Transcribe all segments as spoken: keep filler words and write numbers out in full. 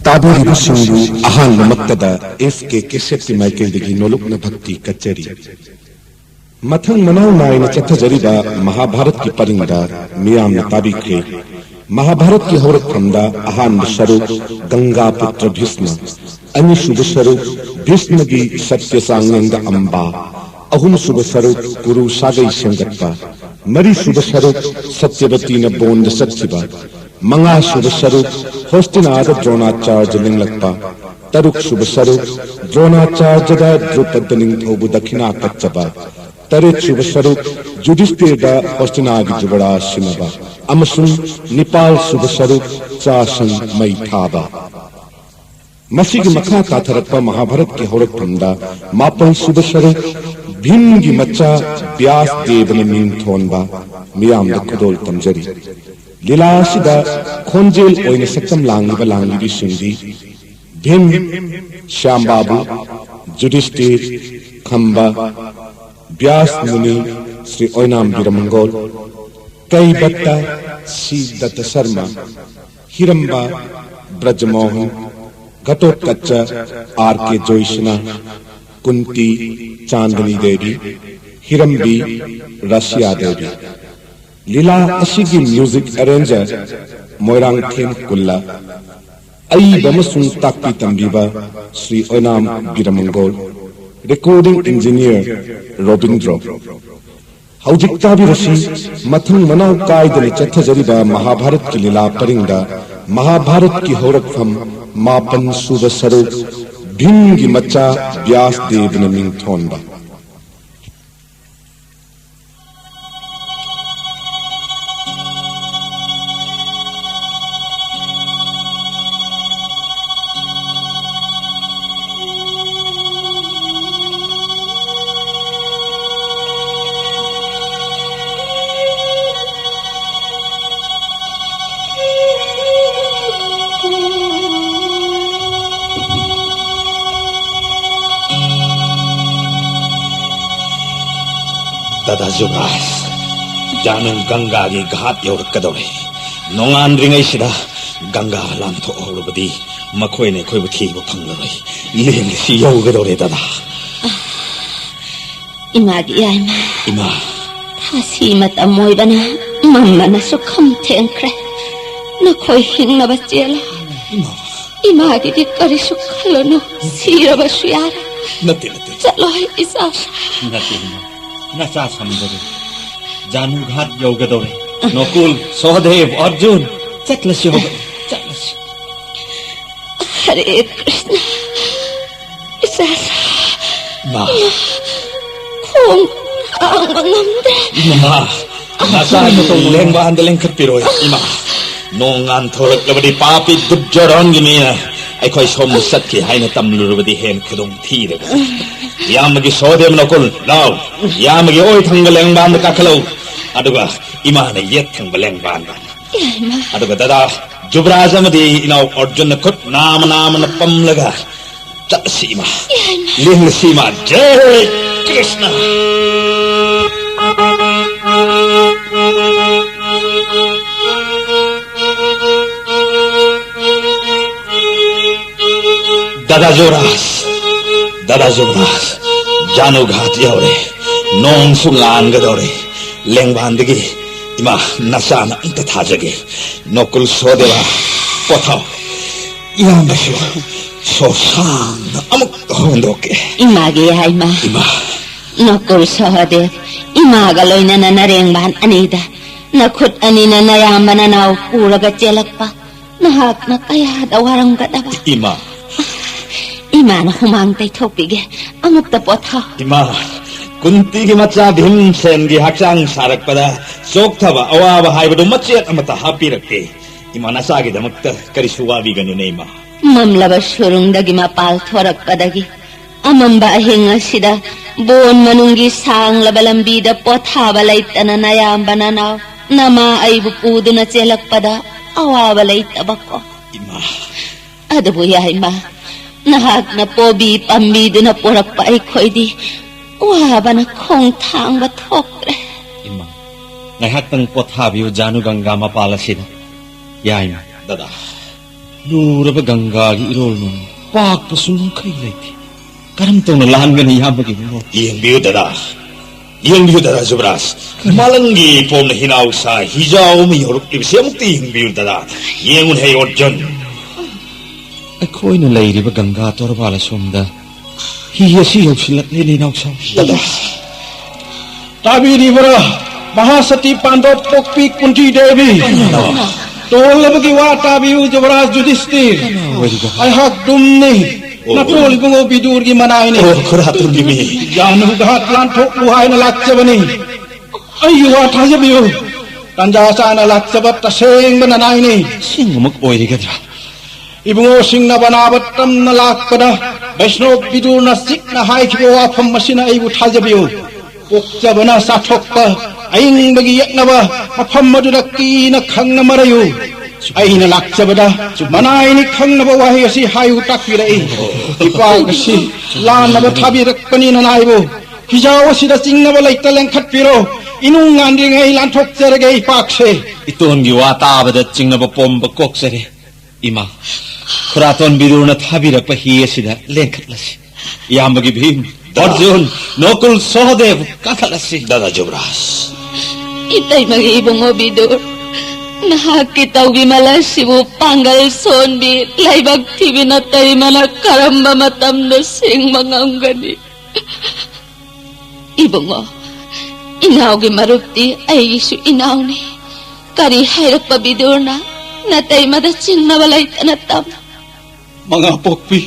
ꯇꯥꯕꯤꯔꯤꯕꯁꯤꯡꯕꯨ ꯑꯍꯥꯟꯕꯃꯛꯇꯗ F ꯀꯦ ꯀꯦꯁꯦꯠꯀꯤ ꯃꯥꯏꯀꯩꯗꯒꯤ ꯅꯣꯂꯨꯛꯅ ꯚꯛꯇꯤ ꯀꯠꯆꯔꯤ꯫ ꯃꯊꯪ ꯃꯅꯥꯎ ꯅꯥꯏꯅ ꯆꯠꯊꯖꯔꯤꯕ ꯃꯍꯥꯚꯥꯔꯠꯀꯤ ꯄꯔꯤꯡꯗ ꯃꯤꯌꯥꯝꯅ ꯇꯥꯕꯤꯈ꯭ꯔꯦ꯫ ꯃꯍꯥꯚꯥꯔꯠꯀꯤ ꯍꯧꯔꯛꯐꯝꯗ ꯑꯍꯥꯟꯕ ꯁꯔꯨꯛ ꯒꯪꯒꯥ ꯄꯨꯇ꯭ꯔ ꯚꯤꯁꯃ, ꯑꯅꯤꯁꯨꯕ ꯁꯔꯨꯛ ꯚꯤꯁꯃꯒꯤ ꯁꯠꯌ ꯆꯥꯡꯌꯦꯡꯗ ꯑꯝꯕꯥ, ꯑꯍꯨꯝꯁꯨꯕ ꯁꯔꯨꯛ ꯀꯨꯔꯨ ꯁꯥꯒꯩ ꯁꯦꯝꯒꯠꯄ, ꯃꯔꯤꯁꯨꯕ ꯁꯔꯨꯛ ꯁꯇ꯭ꯌꯕꯇꯤꯅ ꯕꯣꯟꯗ ꯆꯠꯈꯤꯕ, ꯃꯉꯥꯁꯨꯕ ꯁꯔꯨꯛ ꯍꯣꯁꯇꯤꯅꯥꯗ ꯗ꯭ꯔꯣꯅꯥꯆꯥꯔꯖ ꯂꯦꯡꯂꯛꯄ, ꯇꯔꯨꯛꯁꯨꯕ ꯁꯔꯨꯛ ꯗ꯭ꯔꯣꯅꯥꯆꯥꯔꯖꯗ ꯗ꯭ꯔꯨꯄꯗ ꯅꯤꯡꯊꯧꯕꯨ ꯗꯈꯤꯅꯥ ꯀꯠꯆꯕ, ꯇꯔꯦꯠꯁꯨꯕ ꯁꯔꯨꯛ ꯌꯨꯙꯤꯁꯇꯤꯔꯗ ꯍꯣꯁꯇꯤꯅꯥꯒꯤ ꯖꯨꯕꯔꯥꯖ ꯁꯤꯟꯅꯕ, ꯑꯃꯁꯨꯡ ꯅꯤꯄꯥꯜꯁꯨꯕ ꯁꯔꯨꯛ ꯆꯥꯁꯪ ꯃꯩ ꯊꯥꯕ꯫ ꯃꯁꯤꯒꯤ ꯃꯈꯥ ꯇꯥꯊꯔꯛꯄ ꯃꯍꯥꯚꯥꯔꯠꯀꯤ ꯍꯧꯔꯛꯐꯝꯗ ꯃꯥꯄꯜꯁꯨꯕ ꯁꯔꯨꯛ ꯚꯤꯝꯒꯤ ꯃꯆꯥ ꯕ꯭ꯌꯥꯁ ꯗꯦꯕꯅ ꯃꯤꯡ ꯊꯣꯟꯕ ꯃꯤꯌꯥꯝꯗ ꯈꯨꯗꯣꯜ ꯇꯝꯖꯔꯤ꯫ ꯂꯤꯂꯥ ꯑꯁꯤꯗ ꯈꯣꯟꯖꯦꯜ ꯑꯣꯏꯅ ꯁꯛꯇꯝ ꯂꯥꯡꯂꯤꯕ ꯂꯥꯡꯂꯤꯕꯤꯁꯤꯡꯗꯤ ꯚꯤꯝ, ꯁ꯭ꯌꯥꯝꯕꯥꯕꯨ, ꯖꯨꯙꯤꯁꯇꯤꯔ, ꯈꯝꯕ, ꯕ꯭ꯌꯥꯁ ꯃꯨꯅꯤ, ꯁ꯭ꯔꯤ ꯑꯣꯏꯅꯥꯝ ꯕꯤꯔꯃꯪꯒꯣꯜ, ꯀꯩꯕꯠꯇ, ꯁꯤ ꯗꯠꯇ ꯁꯔꯃ, ꯍꯤꯔꯝꯕ, ꯕ꯭ꯔꯖꯃꯣꯍꯟ, ꯘꯇꯣꯠꯀꯆ, ꯑꯥꯔ ꯀꯦ ꯖꯣꯏꯁꯅꯥ, ꯀꯨꯟꯇꯤ, ꯆꯥꯟꯗꯅꯤ ꯗꯦꯕꯤ, ꯍꯤꯔꯝꯕꯤ, ꯔꯥꯁꯤꯌꯥ ꯗꯦꯕꯤ꯫ ꯂꯤꯂꯥ ꯑꯁꯤꯒꯤ ꯃ꯭ꯌꯨꯖꯤꯛ ꯑꯦꯔꯦꯟꯖꯔ ꯃꯣꯏꯔꯥꯡꯊꯦꯝ ꯀꯨꯜꯂ, ꯑꯏꯕ ꯑꯃꯁꯨꯡ ꯇꯥꯛꯄꯤ ꯇꯝꯕꯤꯕ ꯁ꯭ꯔꯤ ꯑꯣꯏꯅꯥꯝ ꯕꯤꯔꯃꯪꯒꯣꯜ, ꯔꯦꯀꯣꯔꯗꯤꯡ ꯏꯟꯖꯤꯅꯤꯌꯔ ꯔꯣꯕꯤꯟꯗ꯭ꯔꯣ꯫ ꯍꯧꯖꯤꯛ ꯇꯥꯕꯤꯔꯁꯤ, ꯃꯊꯪ ꯃꯅꯥꯎ ꯀꯥꯏꯗꯅ ꯆꯠꯊꯖꯔꯤꯕ ꯃꯍꯥꯚꯥꯔꯠꯀꯤ ꯂꯤꯂꯥ ꯄꯔꯤꯡꯗ ꯃꯍꯥꯚꯥꯔꯠꯀꯤ ꯍꯧꯔꯛꯐꯝ ꯃꯥꯄꯟ ꯁꯨꯕ ꯁꯔꯨꯛ ꯚꯤꯝꯒꯤ ꯃꯆꯥ ꯕ꯭ꯌꯥꯁ ꯗꯦꯕꯅ ꯃꯤꯡꯊꯣꯟꯕ꯫ ꯗꯥꯗꯥ ꯖꯨꯕꯔꯥꯖ, ꯖꯥꯅꯨ ꯒꯪꯒꯥꯒꯤ ꯘꯥꯠ ꯌꯧꯔꯛꯀꯗꯧꯔꯦ꯫ ꯅꯣꯡꯉꯥꯟꯗ꯭ꯔꯤꯉꯩꯁꯤꯗ ꯒꯪꯒꯥ ꯂꯥꯟꯊꯣꯛꯍꯧꯔꯕꯗꯤ ꯃꯈꯣꯏꯅ ꯑꯩꯈꯣꯏꯕꯨ ꯊꯤꯕ ꯐꯪꯂꯔꯣꯏ꯫ ꯂꯦꯟꯒꯤꯁꯤ ꯌꯧꯒꯗꯧꯔꯦ, ꯗꯗꯥ꯫ ꯏꯃꯥꯒꯤ ꯌꯥꯏꯃ, ꯏꯃꯥ꯫ ꯊꯥꯁꯤ ꯃꯇꯝ ꯑꯣꯏꯕꯅ ꯃꯝꯕꯅꯁꯨ ꯈꯝ ꯊꯦꯡꯈ꯭ꯔꯦ꯫ ꯅꯈꯣꯏ ꯍꯤꯡꯅꯕ ꯆꯦꯜꯂꯣ꯫ ꯏꯃꯥ꯫ ꯏꯃꯥꯒꯤꯗꯤ ꯀꯔꯤꯁꯨ ꯈꯜꯂꯨꯅꯨ꯫ ꯁꯤꯔꯕꯁꯨ ꯌꯥꯔꯦ꯫ ꯅꯠꯇꯦ, ꯅꯠꯇꯦ꯫ ꯆꯠꯂꯣ, ꯏꯆꯥ꯫ ꯅꯠꯇꯦ, ꯏꯃꯥ꯫ ꯅꯆꯥ ꯁꯝꯗꯔꯦ꯫ ꯖꯥꯅꯨ ꯘꯥꯠ ꯌꯧꯒꯗꯧꯔꯦ꯫ ꯅꯣꯀꯨꯜ, ꯁꯣꯍꯗꯦꯕ, ꯑꯔꯖꯨꯟ, ꯆꯠꯂꯁꯤ, ꯍꯧꯒꯠꯂꯣ, ꯆꯠꯂꯁꯤ꯫ ꯍꯔꯦ ꯀ꯭ꯔꯤꯁꯅ꯫ ꯏꯆꯥ꯫ ꯃꯥ꯫ ꯈꯣꯡ ꯊꯥꯡꯕ ꯉꯝꯗꯦ꯫ ꯏꯃꯥ, ꯅꯆꯥꯒꯤ ꯂꯦꯡꯕꯥꯟꯗ ꯂꯦꯡꯈꯠꯄꯤꯔꯣꯏ, ꯏꯃꯥ꯫ ꯅꯣꯡ ꯉꯥꯟꯊꯣꯔꯛꯂꯕꯗꯤ ꯄꯥꯄꯤ ꯗꯨꯔꯖꯣꯙꯟꯒꯤ ꯃꯤꯅ ꯑꯩꯈꯣꯏ ꯁꯣꯝꯗ ꯆꯠꯈꯤ ꯍꯥꯏꯅ ꯇꯝꯂꯨꯔꯕꯗꯤ ꯍꯦꯟꯅ ꯈꯨꯗꯣꯡ ꯊꯤꯔꯒ꯫ ꯏꯌꯥꯝꯕꯒꯤ ꯁꯣꯍꯗꯦꯕ ꯅꯣꯀꯨꯜ, ꯂꯥꯎ꯫ ꯏꯌꯥꯝꯕꯒꯤ ꯑꯣꯏ ꯊꯪꯕ ꯂꯦꯡꯕꯥꯟꯗ ꯀꯥꯈꯠꯂꯧ꯫ ꯑꯗꯨꯒ ꯏꯃꯥꯅ ꯌꯦꯠ ꯊꯪꯕ ꯂꯦꯡꯕꯥꯟꯗ꯫ ꯏꯃꯥ꯫ ꯑꯗꯨꯒ ꯗꯗꯥ ꯖꯨꯕꯔꯥꯖ ꯑꯃꯗꯤ ꯏꯅꯥꯎ ꯑꯔꯖꯨꯟꯅ ꯈꯨꯠ ꯅꯥꯝꯃ ꯅꯥꯝꯃꯅ ꯄꯝꯂꯒ ꯆꯠꯂꯁꯤ, ꯏꯃꯥ꯫ ꯏꯃꯥ꯫ ꯂꯦꯡꯂꯁꯤ, ꯏꯃꯥ꯫ ꯖꯩ ꯀ꯭ꯔꯤꯁꯅ꯫ ꯗꯗꯥ ꯖꯨꯕꯔꯥꯖ, ꯗꯗꯥ ꯖꯨꯕꯔꯥꯖ, ꯖꯥꯅꯨ ꯘꯥꯠ ꯌꯧꯔꯦ꯫ ꯅꯣꯡꯁꯨ ꯉꯥꯟꯒꯗꯧꯔꯦ꯫ ꯂꯦꯡꯕꯥꯟꯗꯒꯤ ꯏꯃꯥ ꯅꯆꯥꯅ ꯑꯝꯇ ꯊꯥꯖꯒꯦ꯫ ꯅꯣꯀꯨꯜ ꯁꯣꯍꯗꯦꯕ, ꯄꯣꯊꯥꯎ꯫ ꯏꯌꯥꯝꯕꯁꯨ ꯁꯣꯁꯥꯡꯅ ꯑꯃꯨꯛ ꯍꯣꯟꯗꯣꯛꯀꯦ꯫ ꯏꯃꯥꯒꯤ ꯌꯥꯏꯃ꯫ ꯏꯃꯥ꯫ ꯅꯀꯨꯜ ꯁꯍꯗꯦꯕ, ꯏꯃꯥꯒ ꯂꯣꯏꯅꯅ ꯅꯔꯦꯡꯕꯥꯟ ꯑꯅꯤꯗ ꯅꯈꯨꯠ ꯑꯅꯤꯅ ꯅꯌꯥꯝꯕ ꯅꯅꯥꯎ ꯄꯨꯔꯒ ꯆꯦꯜꯂꯛꯄ ꯅꯍꯥꯛꯅ ꯀꯌꯥꯗ ꯋꯥꯔꯝꯒꯗꯕ꯫ ꯏꯃꯥ꯫ ꯏꯃꯥꯅ ꯍꯨꯃꯥꯡ ꯇꯩꯊꯣꯛꯄꯤꯒꯦ꯫ ꯑꯃꯨꯛꯇ ꯄꯣꯊꯥꯎ꯫ ꯏꯃꯥ, ꯀꯨꯟꯇꯤꯒꯤ ꯃꯆꯥ ꯚꯤꯝꯁꯦꯟꯒꯤ ꯍꯛꯆꯥꯡ ꯁꯥꯔꯛꯄꯗ ꯆꯣꯛꯊꯕ ꯑꯋꯥꯕ ꯍꯥꯏꯕꯗꯨ ꯃꯆꯦꯠ ꯑꯃꯠꯇ ꯍꯥꯞꯄꯤꯔꯛꯇꯦ꯫ ꯏꯃꯥ, ꯅꯆꯥꯒꯤꯗꯃꯛꯇ ꯀꯔꯤꯁꯨ ꯋꯥꯕꯤꯒꯅꯨꯅꯦ, ꯏꯃꯥ꯫ ꯃꯝꯂꯕ ꯁꯨꯔꯨꯡꯗꯒꯤ ꯃꯄꯥꯜ ꯊꯣꯔꯛꯄꯗꯒꯤ ꯑꯃꯝꯕ ꯑꯍꯤꯡ ꯑꯁꯤꯗ ꯕꯣꯟ ꯃꯅꯨꯡꯒꯤ ꯁꯥꯡꯂꯕ ꯂꯝꯕꯤꯗ ꯄꯣꯊꯥꯕ ꯂꯩꯇꯅ ꯅꯌꯥꯝꯕ ꯅꯅꯥꯎ ꯅꯃꯥ ꯑꯩꯕꯨ ꯄꯨꯗꯨꯅ ꯆꯦꯜꯂꯛꯄꯗ ꯑꯋꯥꯕ ꯂꯩꯇꯕꯀꯣ꯫ ꯏꯃꯥ꯫ ꯑꯗꯨꯕꯨ ꯌꯥꯏꯃ, ꯅꯍꯥꯛꯅ ꯄꯣꯕꯤ ꯄꯥꯝꯕꯤꯗꯨꯅ ꯄꯣꯔꯛꯄ ꯑꯩꯈꯣꯏꯗꯤ ꯋꯥꯕꯅ ꯈꯣꯡ ꯊꯥꯡꯕ ꯊꯣꯛꯇ꯭ꯔꯦ꯫ ꯏꯃꯥ, ꯉꯥꯏꯍꯥꯛꯇꯪ ꯄꯣꯊꯥꯕꯤꯌꯨ ꯖꯥꯅꯨ ꯒꯪꯒꯥ ꯃꯄꯥꯜ ꯑꯁꯤꯗ꯫ ꯌꯥꯏꯃ꯫ ꯂꯨꯔꯕ ꯒꯪꯒꯥꯒꯤ ꯏꯔꯣꯜ ꯅꯨꯡ ꯄꯥꯛꯄꯁꯨ ꯉꯝꯈꯩ ꯂꯩꯇꯦ꯫ ꯀꯔꯝ ꯇꯧꯅ ꯂꯥꯟꯒꯅꯤ, ꯏꯌꯥꯝꯕꯒꯤ ꯏꯕꯨꯡꯉꯣ? ꯌꯦꯡꯕꯤꯌꯨ ꯗꯗꯥ, ꯌꯦꯡꯕꯤꯌꯨ ꯗꯗꯥ ꯖꯨꯕꯔꯥꯖ꯫ ꯃꯥꯂꯪꯒꯤ ꯄꯣꯝꯅ ꯍꯤꯅꯥꯎꯁꯥ ꯍꯤꯖꯥꯎ ꯑꯃ ꯌꯧꯔꯛꯂꯤꯕꯁꯤ ꯑꯃꯨꯛꯇ ꯌꯦꯡꯕꯤꯌꯨ ꯗꯗꯥ꯫ ꯌꯦꯡꯉꯨꯅꯦ ꯍꯦ ꯑꯣꯔꯖꯨꯟ꯫ ꯑꯩꯈꯣꯏꯅ ꯂꯩꯔꯤꯕ ꯒꯪꯒꯥ ꯇꯣꯔꯕꯥꯜ ꯑꯁꯣꯝꯗ ꯍꯤ ꯑꯁꯤ ꯌꯧꯁꯤꯜꯂꯛꯂꯦꯅꯦ, ꯏꯅꯥꯎꯁꯥ꯫ ꯗꯗꯥ꯫ ꯇꯥꯕꯤꯔꯤꯕ꯭ꯔꯥ? ꯃꯍꯥꯁꯇꯤ ꯄꯥꯟꯗꯣꯞ ꯄꯣꯛꯄꯤ ꯀꯨꯟꯇꯤ ꯗꯦꯕꯤ꯫ ꯇꯣꯜꯂꯕꯒꯤ ꯋꯥ ꯇꯥꯕꯤꯌꯨ, ꯖꯨꯕꯔꯥꯖ ꯌꯨꯙꯤꯁꯇꯤꯔ꯫ ꯀꯅꯥ ꯑꯣꯏꯔꯤꯕ? ꯑꯩꯍꯥꯛ ꯗꯨꯝꯅꯤ꯫ ꯑꯣ꯫ ꯅꯇꯣꯜ ꯏꯕꯨꯡꯉꯣ ꯕꯤꯗꯨꯔꯒꯤ ꯃꯅꯥꯏꯅꯤ꯫ ꯑꯣ, ꯈꯨꯔꯥ ꯇꯨꯝꯕꯤꯃꯤ꯫ ꯖꯥꯅꯨ ꯘꯥꯠ ꯂꯥꯟꯊꯣꯛꯂꯨ ꯍꯥꯏꯅ ꯂꯥꯛꯆꯕꯅꯤ꯫ ꯑꯩꯒꯤ ꯋꯥ ꯊꯥꯖꯕꯤꯌꯨ꯫ ꯇꯥꯟꯖꯥ ꯆꯥꯅ ꯂꯥꯛꯆꯕ ꯇꯁꯦꯡꯕ ꯅꯅꯥꯏꯅꯤ꯫ ꯑꯁꯦꯡꯕꯃꯛ ꯑꯣꯏꯔꯤꯒꯗ꯭ꯔꯥ? ꯏꯕꯨꯡꯉꯣꯁꯤꯡꯅ ꯕꯅꯥꯕ ꯇꯝꯅ ꯂꯥꯛꯄꯗ ꯕꯩꯁꯅꯣꯞ ꯕꯤꯗꯨꯔꯅ ꯆꯤꯛꯅ ꯍꯥꯏꯈꯤꯕ ꯋꯥꯐꯝ ꯑꯁꯤꯅ ꯑꯩꯕꯨ ꯊꯥꯖꯕꯤꯌꯨ꯫ ꯄꯣꯛꯆꯕꯅ ꯆꯥꯊꯣꯛꯄ ꯑꯏꯪꯕꯒꯤ ꯌꯦꯛꯅꯕ ꯃꯐꯝ ꯑꯗꯨꯗ ꯀꯤꯅ ꯈꯪꯅ ꯃꯔꯩꯌꯨ꯫ ꯑꯩꯅ ꯂꯥꯛꯆꯕꯗ ꯃꯅꯥꯏꯅꯤ ꯈꯪꯅꯕ ꯋꯥꯍꯩ ꯑꯁꯤ ꯍꯥꯏꯌꯨ ꯇꯥꯛꯄꯤꯔꯛꯏ꯫ ꯏꯄꯥꯛ ꯑꯁꯤ ꯂꯥꯟꯅꯕ ꯊꯥꯕꯤꯔꯛꯄꯅꯤ ꯅꯅꯥꯏꯕꯨ꯫ ꯍꯤꯖꯥꯎ ꯑꯁꯤꯗ ꯆꯤꯡꯅꯕ ꯂꯩꯇ ꯂꯦꯡꯈꯠꯄꯤꯔꯣ꯫ ꯏꯅꯨꯡ ꯉꯥꯟꯗ꯭ꯔꯤꯉꯩ ꯂꯥꯟꯊꯣꯛꯆꯔꯒꯦ ꯏꯄꯥꯛꯁꯦ꯫ ꯏꯇꯣꯟꯒꯤ ꯋꯥ ꯇꯥꯕꯗ ꯆꯤꯡꯅꯕ ꯄꯣꯝꯕ ꯀꯣꯛꯆꯔꯦ꯫ ꯏꯃꯥ, ꯈꯨꯔꯥꯇꯣꯟ ꯕꯤꯗꯨꯔꯅ ꯊꯥꯕꯤꯔꯛꯄ ꯍꯤ ꯑꯁꯤꯗ ꯂꯦꯡꯈꯠꯂꯁꯤ꯫ ꯏꯌꯥꯝꯕꯒꯤ ꯚꯤꯝ, ꯗꯥ꯫ ꯑꯔꯖꯨꯟ, ꯅꯣꯀꯨꯜ, ꯁꯣꯍꯗꯦꯕ, ꯀꯥꯈꯠꯂꯁꯤ꯫ ꯗꯥꯗꯥ ꯖꯨꯕꯔꯥꯖ꯫ ꯏꯇꯩꯃꯒꯤ ꯏꯕꯨꯡꯉꯣ ꯕꯤꯗꯨꯔ, ꯅꯍꯥꯛꯀꯤ ꯇꯧꯕꯤꯃꯜ ꯑꯁꯤꯕꯨ ꯄꯥꯡꯒꯜ ꯁꯣꯟꯕꯤ, ꯂꯥꯏꯕꯛ ꯊꯤꯕꯤ ꯅꯇꯩꯃꯅ ꯀꯔꯝꯕ ꯃꯇꯝꯗ ꯁꯦꯡꯕ ꯉꯝꯒꯅꯤ? ꯏꯕꯨꯡꯉꯣ, ꯏꯅꯥꯎꯒꯤ ꯃꯔꯨꯞꯇꯤ ꯑꯩꯒꯤꯁꯨ ꯏꯅꯥꯎꯅꯤ꯫ ꯀꯔꯤ ꯍꯥꯏꯔꯛꯄ ꯕꯤꯗꯨꯔꯅ ꯅꯇꯩꯃꯗ ꯆꯤꯡꯅꯕ ꯂꯩꯇꯅ ꯇꯝ? ꯃꯉꯥ ꯄꯣꯛꯄꯤ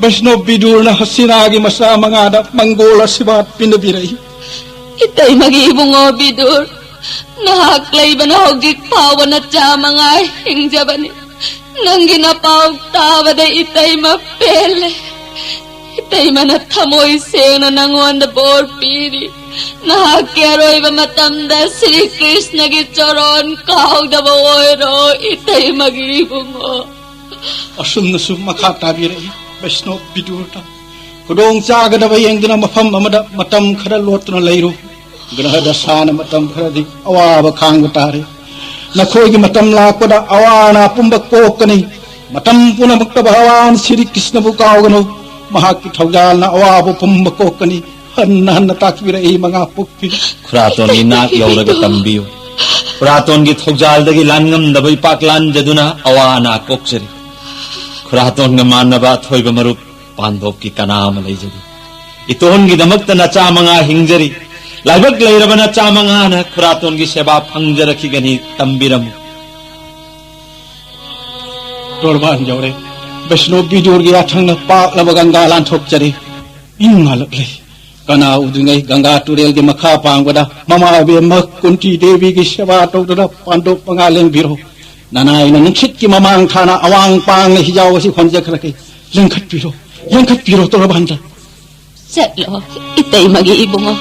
ꯕꯩꯁꯅꯣꯞ ꯕꯤꯗꯨꯔꯅ ꯍꯁꯤꯅꯥꯒꯤ ꯃꯆꯥ ꯃꯉꯥꯗ ꯃꯪꯒꯣꯜ ꯑꯁꯤꯕꯥꯠ ꯄꯤꯅꯕꯤꯔꯛꯏ꯫ ꯏꯇꯩꯃꯒꯤ ꯏꯕꯨꯡꯉꯣ ꯕꯤꯗꯨꯔ, ꯅꯍꯥꯛ ꯂꯩꯕꯅ ꯍꯧꯖꯤꯛ ꯐꯥꯎꯕ ꯅꯆꯥ ꯃꯉꯥ ꯍꯤꯡꯖꯕꯅꯤ꯫ ꯅꯪꯒꯤ ꯅꯄꯥꯎ ꯇꯥꯕꯗ ꯏꯇꯩꯃ ꯄꯦꯜꯂꯦ꯫ ꯏꯇꯩꯃꯅ ꯊꯃꯣꯏ ꯁꯦꯡꯅ ꯅꯉꯣꯟꯗ ꯕꯣꯔ ꯄꯤꯔꯤ꯫ ꯅꯍꯥꯛꯀꯤ ꯑꯔꯣꯏꯕ ꯃꯇꯝꯗ ꯁ꯭ꯔꯤ ꯀ꯭ꯔꯤꯁꯅꯒꯤ ꯆꯣꯔꯣꯟ ꯀꯥꯎꯗꯕ ꯑꯣꯏꯔꯣ, ꯏꯇꯩꯃꯒꯤ ꯏꯕꯨꯡꯉꯣ꯫ ꯑꯁꯨꯝꯅꯁꯨ ꯃꯈꯥ ꯇꯥꯕꯤꯔꯛꯏ ꯕꯩꯁꯅꯣꯞ ꯕꯤꯗꯨꯔꯗ꯫ ꯈꯨꯗꯣꯡ ꯆꯥꯒꯗꯕ ꯌꯦꯡꯗꯨꯅ ꯃꯐꯝ ꯑꯃꯗ ꯃꯇꯝ ꯈꯔ ꯂꯣꯠꯇꯨꯅ ꯂꯩꯔꯨ꯫ ꯒ꯭ꯔꯍ ꯗꯁꯥꯅ ꯃꯇꯝ ꯈꯔꯗꯤ ꯑꯋꯥꯕ ꯈꯥꯡꯕ ꯇꯥꯔꯦ꯫ ꯅꯈꯣꯏꯒꯤ ꯃꯇꯝ ꯂꯥꯛꯄꯗ ꯑꯋꯥ ꯑꯅꯥ ꯄꯨꯝꯕ ꯀꯣꯛꯀꯅꯤ꯫ ꯃꯇꯝ ꯄꯨꯝꯅꯃꯛꯇ ꯚꯒꯋꯥꯟ ꯁ꯭ꯔꯤ ꯀ꯭ꯔꯤꯁꯅꯕꯨ ꯀꯥꯎꯒꯅꯨ꯫ ꯃꯍꯥꯛꯀꯤ ꯊꯧꯖꯥꯜꯅ ꯑꯋꯥꯕ ꯄꯨꯝꯕ ꯀꯣꯛꯀꯅꯤ꯫ ꯍꯟꯅ ꯍꯟꯅ ꯇꯥꯛꯄꯤꯔꯛꯏ, ꯃꯉꯥ ꯄꯣꯛꯄꯤ꯫ ꯈꯨꯔꯥꯇꯣꯟꯒꯤ ꯅꯥꯛ ꯌꯧꯔꯒ ꯇꯝꯕꯤꯌꯨ꯫ ꯈꯨꯔꯥꯇꯣꯟꯒꯤ ꯊꯧꯖꯥꯜꯗꯒꯤ ꯂꯥꯟꯉꯝꯗꯕ ꯏꯄꯥꯛ ꯂꯥꯟꯖꯗꯨꯅ ꯑꯋꯥ ꯑꯅꯥ ꯀꯣꯛꯆꯔꯤ꯫ ꯈꯨꯔꯥꯇꯣꯟꯒ ꯃꯥꯟꯅꯕ ꯑꯊꯣꯏꯕ ꯃꯔꯨꯞ ꯄꯥꯟꯗꯣꯞꯀꯤ ꯀꯅꯥ ꯑꯃ ꯂꯩꯖꯔꯤ꯫ ꯏꯇꯣꯟꯒꯤꯗꯃꯛꯇ ꯅꯆꯥ ꯃꯉꯥ ꯍꯤꯡꯖꯔꯤ꯫ ꯂꯥꯏꯕꯛ ꯂꯩꯔꯕ ꯅꯆꯥ ꯃꯉꯥꯅ ꯈꯨꯔꯥꯇꯣꯟꯒꯤ ꯁꯦꯕꯥ ꯐꯪꯖꯔꯛꯈꯤꯒꯅꯤ꯫ ꯇꯝꯕꯤꯔꯝꯃꯨ꯫ ꯇꯣꯔꯕꯥꯟ ꯌꯧꯔꯦ꯫ ꯕꯩꯁꯅꯣ ꯕꯤꯗꯨꯔꯒꯤ ꯌꯥꯊꯪꯅ ꯄꯥꯛꯂꯕ ꯒꯪꯒꯥ ꯂꯥꯟꯊꯣꯛꯆꯔꯦ꯫ ꯏꯪ ꯉꯥꯂꯛꯂꯦ꯫ ꯀꯅꯥ ꯎꯗ꯭ꯔꯤꯉꯩ ꯒꯪꯒꯥ ꯇꯨꯔꯦꯜꯒꯤ ꯃꯈꯥ ꯄꯥꯡꯕꯗ ꯃꯃꯥ ꯏꯕꯦꯝꯃ ꯀꯨꯟꯇꯤ ꯗꯦꯕꯤꯒꯤ ꯁꯦꯕꯥ ꯇꯧꯗꯨꯅ ꯄꯥꯟꯗꯣꯞ ꯃꯉꯥ ꯂꯦꯡꯕꯤꯔꯣ꯫ ꯅꯅꯥꯏꯅ ꯅꯨꯡꯁꯤꯠꯀꯤ ꯃꯃꯥꯡ ꯊꯥꯅ ꯑꯋꯥꯡ ꯄꯥꯡꯅ ꯍꯤꯖꯥꯎ ꯑꯁꯤ ꯍꯣꯟꯖꯈ꯭ꯔꯒꯦ꯫ ꯂꯦꯡꯈꯠꯄꯤꯔꯣ, ꯂꯦꯡꯈꯠꯄꯤꯔꯣ ꯇꯣꯔꯕꯥꯟꯗ꯫ ꯆꯠꯂꯣ, ꯏꯇꯩꯃꯒꯤ ꯏꯕꯨꯡꯉꯣ꯫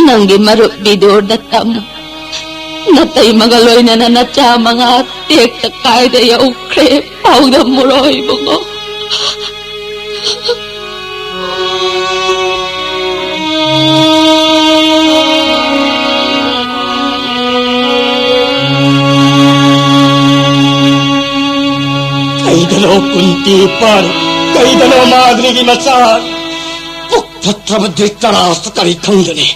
ꯅꯪꯒꯤ ꯃꯔꯨꯞ ꯕꯤꯗꯨꯔꯗ ꯇꯝꯃꯨ꯫ ꯅꯇꯩꯃꯒ ꯂꯣꯏꯅꯅ ꯅꯆꯥ ꯃꯉꯥ ꯇꯦꯛꯇ ꯀꯥꯏꯗ ꯌꯧꯈ꯭ꯔꯦ꯫ ꯄꯥꯎꯗꯝꯃꯨꯔꯣ ꯏꯕꯨꯡꯉꯣ꯫ ꯀꯩꯗꯅꯣ ꯀꯨꯟꯇꯤ ꯄꯥꯟ, ꯀꯩꯗꯅꯣ ꯃꯥꯗ꯭ꯔꯤꯒꯤ ꯃꯆꯥ? ꯄꯨꯛ ꯐꯠꯇ꯭ꯔꯕ ꯙ꯭ꯔꯤꯇꯔꯥꯁꯇ꯭ꯔ ꯀꯔꯤ ꯈꯪꯒꯅꯤ?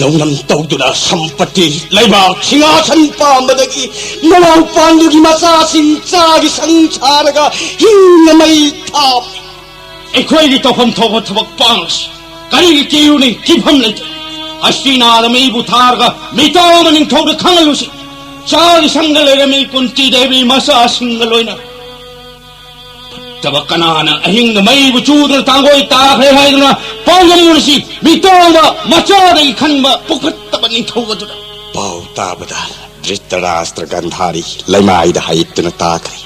ꯂꯧꯅꯝ ꯇꯧꯗꯨꯅ ꯁꯝꯄꯇꯤ, ꯂꯩꯕꯥꯛ, ꯁꯤꯡꯍꯥꯁꯟ ꯄꯥꯝꯕꯗꯒꯤ ꯃꯅꯥꯎꯄꯥꯟꯗꯨꯒꯤ ꯃꯆꯥꯁꯤꯡ ꯆꯥꯒꯤ ꯁꯪ ꯁꯥꯔꯒ ꯍꯤꯡꯅ ꯃꯩ ꯊꯥꯕꯅꯤ꯫ ꯑꯩꯈꯣꯏꯒꯤ ꯇꯧꯐꯝ ꯊꯣꯛꯄ ꯊꯕꯛ ꯄꯥꯡꯂꯁꯤ꯫ ꯀꯔꯤꯒꯤ ꯀꯤꯔꯨꯅꯤ? ꯀꯤꯐꯝ ꯂꯩꯇꯦ꯫ ꯍꯁꯇꯤꯅꯥꯗ ꯃꯩꯕꯨ ꯊꯥꯔꯒ ꯃꯤꯇꯥꯎ ꯑꯃ ꯅꯤꯡꯊꯧꯗ ꯈꯪꯍꯜꯂꯨꯁꯤ꯫ ꯆꯥꯒꯤ ꯁꯪꯗ ꯂꯩꯔꯝꯃꯤ ꯀꯨꯟꯇꯤ ꯗꯦꯕꯤ ꯃꯆꯥꯁꯤꯡꯒ ꯂꯣꯏꯅ꯫ ꯐꯠꯇꯕ ꯀꯅꯥꯅ ꯑꯍꯤꯡꯗ ꯃꯩꯕꯨ ꯆꯨꯗꯨꯅ ꯇꯥꯡꯒꯣꯏ ꯇꯥꯈ꯭ꯔꯦ ꯍꯥꯏꯗꯨꯅ ꯄꯥꯎꯗꯝꯃꯨꯔꯁꯤ꯫ ꯃꯤꯇꯥꯎꯕ ꯃꯆꯥꯗꯒꯤ ꯈꯟꯕ ꯄꯨꯈꯠꯇꯕ ꯅꯤꯡꯊꯧ ꯑꯗꯨꯗ꯫ ꯄꯥꯎ ꯇꯥꯕꯗ ꯙ꯭ꯔꯤꯇꯔꯥꯁꯇ꯭ꯔ ꯒꯟꯙꯥꯔꯤ ꯂꯩꯃꯥꯏꯗ ꯍꯥꯏꯠꯇꯨꯅ ꯇꯥꯈ꯭ꯔꯦ꯫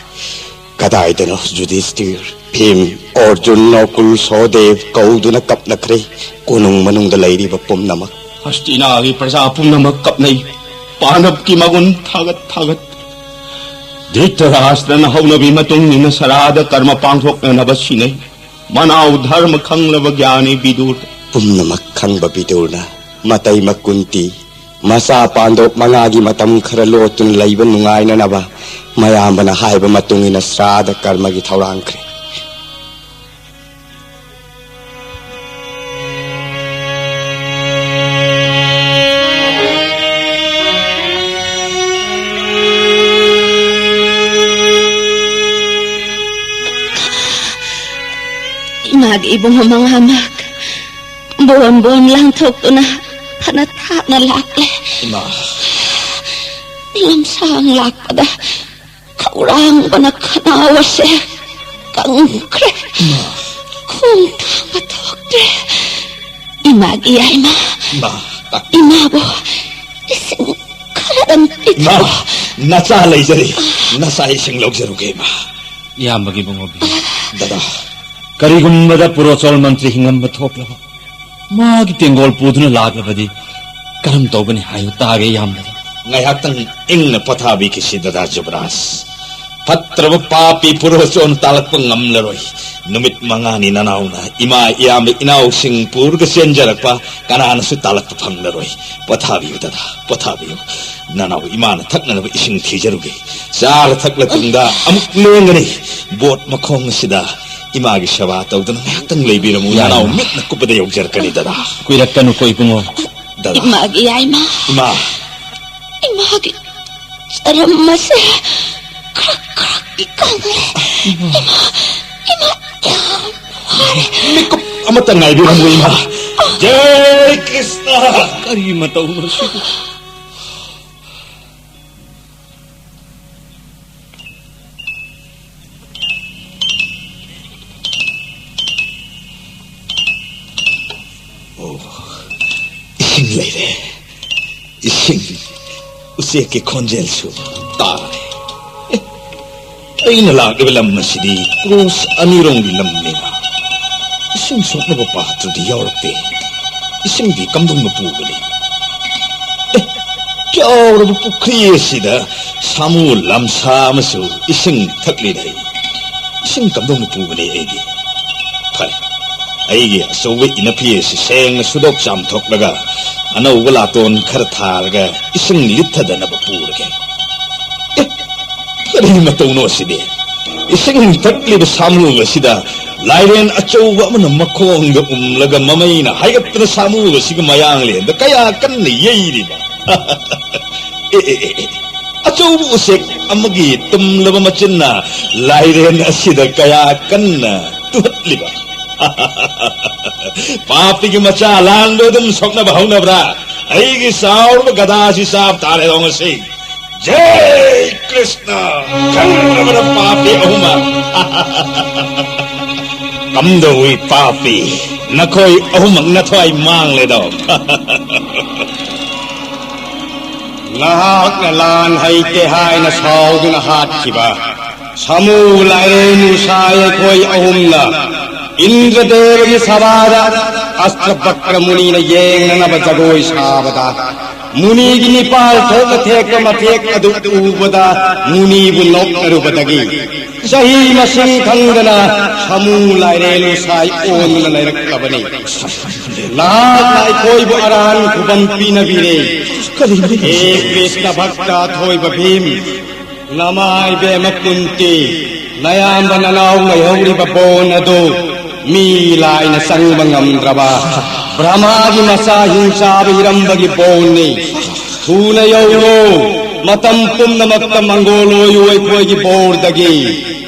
ꯀꯗꯥꯏꯗꯅꯣ ꯌꯨꯙꯤꯁꯇꯤꯔ, ꯚꯤꯝ, ꯑꯔꯖꯨꯟ, ꯅꯀꯨꯜ, ꯁꯍꯗꯦꯕ ꯀꯧꯗꯨꯅ ꯀꯞꯅꯈ꯭ꯔꯦ꯫ ꯀꯣꯅꯨꯡ ꯃꯅꯨꯡꯗ ꯂꯩꯔꯤꯕ ꯄꯨꯝꯅꯃꯛ꯫ ꯍꯁꯇꯤꯅꯥꯒꯤ ꯄ꯭ꯔꯖꯥ ꯄꯨꯝꯅꯃꯛ ꯀꯞꯅꯩ꯫ ꯄꯥꯟꯗꯕꯀꯤ ꯃꯒꯨꯟ ꯊꯥꯒꯠ ꯊꯥꯒꯠ꯫ ꯙ꯭ꯔꯤꯇꯔꯥꯁꯇ꯭ꯔꯅ ꯍꯧꯅꯕꯤ ꯃꯇꯨꯡ ꯏꯟꯅ ꯁꯔꯥꯗ ꯀꯔꯃ ꯄꯥꯡꯊꯣꯛꯅꯅꯕ ꯁꯤꯟꯅꯩ꯫ ꯃꯅꯥꯎ ꯙꯔꯃ ꯈꯪꯂꯕ ꯒ꯭ꯌꯥꯅꯤ ꯕꯤꯗꯨꯔ꯫ ꯄꯨꯝꯅꯃꯛ ꯈꯪꯕ ꯕꯤꯗꯨꯔꯅ ꯃꯇꯩ ꯃꯀꯨꯟꯇꯤ ꯃꯆꯥ ꯄꯥꯟꯗꯣꯞ ꯃꯉꯥꯒꯤ ꯃꯇꯝ ꯈꯔ ꯂꯣꯠꯇꯨꯅ ꯂꯩꯕ ꯅꯨꯡꯉꯥꯏꯅꯅꯕ ꯃꯌꯥꯝꯕꯅ ꯍꯥꯏꯕ ꯃꯇꯨꯡ ꯏꯟꯅ ꯁ꯭ꯔꯥꯗ ꯀꯔꯃꯒꯤ ꯊꯧꯔꯥꯡꯈ꯭ꯔꯦ꯫ ꯏꯃꯥꯒꯤ ꯏꯕꯨꯡꯉꯣ ꯃꯉꯥꯃꯛ ꯕꯣꯟ ꯕꯣꯟ ꯂꯥꯡꯊꯣꯛꯇꯨꯅ ꯐꯅ ꯊꯥꯞꯅ ꯂꯥꯛꯂꯦ꯫ ꯏꯃꯥ꯫ ꯂꯝꯁꯥꯡ ꯂꯥꯛꯄꯗ ꯈꯧꯔꯥꯡꯕꯅ ꯈꯅꯥꯎ ꯑꯁꯦ ꯀꯪꯈ꯭ꯔꯦ꯫ ꯏꯃꯥ꯫ ꯈꯣꯡ ꯊꯥꯡꯕ ꯊꯣꯛꯇ꯭ꯔꯦ꯫ ꯏꯃꯥꯒꯤ ꯌꯥꯏꯃ꯫ ꯏꯃꯥ꯫ ꯏꯃꯥꯕꯨ ꯏꯁꯤꯡ ꯈꯔꯗꯪ ꯏꯃꯥ, ꯄꯤꯊꯛꯑꯣ꯫ ꯅꯆꯥ ꯂꯩꯖꯔꯤ꯫ ꯅꯆꯥ ꯏꯁꯤꯡ ꯂꯧꯖꯔꯨꯒꯦ, ꯏꯃꯥ꯫ ꯏꯌꯥꯝꯕꯒꯤ ꯏꯕꯨꯡꯉꯣꯕꯤ꯫ ꯗꯗꯥ꯫ ꯀꯔꯤꯒꯨꯝꯕꯗ ꯄꯨꯔꯣꯆꯣꯜ ꯃꯟꯇ꯭ꯔꯤ ꯍꯤꯡꯂꯝꯕ ꯊꯣꯛꯂꯕ, ꯃꯥꯒꯤ ꯇꯦꯡꯒꯣꯜ ꯄꯨꯗꯨꯅ ꯂꯥꯛꯂꯕꯗꯤ ꯀꯔꯝ ꯇꯧꯒꯅꯤ ꯍꯥꯏꯌꯨ ꯇꯥꯒꯦ, ꯏꯌꯥꯝꯕꯗ꯫ ꯉꯥꯏꯍꯥꯛꯇꯪ ꯏꯪꯅ ꯄꯣꯊꯥꯕꯤꯈꯤꯁꯤ, ꯗꯗꯥ ꯖꯨꯕꯔꯥꯖ꯫ ꯐꯠꯇ꯭ꯔꯕ ꯄꯥꯄꯤ ꯄꯨꯔꯣꯆꯣꯟ ꯇꯥꯜꯂꯛꯄ ꯉꯝꯂꯔꯣꯏ꯫ ꯅꯨꯃꯤꯠ ꯃꯉꯥꯅꯤ ꯅꯅꯥꯎꯅ ꯏꯃꯥ, ꯏꯌꯥꯝꯕ, ꯏꯅꯥꯎꯁꯤꯡ ꯄꯨꯔꯒ ꯆꯦꯟꯖꯔꯛꯄ ꯀꯅꯥꯅꯁꯨ ꯇꯥꯜꯂꯛꯄ ꯐꯪꯂꯔꯣꯏ꯫ ꯄꯣꯊꯥꯕꯤꯌꯨ ꯗꯗꯥ, ꯄꯣꯊꯥꯕꯤꯌꯨ꯫ ꯅꯅꯥꯎ ꯏꯃꯥꯅ ꯊꯛꯅꯅꯕ ꯏꯁꯤꯡ ꯊꯤꯖꯔꯨꯒꯦ꯫ ꯆꯥꯔ ꯊꯛꯂ ꯇꯨꯡꯗ ꯑꯃꯨꯛ ꯂꯦꯡꯒꯅꯤ꯫ ꯕꯣꯠ ꯃꯈꯣꯡ ꯑꯁꯤꯗ ꯏꯃꯥꯒꯤ ꯁꯦꯕꯥ ꯇꯧꯗꯨꯅ ꯉꯥꯏꯍꯥꯛꯇꯪ ꯂꯩꯕꯤꯔꯝꯃꯨ꯫ ꯌꯥꯏꯃ꯫ ꯅꯅꯥꯎ ꯃꯤꯠꯅ ꯀꯨꯞꯄꯗ ꯌꯧꯖꯔꯛꯀꯅꯤ ꯗꯗꯥ꯫ ꯀꯨꯏꯔꯛꯀꯅꯨꯀꯣ ꯏꯕꯨꯡꯉꯣ꯫ ꯗꯗꯥ꯫ ꯏꯃꯥꯒꯤ ꯌꯥꯏꯃ꯫ ꯏꯃꯥ꯫ ꯏꯃꯥꯒꯤ ꯆꯔꯝ ꯑꯁꯦ ꯈ꯭ꯔꯛ ꯈ꯭ꯔꯛ ꯀꯪꯂꯦ꯫ ꯏꯃꯥ, ꯏꯃꯥ ꯌꯥꯝ ꯋꯥꯔꯦ꯫ ꯃꯤꯀꯨꯞ ꯑꯃꯇ ꯉꯥꯏꯕꯤꯔꯝꯃꯨ, ꯏꯃꯥ꯫ ꯖꯥꯏ ꯀ꯭ꯔꯤꯁꯅ꯫ ꯀꯔꯤ ꯃꯇꯧꯅꯣ ꯁꯤꯕꯨ? ꯑꯣ, ꯏꯁꯤꯡ ꯂꯩꯔꯦ꯫ ꯏꯁꯤꯡ, ꯎꯆꯦꯛꯀꯤ ꯈꯣꯟꯖꯦꯜꯁꯨ ꯇꯥꯔꯦ꯫ ꯑꯦ, ꯑꯩꯅ ꯂꯥꯛꯂꯤꯕ ꯂꯝ ꯑꯁꯤꯗꯤ ꯀ꯭ꯔꯣꯁ ꯑꯅꯤꯔꯣꯝꯒꯤ ꯂꯝꯅꯤꯅ ꯏꯁꯤꯡ ꯁꯣꯛꯅꯕ ꯄꯥꯇ꯭ꯔꯗꯤ ꯌꯥꯎꯔꯛꯇꯦ꯫ ꯏꯁꯤꯡꯗꯤ ꯀꯝꯗꯧꯅ ꯄꯨꯒꯅꯤ? ꯑꯦ, ꯆꯥꯎꯔꯕ ꯄꯨꯈ꯭ꯔꯤ ꯑꯁꯤꯗ ꯁꯥꯃꯨ ꯂꯝꯁꯥ ꯑꯃꯁꯨ ꯏꯁꯤꯡ ꯊꯛꯂꯤꯗ꯫ ꯏꯁꯤꯡ ꯀꯝꯗꯧꯅ ꯄꯨꯒꯅꯤ ꯑꯩꯗꯤ? ꯐꯔꯦ, ꯑꯩꯒꯤ ꯑꯆꯧꯕ ꯏꯅꯐꯤ ꯑꯁꯤ ꯁꯦꯡꯅ ꯁꯨꯗꯣꯛ ꯆꯥꯝꯊꯣꯛꯂꯒ ꯑꯅꯧꯕ ꯂꯥꯇꯣꯟ ꯈꯔ ꯊꯥꯔꯒ ꯏꯁꯤꯡ ꯂꯤꯠꯊꯗꯅꯕ ꯄꯨꯔꯒꯦ꯫ ꯑꯦ, ꯀꯔꯤ ꯃꯇꯧꯅꯣ ꯑꯁꯤꯗꯤ? ꯏꯁꯤꯡ ꯊꯛꯂꯤꯕ ꯁꯥꯃꯨ ꯑꯁꯤꯗ ꯂꯥꯏꯔꯦꯟ ꯑꯆꯧꯕ ꯑꯃꯅ ꯃꯈꯣꯡꯗ ꯎꯝꯂꯒ ꯃꯃꯩꯅ ꯍꯥꯏꯒꯠꯇꯅ ꯁꯥꯃꯨ ꯑꯁꯤꯒꯤ ꯃꯌꯥꯡꯂꯦꯟꯗ ꯀꯌꯥ ꯀꯟꯅ ꯌꯩꯔꯤꯕ? ꯑꯦ, ꯑꯦ, ꯑꯦ, ꯑꯦ꯫ ꯑꯆꯧꯕ ꯎꯆꯦꯛ ꯑꯃꯒꯤ ꯇꯨꯝꯂꯕ ꯃꯆꯤꯟꯅ ꯂꯥꯏꯔꯦꯟ ꯑꯁꯤꯗ ꯀꯌꯥ ꯀꯟꯅ ꯇꯨꯍꯠꯂꯤꯕ? ꯄꯥꯄꯤꯒꯤ ꯃꯆꯥ, ꯂꯥꯟꯗꯣ ꯑꯗꯨꯝ ꯁꯣꯛꯅꯕ ꯍꯧꯅꯕ꯭ꯔꯥ? ꯑꯩꯒꯤ ꯆꯥꯎꯔꯕ ꯒꯗꯥꯁꯤ ꯆꯥꯕ ꯇꯥꯔꯦꯗꯣ ꯉꯁꯤ꯫ ꯖꯩ ꯀ꯭ꯔꯤꯁꯅ! ꯈꯪꯗ꯭ꯔꯕꯅ ꯄꯥꯄꯤ ꯑꯍꯨꯝꯃꯛ! ꯀꯝꯗꯧꯏ ꯄꯥꯄꯤ? ꯅꯈꯣꯏ ꯑꯍꯨꯝꯃꯛ ꯅꯊ꯭ꯋꯥꯏ ꯃꯥꯡꯂꯦꯗꯣ꯫ ꯅꯍꯥꯛꯅ ꯂꯥꯟ ꯍꯩꯇꯦ ꯍꯥꯏꯅ ꯁꯥꯎꯗꯨꯅ ꯍꯥꯠꯈꯤꯕ ꯁꯥꯃꯨ, ꯂꯥꯏꯔꯦꯟ, ꯎꯁꯥꯏ ꯑꯩꯈꯣꯏ ꯑꯍꯨꯝꯅ ꯏꯟꯗ꯭ꯔꯗꯦꯕꯒꯤ ꯁꯚꯥꯗ ꯑꯁꯇ꯭ꯔꯕꯀ꯭ꯔ ꯃꯨꯅꯤꯅ ꯌꯦꯡꯅꯅꯕ ꯖꯒꯣꯏ ꯁꯥꯕꯗ, ꯃꯨꯅꯤꯒꯤ ꯅꯤꯄꯥꯜ ꯊꯣꯛꯅ ꯊꯦꯛꯄ ꯃꯊꯦꯛ ꯑꯗꯨ ꯎꯕꯗ ꯃꯨꯅꯤꯕꯨ ꯅꯣꯛꯅꯔꯨꯕꯗꯒꯤ ꯆꯍꯤ ꯃꯁꯤꯡ ꯈꯪꯗꯅ ꯁꯥꯃꯨ, ꯂꯥꯏꯔꯦꯟ, ꯎꯁꯥꯏ ꯑꯣꯟꯗꯨꯅ ꯂꯩꯔꯛꯂꯕꯅꯤ꯫ ꯅꯍꯥꯛꯅ ꯑꯩꯈꯣꯏꯕꯨ ꯑꯔꯥꯟ ꯈꯨꯕꯝ ꯄꯤꯅꯕꯤꯔꯦ꯫ ꯀꯔꯤꯅꯣ? ꯍꯦ ꯀ꯭ꯔꯤꯁꯅ ꯚꯛꯇ ꯑꯊꯣꯏꯕ ꯚꯤꯝ, ꯅꯃꯥ ꯏꯕꯦꯝꯃ ꯀꯨꯟꯇꯤ, ꯅꯌꯥꯝꯕ ꯅꯅꯥꯎ ꯂꯩꯍꯧꯔꯤꯕ ꯕꯣꯟ ꯑꯗꯨ ꯃꯤ ꯂꯥꯏꯅ ꯆꯪꯕ ꯉꯝꯗ꯭ꯔꯕ ꯕ꯭ꯔꯍꯃꯥꯒꯤ ꯃꯆꯥ ꯍꯤꯡꯆꯥꯕ ꯏꯔꯝꯕꯒꯤ ꯕꯣꯟꯅꯤ꯫ ꯊꯨꯅ ꯌꯧꯔꯣ, ꯃꯇꯝ ꯄꯨꯝꯅꯃꯛꯇ ꯃꯪꯒꯣꯜ ꯑꯣꯏꯌꯨ ꯑꯩꯈꯣꯏꯒꯤ ꯕꯣꯔꯗꯒꯤ꯫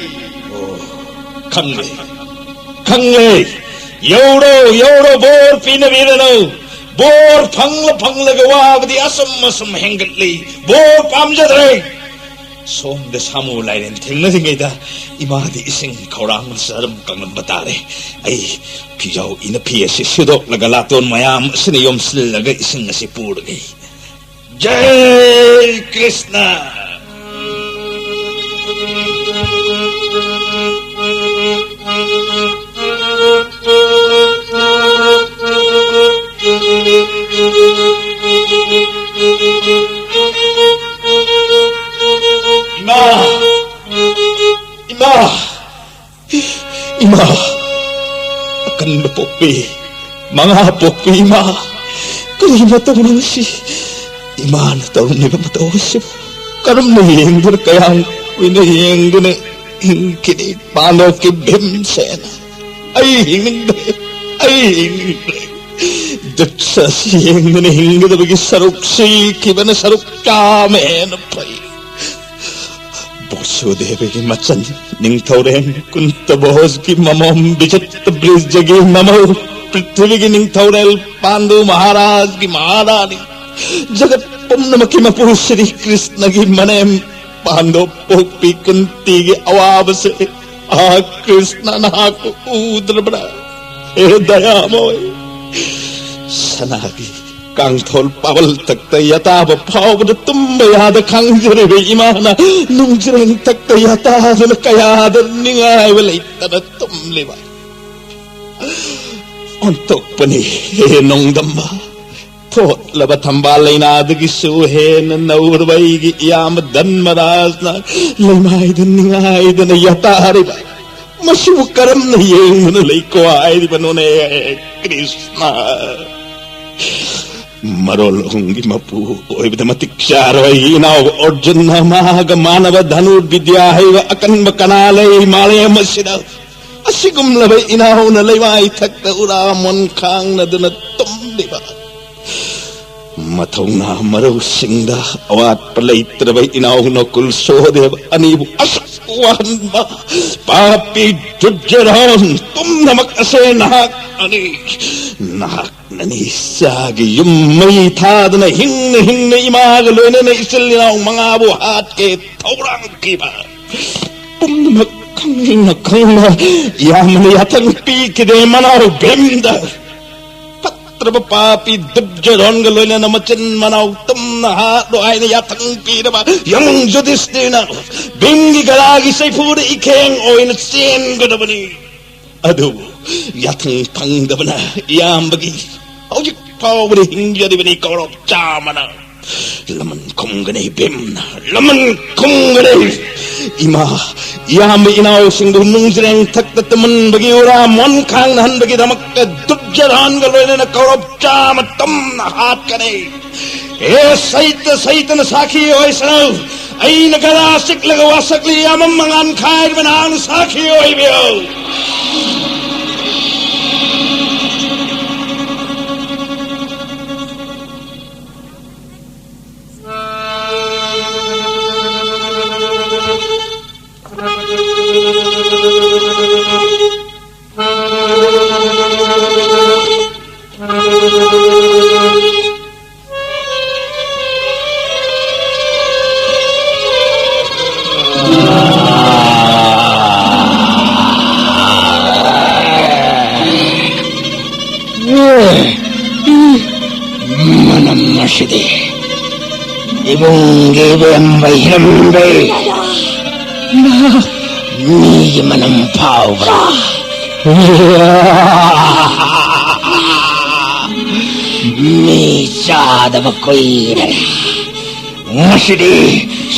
ꯑꯣ, ꯈꯪꯂꯦ, ꯈꯪꯂꯦ꯫ ꯌꯧꯔꯣ, ꯌꯧꯔꯣ, ꯕꯣꯔ ꯄꯤꯅꯕꯤꯔꯅꯨ꯫ ꯕꯣꯔ ꯐꯪꯂ ꯐꯪꯂꯒ ꯋꯥꯕꯗꯤ ꯑꯁꯨꯝ ꯑꯁꯨꯝ ꯍꯦꯟꯒꯠꯂꯤ꯫ ꯕꯣꯔ ꯄꯥꯝꯖꯗ꯭ꯔꯦ꯫ ꯁꯣꯝꯗ ꯁꯥꯃꯨ ꯂꯥꯏꯔꯦꯟ ꯊꯦꯡꯅꯔꯤꯉꯩꯗ ꯏꯃꯥꯗꯤ ꯏꯁꯤꯡ ꯈꯧꯔꯥꯡꯕꯅ ꯆꯔꯝ ꯀꯪꯂꯝꯕ ꯇꯥꯔꯦ꯫ ꯑꯩ ꯐꯤꯖꯥꯎ ꯏꯅꯐꯤ ꯑꯁꯤ ꯁꯨꯗꯣꯛꯂꯒ ꯂꯥꯇꯣꯟ ꯃꯌꯥꯝ ꯑꯁꯤꯅ ꯌꯣꯝꯁꯤꯜꯂꯒ ꯏꯁꯤꯡ ꯑꯁꯤ ꯄꯨꯔꯒꯦ꯫ ꯖꯩ ꯀ꯭ꯔꯤꯁꯅ! ꯏꯃꯥ! ꯏꯃꯥ! ꯏꯃꯥ! ꯄꯣꯛꯄꯤ, ꯃꯉꯥ ꯄꯣꯛꯄꯤ ꯏꯃꯥ, ꯀꯔꯤ ꯃꯇꯧꯅꯣ ꯉꯁꯤ ꯏꯃꯥꯅ ꯇꯧꯔꯝꯂꯤꯕ ꯃꯇꯧ ꯑꯁꯤꯕꯨ? ꯀꯔꯝꯅ ꯌꯦꯡꯗꯨꯅ, ꯀꯌꯥꯝ ꯀꯨꯏꯅ ꯌꯦꯡꯗꯨꯅ ꯍꯤꯡꯈꯤꯅꯤ ꯄꯥꯟꯗꯣꯞꯀꯤ ꯚꯤꯝꯁꯦꯅ? ꯑꯩ ꯍꯤꯡꯅꯤꯡꯗ꯭ꯔꯦ, ꯑꯩ ꯍꯤꯡꯅꯤꯡꯗ꯭ꯔꯦ꯫ ꯗ꯭ꯔꯤꯁ꯭ꯌ ꯑꯁꯤ ꯌꯦꯡꯗꯨꯅ ꯍꯤꯡꯒꯗꯕꯒꯤ ꯁꯔꯨꯛ ꯁꯤꯈꯤꯕꯅ ꯁꯔꯨꯛ ꯆꯥꯝꯃ ꯍꯦꯟꯅ ꯐꯩ꯫ ꯕꯁꯨꯗꯦꯕꯒꯤ ꯃꯆꯟ ꯅꯤꯡꯊꯧꯔꯦꯜ ꯀꯨꯟꯇ ꯕꯣꯁꯀꯤ ꯃꯃꯣꯝ ꯕꯤꯖꯤꯠ ꯕ꯭ꯔꯤꯖꯒꯤ ꯃꯃꯧ, ꯄ꯭ꯔꯤꯊꯤꯕꯤꯒꯤ ꯅꯤꯡꯊꯧꯔꯦꯜ ꯄꯥꯟꯗꯨ ꯃꯍꯥꯔꯥꯖꯒꯤ ꯃꯍꯥꯔꯥꯅꯤ, ꯖꯒꯠ ꯄꯨꯝꯅꯃꯛꯀꯤ ꯃꯄꯨ ꯁ꯭ꯔꯤ ꯀ꯭ꯔꯤꯁꯅꯒꯤ ꯃꯅꯦꯝ ꯄꯥꯟꯗꯣꯞ ꯄꯣꯛꯄꯤ ꯀꯨꯟꯇꯤꯒꯤ ꯑꯋꯥꯕꯁꯦ ꯑꯥ ꯀ꯭ꯔꯤꯁꯅ ꯅꯍꯥꯛꯄꯨ ꯎꯗ꯭ꯔꯕ꯭ꯔꯥ? ꯍꯦ ꯗꯌꯥꯃꯣꯏ, ꯁꯅꯥꯒꯤ ꯀꯥꯡꯊꯣꯜ ꯄꯥꯕꯜ ꯊꯛꯇ ꯌꯥꯇꯥꯕ ꯐꯥꯎꯕꯗ ꯇꯨꯝꯕ ꯌꯥꯗ ꯈꯥꯡꯖꯔꯤꯕ ꯏꯃꯥꯅ ꯅꯨꯡꯖ꯭ꯔꯦꯡ ꯊꯛꯇ ꯌꯥꯇꯥꯗꯨꯅ ꯀꯌꯥꯗ ꯅꯤꯡꯉꯥꯏꯕ ꯂꯩꯇꯅ ꯇꯨꯝꯂꯤꯕ꯫ ꯑꯣꯟꯊꯣꯛꯄꯅꯤ ꯍꯦ ꯅꯣꯡꯗꯝꯕ꯫ ꯊꯣꯠꯂꯕ ꯊꯝꯕꯥꯜ ꯂꯩꯅꯥꯗꯒꯤꯁꯨ ꯍꯦꯟꯅ ꯅꯧꯔꯕ ꯑꯩꯒꯤ ꯏꯌꯥꯝꯕ ꯙꯟꯃꯔꯥꯖꯅ ꯂꯩꯃꯥꯏꯗ ꯅꯤꯡꯉꯥꯏꯗꯅ ꯌꯥꯇꯥꯔꯤꯕ꯫ ꯃꯁꯤꯕꯨ ꯀꯔꯝꯅ ꯌꯦꯡꯗꯨꯅ ꯂꯩꯀꯣ ꯍꯥꯏꯔꯤꯕꯅꯣꯅꯦ, ꯀ꯭ꯔꯤꯁꯅ? ꯃꯔꯣꯜ ꯑꯍꯨꯝꯒꯤ ꯃꯄꯨ ꯑꯣꯏꯕꯗ ꯃꯇꯤꯛ ꯆꯥꯔꯕ ꯑꯩꯒꯤ ꯏꯅꯥꯎ ꯑꯔꯖꯨꯟꯅ ꯃꯥꯒ ꯃꯥꯟꯅꯕ ꯙꯅꯨꯔ ꯕꯤꯗ꯭ꯌꯥ ꯍꯩꯕ ꯑꯀꯟꯕ ꯀꯅꯥ ꯂꯩ ꯃꯥꯂꯦꯝ ꯑꯁꯤꯗ? ꯑꯁꯤꯒꯨꯝꯂꯕ ꯏꯅꯥꯎꯅ ꯂꯩꯃꯥꯏ ꯊꯛꯇ ꯎꯔꯥ ꯃꯣꯟ ꯈꯥꯡꯅꯗꯨꯅ ꯇꯨꯝꯂꯤꯕ꯫ ꯃꯊꯧꯅꯥ ꯃꯔꯧꯁꯤꯡꯗ ꯑꯋꯥꯠꯄ ꯂꯩꯇ꯭ꯔꯕ ꯏꯅꯥꯎ ꯅꯀꯨꯜ ꯁꯣꯍꯗꯦꯕ ꯑꯅꯤꯕꯨ ꯑꯁꯨꯛ ꯋꯥꯍꯟꯕ ꯄꯥꯄꯤ ꯗꯨꯔꯖꯣꯙꯟ ꯄꯨꯝꯅꯃꯛ ꯑꯁꯦ ꯅꯍꯥꯛꯅꯅꯤ꯫ ꯅꯍꯥꯛꯅꯅꯤ ꯆꯥꯒꯤ ꯌꯨꯝ ꯃꯩ ꯊꯥꯗꯨꯅ ꯍꯤꯡꯅ ꯍꯤꯡꯅ ꯏꯃꯥꯒ ꯂꯣꯏꯅꯅ ꯏꯆꯤꯜ ꯏꯅꯥꯎ ꯃꯉꯥꯕꯨ ꯍꯥꯠꯀꯦ ꯊꯧꯔꯥꯡꯈꯤꯕ꯫ ꯄꯨꯝꯅꯃꯛ ꯈꯪꯅ ꯈꯪꯅ ꯌꯥꯝꯅ ꯌꯥꯊꯪ ꯄꯤꯈꯤꯗꯦ ꯃꯅꯥꯎ ꯚꯤꯝꯗ꯫ ꯐꯠꯇ꯭ꯔꯕ ꯄꯥꯄꯤ ꯗꯨꯔꯖꯣꯙꯟꯒ ꯂꯣꯏꯅꯅ ꯃꯆꯤꯟ ꯃꯅꯥꯎ ꯇꯨꯝꯅ ꯍꯥꯠꯂꯣ ꯍꯥꯏꯅ ꯌꯥꯊꯪ ꯄꯤꯔꯕ ꯌꯥꯝꯕꯨꯡ ꯌꯨꯙꯤꯁꯊꯤꯔꯅ ꯚꯤꯝꯒꯤ ꯒꯗꯥꯒꯤ ꯆꯩꯐꯨꯗ ꯏꯈꯦꯡ ꯑꯣꯏꯅ ꯆꯦꯟꯒꯗꯕꯅꯤ꯫ ꯑꯗꯨꯕꯨ ꯌꯥꯊꯪ ꯐꯪꯗꯕꯅ ꯏꯌꯥꯝꯕꯒꯤ ꯍꯧꯖꯤꯛ ꯐꯥꯎꯕꯗ ꯍꯤꯡꯖꯔꯤꯕꯅꯤ ꯀꯧꯔꯕ ꯆꯥꯝꯃꯅ꯫ ꯂꯃꯟ ꯈꯨꯝꯒꯅꯤ ꯏꯕꯦꯝꯅ, ꯂꯃꯟ ꯈꯨꯝꯒꯅꯤ꯫ ꯏꯃꯥ, ꯏꯌꯥꯝꯕ ꯏꯅꯥꯎꯁꯤꯡꯕꯨ ꯅꯨꯡꯖ꯭ꯔꯦꯡ ꯊꯛꯇ ꯇꯨꯝꯍꯟꯕꯒꯤ ꯎꯔꯥ ꯃꯣꯟꯈꯥꯡꯅ ꯍꯟꯕꯒꯤꯗꯃꯛꯇ ꯗꯨꯕꯖꯔꯥꯟꯒ ꯂꯣꯏꯅꯅ ꯀꯧꯔꯞ ꯆꯥꯃ ꯇꯝꯅ ꯍꯥꯠꯀꯅꯤ꯫ ꯑꯦ ꯁꯩꯇ ꯁꯩꯇꯅ ꯁꯥꯈꯤ ꯑꯣꯏꯁꯅꯨ꯫ ꯑꯩꯅ ꯒꯗꯥ ꯆꯤꯛꯂꯒ ꯋꯥꯁꯛꯂꯤ ꯌꯥꯝꯃꯝ ꯃꯉꯥꯟ ꯈꯥꯏꯕ ꯅꯍꯥꯛꯅ ꯁꯥꯈꯤ ꯑꯣꯏꯕꯤꯌꯨ꯫ ꯃꯅꯝ ꯑꯁꯤꯗꯤ ꯏꯕꯨꯡꯒꯤ ꯏꯕꯦꯝꯕ ꯍꯤꯔꯝꯕꯩ ꯃꯤꯒꯤ ꯃꯅꯝ ꯐꯥꯎꯕ꯭ꯔꯥ? ꯃꯤ ꯆꯥꯗꯕ ꯀꯨꯏꯔꯦ꯫ ꯉꯁꯤꯗꯤ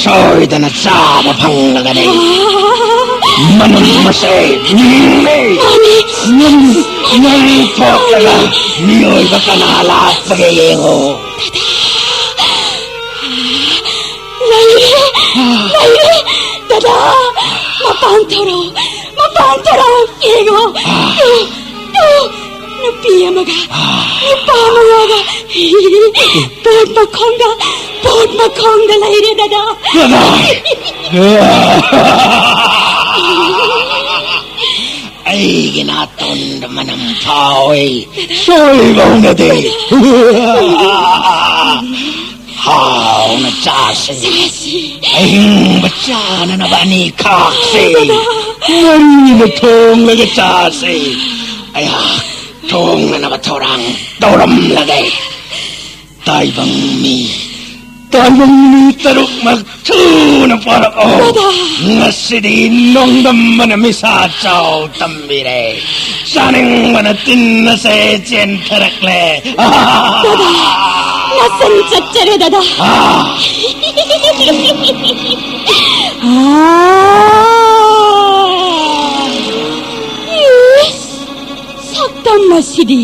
ꯁꯣꯏꯗꯅ ꯆꯥꯕ ꯐꯪꯂꯒꯅꯤ꯫ ꯃꯅꯝ ꯑꯁꯦ ꯃꯤꯅꯦ꯫ ꯅꯪ, ꯅꯪ ꯊꯣꯛꯂꯒ ꯃꯤꯑꯣꯏꯕ ꯀꯅꯥ ꯂꯥꯛꯄꯒꯦ ꯌꯦꯡꯉꯣ꯫ ꯂꯩꯔꯦ! ꯂꯩꯔꯦ! ꯗꯗꯥ! ꯃꯄꯥꯟ ꯊꯣꯔꯛꯑꯣ! ꯃꯄꯥꯟ ꯊꯣꯔꯛꯑꯣ! ꯌꯦꯡꯉꯣ! ꯇꯨ! ꯇꯨ! ꯅꯨꯄꯤ ꯑꯃꯒ ꯅꯨꯄꯥ ꯑꯃꯒ ꯄꯣꯠ ꯃꯈꯣꯡꯗ, ꯄꯣꯠ ꯃꯈꯣꯡꯗ ꯂꯩꯔꯦ, ꯗꯗꯥ! ꯗꯗꯥ! ꯑꯩꯒꯤ ꯅꯥꯇꯣꯟꯗ ꯃꯅꯝ ꯐꯥꯎꯏ꯫ ꯁꯣꯏꯕ ꯍꯧꯅꯗꯦ꯫ ꯍꯥꯎꯅ ꯆꯥꯁꯤ꯫ ꯆꯥꯁꯤ꯫ ꯑꯍꯤꯡꯕ ꯆꯥꯅꯅꯕ ꯑꯅꯤ ꯈꯥꯛꯁꯤ꯫ ꯃꯔꯤꯅ ꯊꯣꯡꯂꯒ ꯆꯥꯁꯤ꯫ ꯑꯩꯍꯥꯛ ꯊꯣꯡꯅꯅꯕ ꯊꯧꯔꯥꯡ ꯇꯧꯔꯝꯂꯒꯦ꯫ ꯇꯥꯏꯕꯪ ꯃꯤ, ꯇꯥꯏꯕꯪ ꯃꯤ ꯇꯔꯨꯛꯃꯛ ꯊꯨꯅ ꯄꯥꯔꯛꯑꯣ꯫ ꯗꯗꯥ! ꯉꯁꯤꯗꯤ ꯅꯣꯡꯗꯝꯕꯅ ꯃꯤꯁꯥ ꯆꯥꯎ ꯇꯝꯕꯤꯔꯦ꯫ ꯆꯥꯅꯤꯡꯕꯅ ꯇꯤꯟ ꯑꯁꯦ ꯆꯦꯟꯊꯔꯛꯂꯦ꯫ ꯗꯗꯥ! ꯃꯁꯝ ꯆꯠꯆꯔꯦ, ꯗꯗꯥ꯫ ꯑꯥ! ꯏꯁ, ꯁꯛꯇꯝ ꯑꯁꯤꯗꯤ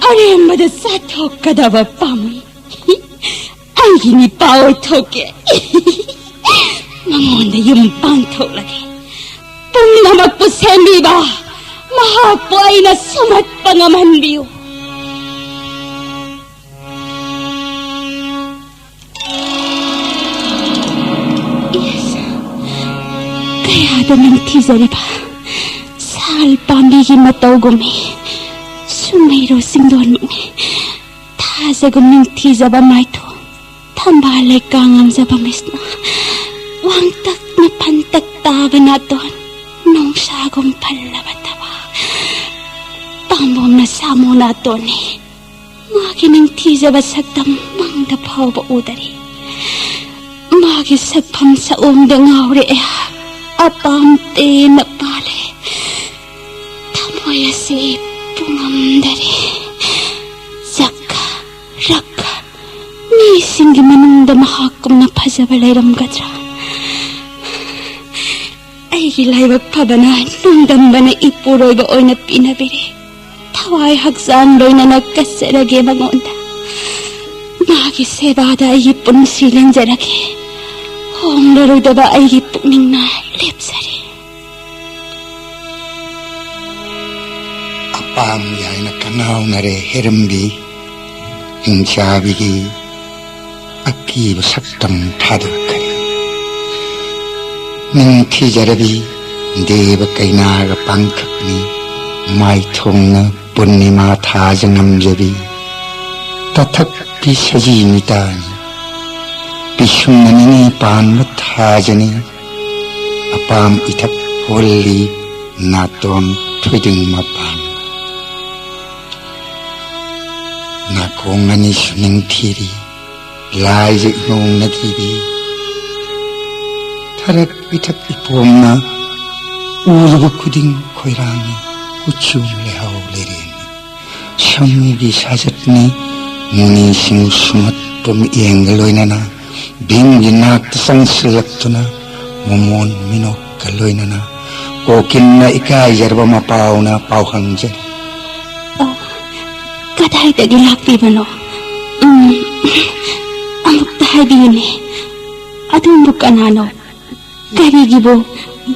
ꯑꯔꯦꯝꯕꯗ ꯆꯥꯊꯣꯛꯀꯗꯕ ꯄꯥꯝꯃꯤ꯫ ꯑꯩꯒꯤ ꯅꯤꯄꯥ ꯑꯣꯏꯊꯣꯛꯀꯦ꯫ ꯃꯉꯣꯟꯗ ꯌꯨꯝ ꯄꯥꯟꯊꯣꯛꯂꯒꯦ꯫ ꯄꯨꯝꯅꯃꯛꯄꯨ ꯁꯦꯝꯕꯤꯕ ꯃꯍꯥꯛꯄꯨ ꯑꯩꯅ ꯁꯨꯝꯍꯠꯄ ꯉꯝꯍꯟꯕꯤꯌꯨ꯫ ꯏꯁ, ꯀꯌꯥꯗ ꯅꯤꯡꯊꯤꯖꯔꯤꯕ ꯁꯥꯜ ꯄꯥꯝꯕꯤꯒꯤ ꯃꯇꯧꯒꯨꯝꯃꯤ꯫ ꯁꯨꯝꯍꯩꯔꯣ ꯆꯤꯡꯗꯣꯟꯃꯛꯅꯤ꯫ ꯊꯥꯖꯒꯨꯝ ꯅꯤꯡꯊꯤꯖꯕ ꯃꯥꯏꯊꯣꯡ, ꯊꯝꯕꯥꯜ ꯂꯩꯀꯥ ꯉꯝꯖꯕ ꯃꯤꯁꯅ, ꯋꯥꯡꯇꯛꯅ ꯐꯟꯇꯛ ꯇꯥꯕ ꯅꯥꯇꯣꯟ, ꯅꯣꯡꯁꯥꯒꯨꯝ ꯐꯜꯂꯕ ꯊꯕꯥꯛ, ꯄꯥꯝꯕꯣꯝꯅ ꯁꯥꯃꯨ ꯅꯥꯇꯣꯟꯅꯤ꯫ ꯃꯥꯒꯤ ꯅꯤꯡꯊꯤꯖꯕ ꯁꯛꯇꯝ ꯃꯪꯗ ꯐꯥꯎꯕ ꯎꯗꯔꯤ꯫ ꯃꯥꯒꯤ ꯁꯛꯐꯝ ꯁꯛꯑꯣꯡꯗ ꯉꯥꯎꯔꯦ ꯑꯩꯍꯥꯛ꯫ ꯑꯄꯥꯝ ꯇꯦꯟꯅ ꯄꯥꯜꯂꯦ꯫ ꯊꯃꯣꯏ ꯑꯁꯤ ꯄꯨꯡꯉꯝꯗꯔꯦ꯫ ꯖꯛꯀ, ꯔꯛꯀ, ꯃꯤꯁꯤꯡꯒꯤ ꯃꯅꯨꯡꯗ ꯃꯍꯥꯛꯀꯨꯝꯅ ꯐꯖꯕ ꯂꯩꯔꯝꯒꯗ꯭ꯔꯥ? ꯑꯩꯒꯤ ꯂꯥꯏꯕꯛ ꯐꯕꯅ ꯅꯣꯡꯗꯝꯕꯅ ꯏꯄꯨꯔꯣꯏꯕ ꯑꯣꯏꯅ ꯄꯤꯅꯕꯤꯔꯦ꯫ ꯊꯋꯥꯏ ꯍꯛꯆꯥꯡ ꯂꯣꯏꯅꯅ ꯀꯠꯆꯔꯒꯦ ꯃꯉꯣꯟꯗ꯫ ꯃꯥꯒꯤ ꯁꯦꯕꯥꯗ ꯑꯩꯒꯤ ꯄꯨꯟꯁꯤ ꯂꯦꯟꯖꯔꯒꯦ꯫ ꯍꯣꯡꯂꯔꯣꯏꯗꯕ ꯑꯩꯒꯤ ꯄꯨꯛꯅꯤꯡꯅ ꯂꯦꯞꯆꯔꯦ꯫ ꯑꯄꯥꯝ ꯌꯥꯏꯅ ꯀꯅꯥꯎꯅꯔꯦ ꯍꯦꯔꯝꯕꯤ꯫ ꯍꯤꯡꯆꯥꯕꯤꯒꯤ ꯑꯀꯤꯕ ꯁꯛꯇꯝ ꯊꯥꯗꯣꯛꯈ꯭ꯔꯦ꯫ ꯅꯤꯡꯊꯤꯖꯔꯕꯤ ꯗꯦꯕ ꯀꯩꯅꯥꯒ ꯄꯥꯡꯊꯛꯅꯤ꯫ ꯃꯥꯏꯊꯣꯡꯅ ꯄꯨꯔꯅꯤꯃꯥ ꯊꯥꯖ ꯉꯝꯖꯕꯤ꯫ ꯇꯊꯛꯄꯤ ꯁꯖꯤ ꯃꯤꯇꯥꯅꯤ꯫ ꯄꯤꯁꯨꯝꯅ ꯅꯤꯅꯤ ꯄꯥꯟꯕ ꯊꯥꯖꯅꯤ꯫ ꯑꯄꯥꯝ ꯏꯊꯛ ꯍꯣꯜꯂꯤ ꯅꯥꯇꯣꯟ ꯊꯣꯏꯗꯤꯡ ꯃꯄꯥꯟ꯫ ꯅꯥꯀꯣꯡ ꯑꯅꯤꯁꯨ ꯅꯤꯡꯊꯤꯔꯤ, ꯂꯥꯏꯖ ꯏꯃꯧ ꯅꯊꯤꯕꯤ꯫ ꯊꯔꯛ ꯏꯊꯛ ꯏꯄꯣꯝꯅ ꯎꯔꯨꯕ ꯈꯨꯗꯤꯡ ꯈꯣꯏꯔꯥꯡꯏ, ꯀꯨꯆꯨ ꯂꯩꯍꯥꯎ ꯂꯩꯔꯦꯡꯏ꯫ ꯁꯃꯨꯒꯤ ꯁꯥꯖꯠꯅꯤ, ꯃꯨꯅꯤꯁꯤꯡ ꯁꯨꯝꯍꯠꯄ ꯃꯤꯠꯌꯦꯡꯒ ꯂꯣꯏꯅꯅ ꯚꯤꯝꯒꯤ ꯅꯥꯛꯇ ꯆꯪꯁꯤꯜꯂꯛꯇꯨꯅ ꯃꯃꯣꯟ ꯃꯤꯅꯣꯛꯀ ꯂꯣꯏꯅꯅ ꯀꯣꯀꯤꯜꯅ ꯏꯀꯥꯏꯖꯔꯕ ꯃꯄꯥꯎꯅ ꯄꯥꯎ ꯍꯪꯖꯔꯤ꯫ ꯑ, ꯀꯗꯥꯏꯗꯒꯤ ꯂꯥꯛꯄꯤꯕꯅꯣ? ꯎꯝ, ꯑꯃꯨꯛꯇ ꯍꯥꯏꯕꯤꯌꯨꯅꯦ, ꯑꯗꯣꯝꯕꯨ ꯀꯅꯥꯅꯣ? ꯀꯔꯤꯒꯤꯕꯨ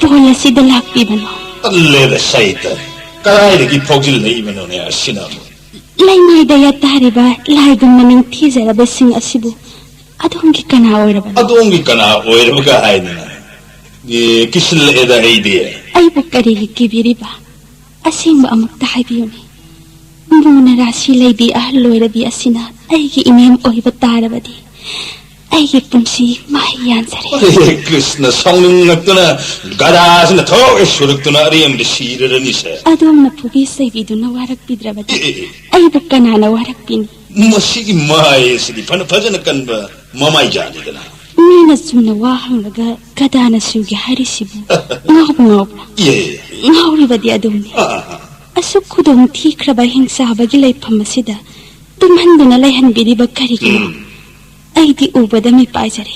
ꯕꯣꯜ ꯑꯁꯤꯗ ꯂꯥꯛꯄꯤꯕꯅꯣ? ꯇꯜꯂꯦꯗ ꯁꯩꯇ, ꯀꯗꯥꯏꯗꯒꯤ ꯐꯥꯎꯖꯤꯜꯂꯛꯏꯕꯅꯣꯅꯦ ꯑꯁꯤꯅ ꯑꯃꯨꯛ? ꯂꯩꯃꯥꯏꯗ ꯌꯥꯇꯥꯔꯤꯕ ꯂꯥꯏꯒꯨꯝꯅ ꯅꯤꯡꯊꯤꯖꯔꯕꯁꯤꯡ ꯑꯁꯤꯕꯨ ꯑꯗꯣꯝꯒꯤ ꯀꯅꯥ ꯑꯣꯏꯔꯕꯅꯣ? ꯑꯗꯣꯝꯒꯤ ꯀꯅꯥ ꯑꯣꯏꯔꯕꯒ ꯍꯥꯏꯗꯅ? ꯑꯦ, ꯀꯤꯁꯤꯜꯂꯛꯑꯦꯗ ꯑꯩꯗꯤ꯫ ꯑꯩꯕꯨ ꯀꯔꯤꯒꯤ ꯀꯤꯕꯤꯔꯤꯕ? ꯑꯁꯦꯡꯕ ꯑꯃꯨꯛꯇ ꯍꯥꯏꯕꯤꯌꯨꯅꯦ꯫ ꯃꯨꯅ ꯔꯥꯁꯤ ꯂꯩꯕꯤ ꯑꯍꯜ ꯑꯣꯏꯔꯕꯤ ꯑꯁꯤꯅ ꯑꯩꯒꯤ ꯏꯅꯦꯝ ꯑꯣꯏꯕ ꯇꯥꯔꯕꯗꯤ ꯑꯩꯒꯤ ꯄꯨꯟꯁꯤ ꯃꯍꯩ ꯌꯥꯟꯖꯔꯦ꯫ ꯑꯦ, ꯀ꯭ꯔꯤꯁꯅ ꯁꯥꯎꯅꯤꯡꯉꯛꯇꯨꯅ ꯒꯗꯥꯁꯤꯅ ꯊꯣꯛꯑꯦ ꯁꯨꯔꯛꯇꯨꯅ ꯑꯔꯦꯝꯕꯗ ꯁꯤꯔꯔꯅꯤꯁꯦ꯫ ꯑꯗꯣꯝꯅ ꯐꯨꯕꯤ ꯆꯩꯕꯤꯗꯨꯅ ꯋꯥꯔꯛꯄꯤꯗ꯭ꯔꯕꯗꯤ ꯑꯦ, ꯑꯦ, ꯑꯦ꯫ ꯑꯩꯕꯨ ꯀꯅꯥꯅ ꯋꯥꯔꯛꯄꯤꯅꯤ? ꯃꯁꯤꯒꯤ ꯃꯥꯏ ꯑꯁꯤꯗꯤ ꯐꯅ ꯐꯖꯅ ꯀꯟꯕ ꯃꯃꯥꯏꯖꯥꯠꯅꯤꯗꯅ꯫ ꯃꯤꯅ ꯆꯨꯝꯅ ꯋꯥ ꯍꯪꯂꯒ ꯒꯗꯥꯅ ꯁꯨꯒꯦ ꯍꯥꯏꯔꯤꯁꯤꯕꯨ ꯉꯥꯎꯕ ꯉꯥꯎꯕ꯭ꯔꯥ? ꯏꯌꯦ, ꯏꯌꯦ꯫ ꯉꯥꯎꯔꯤꯕꯗꯤ ꯑꯗꯨꯝꯅꯤ꯫ ꯑꯥ, ꯑꯥ, ꯑꯥ꯫ ꯑꯁꯨꯛ ꯈꯨꯗꯣꯡ ꯊꯤꯈ꯭ꯔꯕ ꯍꯤꯡꯆꯥꯕꯒꯤ ꯂꯩꯐꯝ ꯑꯁꯤꯗ ꯇꯨꯝꯍꯟꯗꯨꯅ ꯂꯩꯍꯟꯕꯤꯔꯤꯕ ꯀꯔꯤꯒꯤꯅꯣ? ꯎꯝ꯫ ꯑꯩꯗꯤ ꯎꯕꯗ ꯃꯤꯄꯥꯏꯖꯔꯦ꯫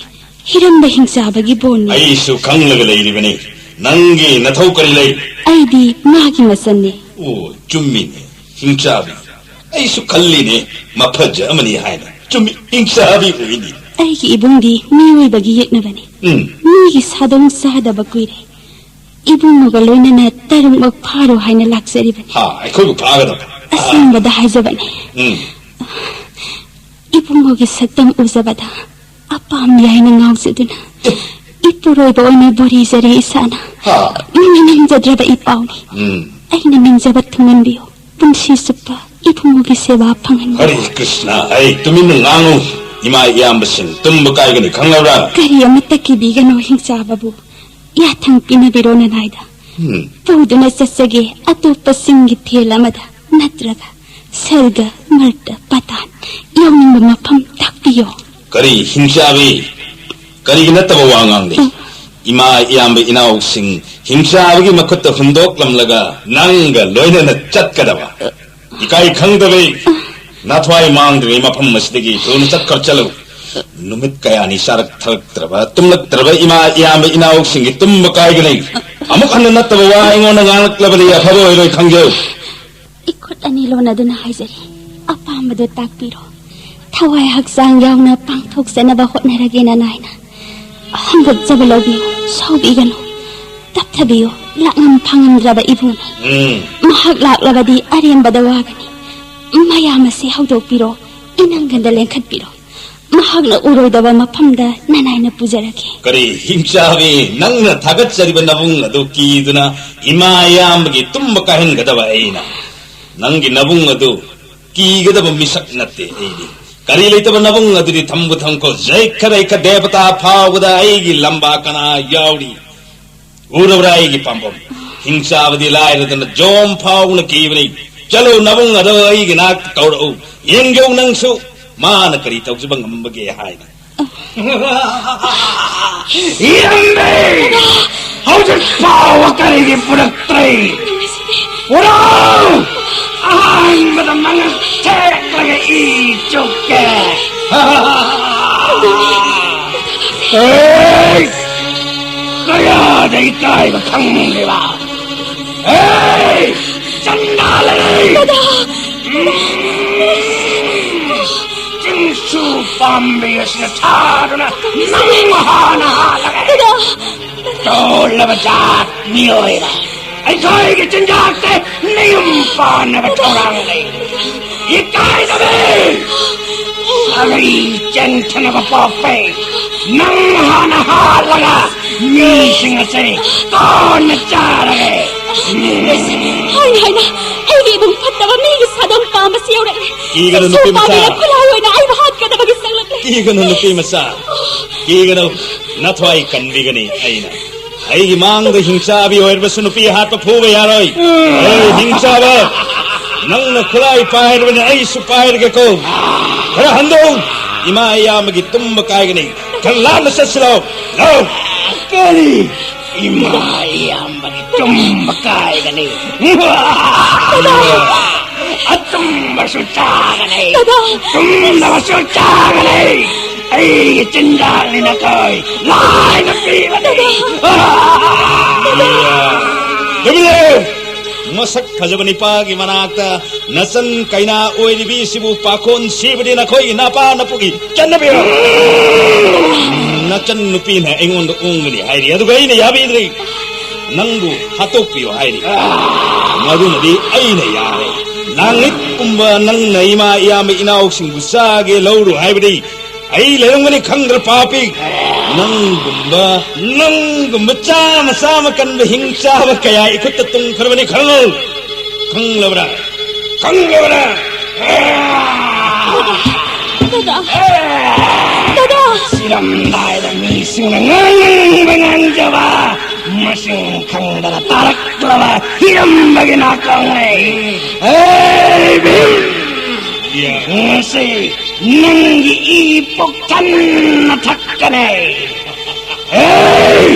ꯍꯤꯔꯝꯕ ꯍꯤꯡꯆꯥꯕꯒꯤ ꯕꯣꯟꯅꯤ꯫ ꯑꯩꯁꯨ ꯈꯪꯂꯒ ꯂꯩꯔꯤꯕꯅꯤ꯫ ꯅꯪꯒꯤ ꯅꯊꯧ ꯀꯔꯤ ꯂꯩ? ꯑꯩꯗꯤ ꯃꯥꯒꯤ ꯃꯆꯟꯅꯤ꯫ ꯑꯣ, ꯆꯨꯝꯃꯤꯅꯦ, ꯍꯤꯡꯆꯥꯕꯤ꯫ ꯑꯩꯁꯨ ꯈꯜꯂꯤꯅꯦ, ꯃꯐꯖ ꯑꯃꯅꯤ ꯍꯥꯏꯅ꯫ ꯆꯨꯝꯃꯤ, ꯍꯤꯡꯆꯥꯕꯤ ꯑꯣꯏꯅꯤ꯫ ꯑꯩꯒꯤ ꯏꯕꯨꯡꯗꯤ ꯃꯤꯑꯣꯏꯕꯒꯤ ꯌꯦꯛꯅꯕꯅꯤ꯫ ꯎꯝ꯫ ꯃꯤꯒꯤ ꯁꯥꯗꯣꯡ ꯆꯥꯗꯕ ꯀꯨꯏꯔꯦ꯫ ꯏꯕꯨꯡꯉꯣꯒ ꯂꯣꯏꯅꯅ ꯇꯔꯨꯛꯃꯛ ꯐꯥꯔꯣ ꯍꯥꯏꯅ ꯂꯥꯛꯆꯔꯤꯕꯅꯤ꯫ ꯍꯥ, ꯑꯩꯈꯣꯏꯕꯨ ꯐꯥꯒꯗꯕ? ꯑꯁꯦꯡꯕꯗ ꯍꯥꯏꯖꯕꯅꯤ꯫ ꯎꯝ꯫ ꯏꯕꯨꯡꯉꯣꯒꯤ ꯁꯛꯇꯝ ꯎꯖꯕꯗ ꯑꯄꯥꯝ ꯌꯥꯏꯅ ꯉꯥꯎꯖꯗꯨꯅ ꯏꯄꯨꯔꯣꯏꯕ ꯑꯣꯏꯅ ꯕꯣꯔꯤꯖꯔꯦ ꯏꯁꯥꯅ꯫ ꯍꯥ꯫ ꯃꯤꯅ ꯅꯤꯡꯖꯗ꯭ꯔꯕ ꯏꯄꯥꯎꯅꯤ꯫ ꯎꯝ꯫ ꯑꯩꯅ ꯅꯤꯡꯖꯕ ꯊꯨꯡꯍꯟꯕꯤꯌꯨ꯫ ꯄꯨꯟꯁꯤ ꯆꯨꯞꯄ ꯏꯕꯨꯡꯉꯣꯒꯤ ꯁꯦꯕꯥ ꯐꯪꯍꯟꯕꯤꯌꯨ꯫ ꯍꯔꯦ ꯀ꯭ꯔꯤꯁꯅ, ꯑꯩ ꯇꯨꯃꯤꯟꯅ ꯉꯥꯡꯉꯨ꯫ ꯏꯃꯥ ꯏꯌꯥꯝꯕꯁꯤꯡ ꯇꯨꯝꯕ ꯀꯥꯏꯒꯅꯤ ꯈꯪꯂꯕ꯭ꯔꯥ? ꯀꯔꯤ ꯑꯃꯠꯇ ꯀꯤꯕꯤꯒꯅꯨ ꯍꯤꯡꯆꯥꯕꯕꯨ꯫ ꯌꯥꯊꯪ ꯄꯤꯅꯕꯤꯔꯣ ꯅꯅꯥꯏꯗ꯫ ꯎꯝ꯫ ꯄꯨꯗꯨꯅ ꯆꯠꯆꯒꯦ ꯑꯇꯣꯞꯄꯁꯤꯡꯒꯤ ꯊꯦꯜ ꯑꯃꯗ, ꯅꯠꯇ꯭ꯔꯒ ꯁꯔꯒ, ꯃꯔꯇ, ꯄꯇꯥꯟ ꯌꯧꯅꯤꯡꯕ ꯃꯐꯝ ꯇꯥꯛꯄꯤꯌꯣ꯫ ꯀꯔꯤ ꯍꯤꯡꯆꯥꯕꯤ? ꯀꯔꯤꯒꯤ ꯅꯠꯇꯕ ꯋꯥ ꯉꯥꯡꯂꯤ? ꯎꯝ꯫ ꯏꯃꯥ ꯏꯌꯥꯝꯕ ꯏꯅꯥꯎꯁꯤꯡ ꯍꯤꯡꯆꯥꯕꯒꯤ ꯃꯈꯨꯠꯇ ꯍꯨꯟꯗꯣꯛꯂꯝꯂꯒ ꯅꯪꯒ ꯂꯣꯏꯅꯅ ꯆꯠꯀꯗꯕ? ꯏꯀꯥꯏ ꯈꯪꯗꯕꯤ, ꯅꯥꯊ꯭ꯋꯥꯏ ꯃꯥꯡꯗ꯭ꯔꯤꯉꯩ ꯃꯐꯝ ꯑꯁꯤꯗꯒꯤ ꯊꯨꯅ ꯆꯠꯈ꯭ꯔ ꯆꯠꯂꯨ꯫ ꯅꯨꯃꯤꯠ ꯀꯌꯥꯅꯤ ꯆꯥꯔꯛ ꯊꯛꯂꯛꯇ꯭ꯔꯕ, ꯇꯨꯝꯂꯛꯇ꯭ꯔꯕ ꯏꯃꯥ ꯏꯌꯥꯝꯕ ꯏꯅꯥꯎꯁꯤꯡꯒꯤ ꯇꯨꯝꯕ ꯀꯥꯏꯒꯅꯤ꯫ ꯑꯃꯨꯛ ꯍꯟꯅ ꯅꯠꯇꯕ ꯋꯥ ꯑꯩꯉꯣꯟꯗ ꯉꯥꯡꯂꯛꯂꯕꯗꯤ ꯑꯐꯕ ꯑꯣꯏꯔꯣꯏ, ꯈꯪꯖꯧ꯫ ꯏꯈꯨꯠ ꯑꯅꯤ ꯂꯣꯟꯅꯗꯨꯅ ꯍꯥꯏꯖꯔꯤ, ꯑꯄꯥꯝꯕꯗꯨ ꯇꯥꯛꯄꯤꯔꯣ꯫ ꯊꯋꯥꯏ ꯍꯛꯆꯥꯡ ꯌꯥꯎꯅ ꯄꯥꯡꯊꯣꯛꯆꯅꯕ ꯍꯣꯠꯅꯔꯒꯦ, ꯅꯅꯥꯏꯅ꯫ ꯍꯪꯒꯠꯆꯕ ꯂꯧꯕꯤꯌꯨ, ꯁꯥꯎꯕꯤꯒꯅꯨ꯫ ꯇꯞꯊꯕꯤꯌꯨ, ꯂꯥꯛꯉꯝ ꯐꯪꯉꯝꯗ꯭ꯔꯕ ꯏꯕꯨꯡꯅꯤ꯫ ꯎꯝ꯫ ꯃꯍꯥꯛ ꯂꯥꯛꯂꯕꯗꯤ ꯑꯔꯦꯝꯕꯗ ꯋꯥꯒꯅꯤ꯫ ꯃꯌꯥꯝ ꯑꯁꯤ ꯍꯧꯗꯣꯛꯄꯤꯔꯣ, ꯏꯅꯪꯒꯟꯗ ꯂꯦꯡꯈꯠꯄꯤꯔꯣ꯫ ꯃꯍꯥꯛꯅ ꯎꯔꯣꯏꯗꯕ ꯃꯐꯝꯗ ꯅꯅꯥꯏꯅ ꯄꯨꯖꯔꯒꯦ꯫ ꯀꯔꯤ, ꯍꯤꯡꯆꯥꯕꯤ, ꯅꯪꯅ ꯊꯥꯒꯠꯆꯔꯤꯕ ꯅꯕꯨꯡ ꯑꯗꯨ ꯀꯤꯗꯨꯅ ꯏꯃꯥ ꯏꯌꯥꯝꯕꯒꯤ ꯇꯨꯝꯕ ꯀꯥꯏꯍꯟꯒꯗꯕ ꯑꯩꯅ? ꯅꯪꯒꯤ ꯅꯕꯨꯡ ꯑꯗꯨ ꯀꯤꯒꯗꯕ ꯃꯤꯁꯛ ꯅꯠꯇꯦ ꯑꯩꯗꯤ꯫ ꯀꯔꯤ ꯂꯩꯇꯕ ꯅꯕꯨꯡ ꯑꯗꯨꯗꯤ ꯊꯝꯕꯨ ꯊꯝꯈꯣ, ꯖꯩꯈ ꯔꯩꯈ ꯗꯦꯕꯇꯥ ꯐꯥꯎꯕꯗ ꯑꯩꯒꯤ ꯂꯝꯕꯥ ꯀꯅꯥ ꯌꯥꯎꯔꯤ? ꯎꯔꯕ꯭ꯔꯥ ꯑꯩꯒꯤ ꯄꯥꯝꯕꯣꯝ? ꯍꯤꯡꯆꯥꯕꯗꯤ ꯂꯥꯏꯔꯗꯅ ꯖꯣꯝ ꯐꯥꯎꯅ ꯀꯤꯕꯅꯤ꯫ ꯆꯠꯂꯨ, ꯅꯕꯨꯡ ꯑꯗꯣ ꯑꯩꯒꯤ ꯅꯥꯛꯇ ꯀꯧꯔꯛꯎ꯫ ꯌꯦꯡꯖꯧ ꯅꯪꯁꯨ, ꯃꯥꯅ ꯀꯔꯤ ꯇꯧꯖꯕ ꯉꯝꯕꯒꯦ ꯍꯥꯏꯅ꯫ ꯏꯔꯝꯃꯤ! ꯍꯧꯖꯤꯛ ꯐꯥꯎꯕ ꯀꯔꯤꯒꯤ ꯄꯨꯔꯛꯇ꯭ꯔꯤ? ꯄꯨꯔꯛꯎ! ꯑꯍꯥꯟꯕꯗ ꯃꯉꯛ ꯊꯦꯛꯂꯒ ꯏ ꯆꯨꯞꯀꯦ꯫ ꯑꯦ! ꯀꯌꯥꯗ ꯏꯀꯥꯏꯕ ꯈꯪꯂꯤꯕ? ꯑꯦ! ꯆꯟꯗꯥꯂꯅꯤ! ꯗꯗꯥ! ꯆꯤꯡꯁꯨ ꯄꯥꯝꯕꯤ ꯑꯁꯤꯅ ꯊꯥꯗꯨꯅ ꯅꯪꯕꯨ ꯍꯥꯟꯅ ꯍꯥꯠꯂꯒꯦ꯫ ꯗꯗꯥ! ꯇꯣꯜꯂꯕ ꯖꯥꯠ ꯃꯤꯑꯣꯏꯕ, ꯑꯩꯈꯣꯏꯒꯤ ꯆꯤꯟꯖꯥꯛꯇ ꯅꯌꯨꯝ ꯄꯥꯟꯅꯕ ꯊꯧꯔꯥꯡ ꯂꯩ꯫ ꯏꯀꯥꯏꯗꯕꯤ! ꯁꯥꯒꯩ ꯆꯦꯟꯊꯅꯕ ꯄꯣꯛꯄꯤ! ꯅꯪ ꯍꯥꯟꯅ ꯍꯥꯠꯂꯒ ꯃꯤꯁꯤꯡ ꯑꯁꯤ ꯀꯣꯟꯅ ꯆꯥꯔꯒꯦ! ꯍꯥꯏꯅ ꯍꯥꯏꯅ ꯑꯩꯒꯤ ꯏꯕꯨꯡ ꯐꯠꯇꯕ ꯃꯤꯒꯤ ꯁꯥꯗꯣꯡ ꯄꯥꯝꯕꯁꯤ ꯌꯧꯔꯛꯂꯦ꯫ ꯀꯤꯒꯅꯨ, ꯅꯨꯄꯤ ꯃꯆꯥ꯫ ꯁꯣꯄꯥꯕꯤꯅ ꯈꯨꯠꯂꯥꯏ ꯑꯣꯏꯅ ꯑꯩꯕꯨ ꯍꯥꯠꯀꯗꯕꯒꯤ ꯆꯪꯂꯛꯂꯦ꯫ ꯀꯤꯒꯅꯨ, ꯅꯨꯄꯤ ꯃꯆꯥ꯫ ꯀꯤꯒꯅꯨ, ꯅꯊ꯭ꯋꯥꯏ ꯀꯟꯕꯤꯒꯅꯤ ꯑꯩꯅ꯫ ꯑꯩꯒꯤ ꯃꯥꯡꯗ ꯍꯤꯡꯆꯥꯕꯤ ꯑꯣꯏꯔꯕꯁꯨ ꯅꯨꯄꯤ ꯍꯥꯠꯄ ꯐꯨꯕ ꯌꯥꯔꯣꯏ꯫ ꯑꯩ ꯍꯤꯡꯆꯥꯕ, ꯅꯪꯅ ꯈꯨꯠꯂꯥꯏ ꯄꯥꯏꯔꯕꯅꯤ, ꯑꯩꯁꯨ ꯄꯥꯏꯔꯒꯦꯀꯣ꯫ ꯈꯔ ꯍꯟꯗꯧ, ꯏꯃꯥ ꯏꯌꯥꯝꯕꯒꯤ ꯇꯨꯝꯕ ꯀꯥꯏꯒꯅꯤ꯫ ꯈꯔ ꯂꯥꯞꯅ ꯆꯠꯁꯤꯜꯂꯣ꯫ ꯂꯥꯎ꯫ ꯀꯔꯤ? ꯏꯃꯥ ꯏꯌꯥꯝꯕꯒꯤ ꯇꯨꯝꯕ ꯀꯥꯏꯒꯅꯤ? ꯑꯆꯨꯝꯕꯁꯨ ꯆꯥꯒꯅꯤ, ꯆꯨꯝꯗꯕꯁꯨ ꯆꯥꯒꯅꯤ꯫ ꯑꯩꯒꯤ ꯆꯤꯟꯖꯥꯛꯅꯤ ꯅꯈꯣꯏ ꯂꯥꯏꯅ ꯄꯤꯕꯅꯤ꯫ ꯅꯨꯃꯤꯠꯂꯩ! ꯃꯁꯛ ꯐꯖꯕ ꯅꯤꯄꯥꯒꯤ ꯃꯅꯥꯛꯇ ꯅꯆꯟ ꯀꯩꯅꯥ ꯑꯣꯏꯔꯤꯕꯤꯁꯤꯕꯨ ꯄꯥꯈꯣꯟ ꯁꯤꯕꯗꯤ ꯅꯈꯣꯏꯒꯤ ꯅꯄꯥ ꯅꯄꯨꯒꯤ ꯆꯠꯅꯕꯤꯔꯣ? ꯅꯆꯟ ꯅꯨꯄꯤꯅ ꯑꯩꯉꯣꯟꯗ ꯑꯣꯡꯒꯅꯤ ꯍꯥꯏꯔꯤ, ꯑꯗꯨꯒ ꯑꯩꯅ ꯌꯥꯕꯤꯗ꯭ꯔꯤ꯫ ꯅꯪꯕꯨ ꯍꯥꯠꯇꯣꯛꯄꯤꯌꯨ ꯍꯥꯏꯔꯤ꯫ ꯃꯗꯨꯃꯗꯤ ꯑꯩꯅ ꯌꯥꯔꯦ꯫ ꯂꯥꯡꯅꯤꯛꯀꯨꯝꯕ ꯅꯪꯅ ꯏꯃꯥ ꯏꯌꯥꯝꯕ ꯏꯅꯥꯎꯁꯤꯡꯕꯨ ꯆꯥꯒꯦ ꯂꯧꯔꯨ ꯍꯥꯏꯕꯗꯤ ꯑꯩ ꯂꯩꯔꯝꯒꯅꯤ ꯈꯪꯗ꯭ꯔ ꯄꯥꯄꯤ? ꯅꯪꯒꯨꯝꯕ, ꯅꯪꯒꯨꯝꯕ ꯆꯥꯃ ꯆꯥꯃ ꯀꯟꯕ ꯍꯤꯡ ꯆꯥꯕ ꯀꯌꯥ ꯏꯈꯨꯠꯇ ꯇꯨꯡꯈ꯭ꯔꯕꯅꯤ ꯈꯪꯂꯨ꯫ ꯈꯪꯂꯕ꯭ꯔꯥ? ꯈꯪꯂꯕ꯭ꯔꯥ? ꯗꯗꯥ! ꯗꯗꯥ! ꯁꯤꯔꯝꯗꯥꯏꯗ ꯃꯤꯁꯤꯡꯅ ꯉꯥꯡꯅꯤꯡꯕ ꯉꯥꯡꯖꯕ, ꯃꯁꯤꯡ ꯈꯪꯗꯅ ꯇꯥꯔꯛꯂꯕ ꯍꯤꯔꯝꯕꯒꯤ ꯅꯥꯀꯣꯡꯅꯦ꯫ ꯍꯦ ꯚꯤꯝ! ꯉꯁꯤ ꯅꯪꯒꯤ ꯏ ꯄꯨꯛ ꯊꯟꯅ ꯊꯛꯀꯅꯤ꯫ ꯍꯦ!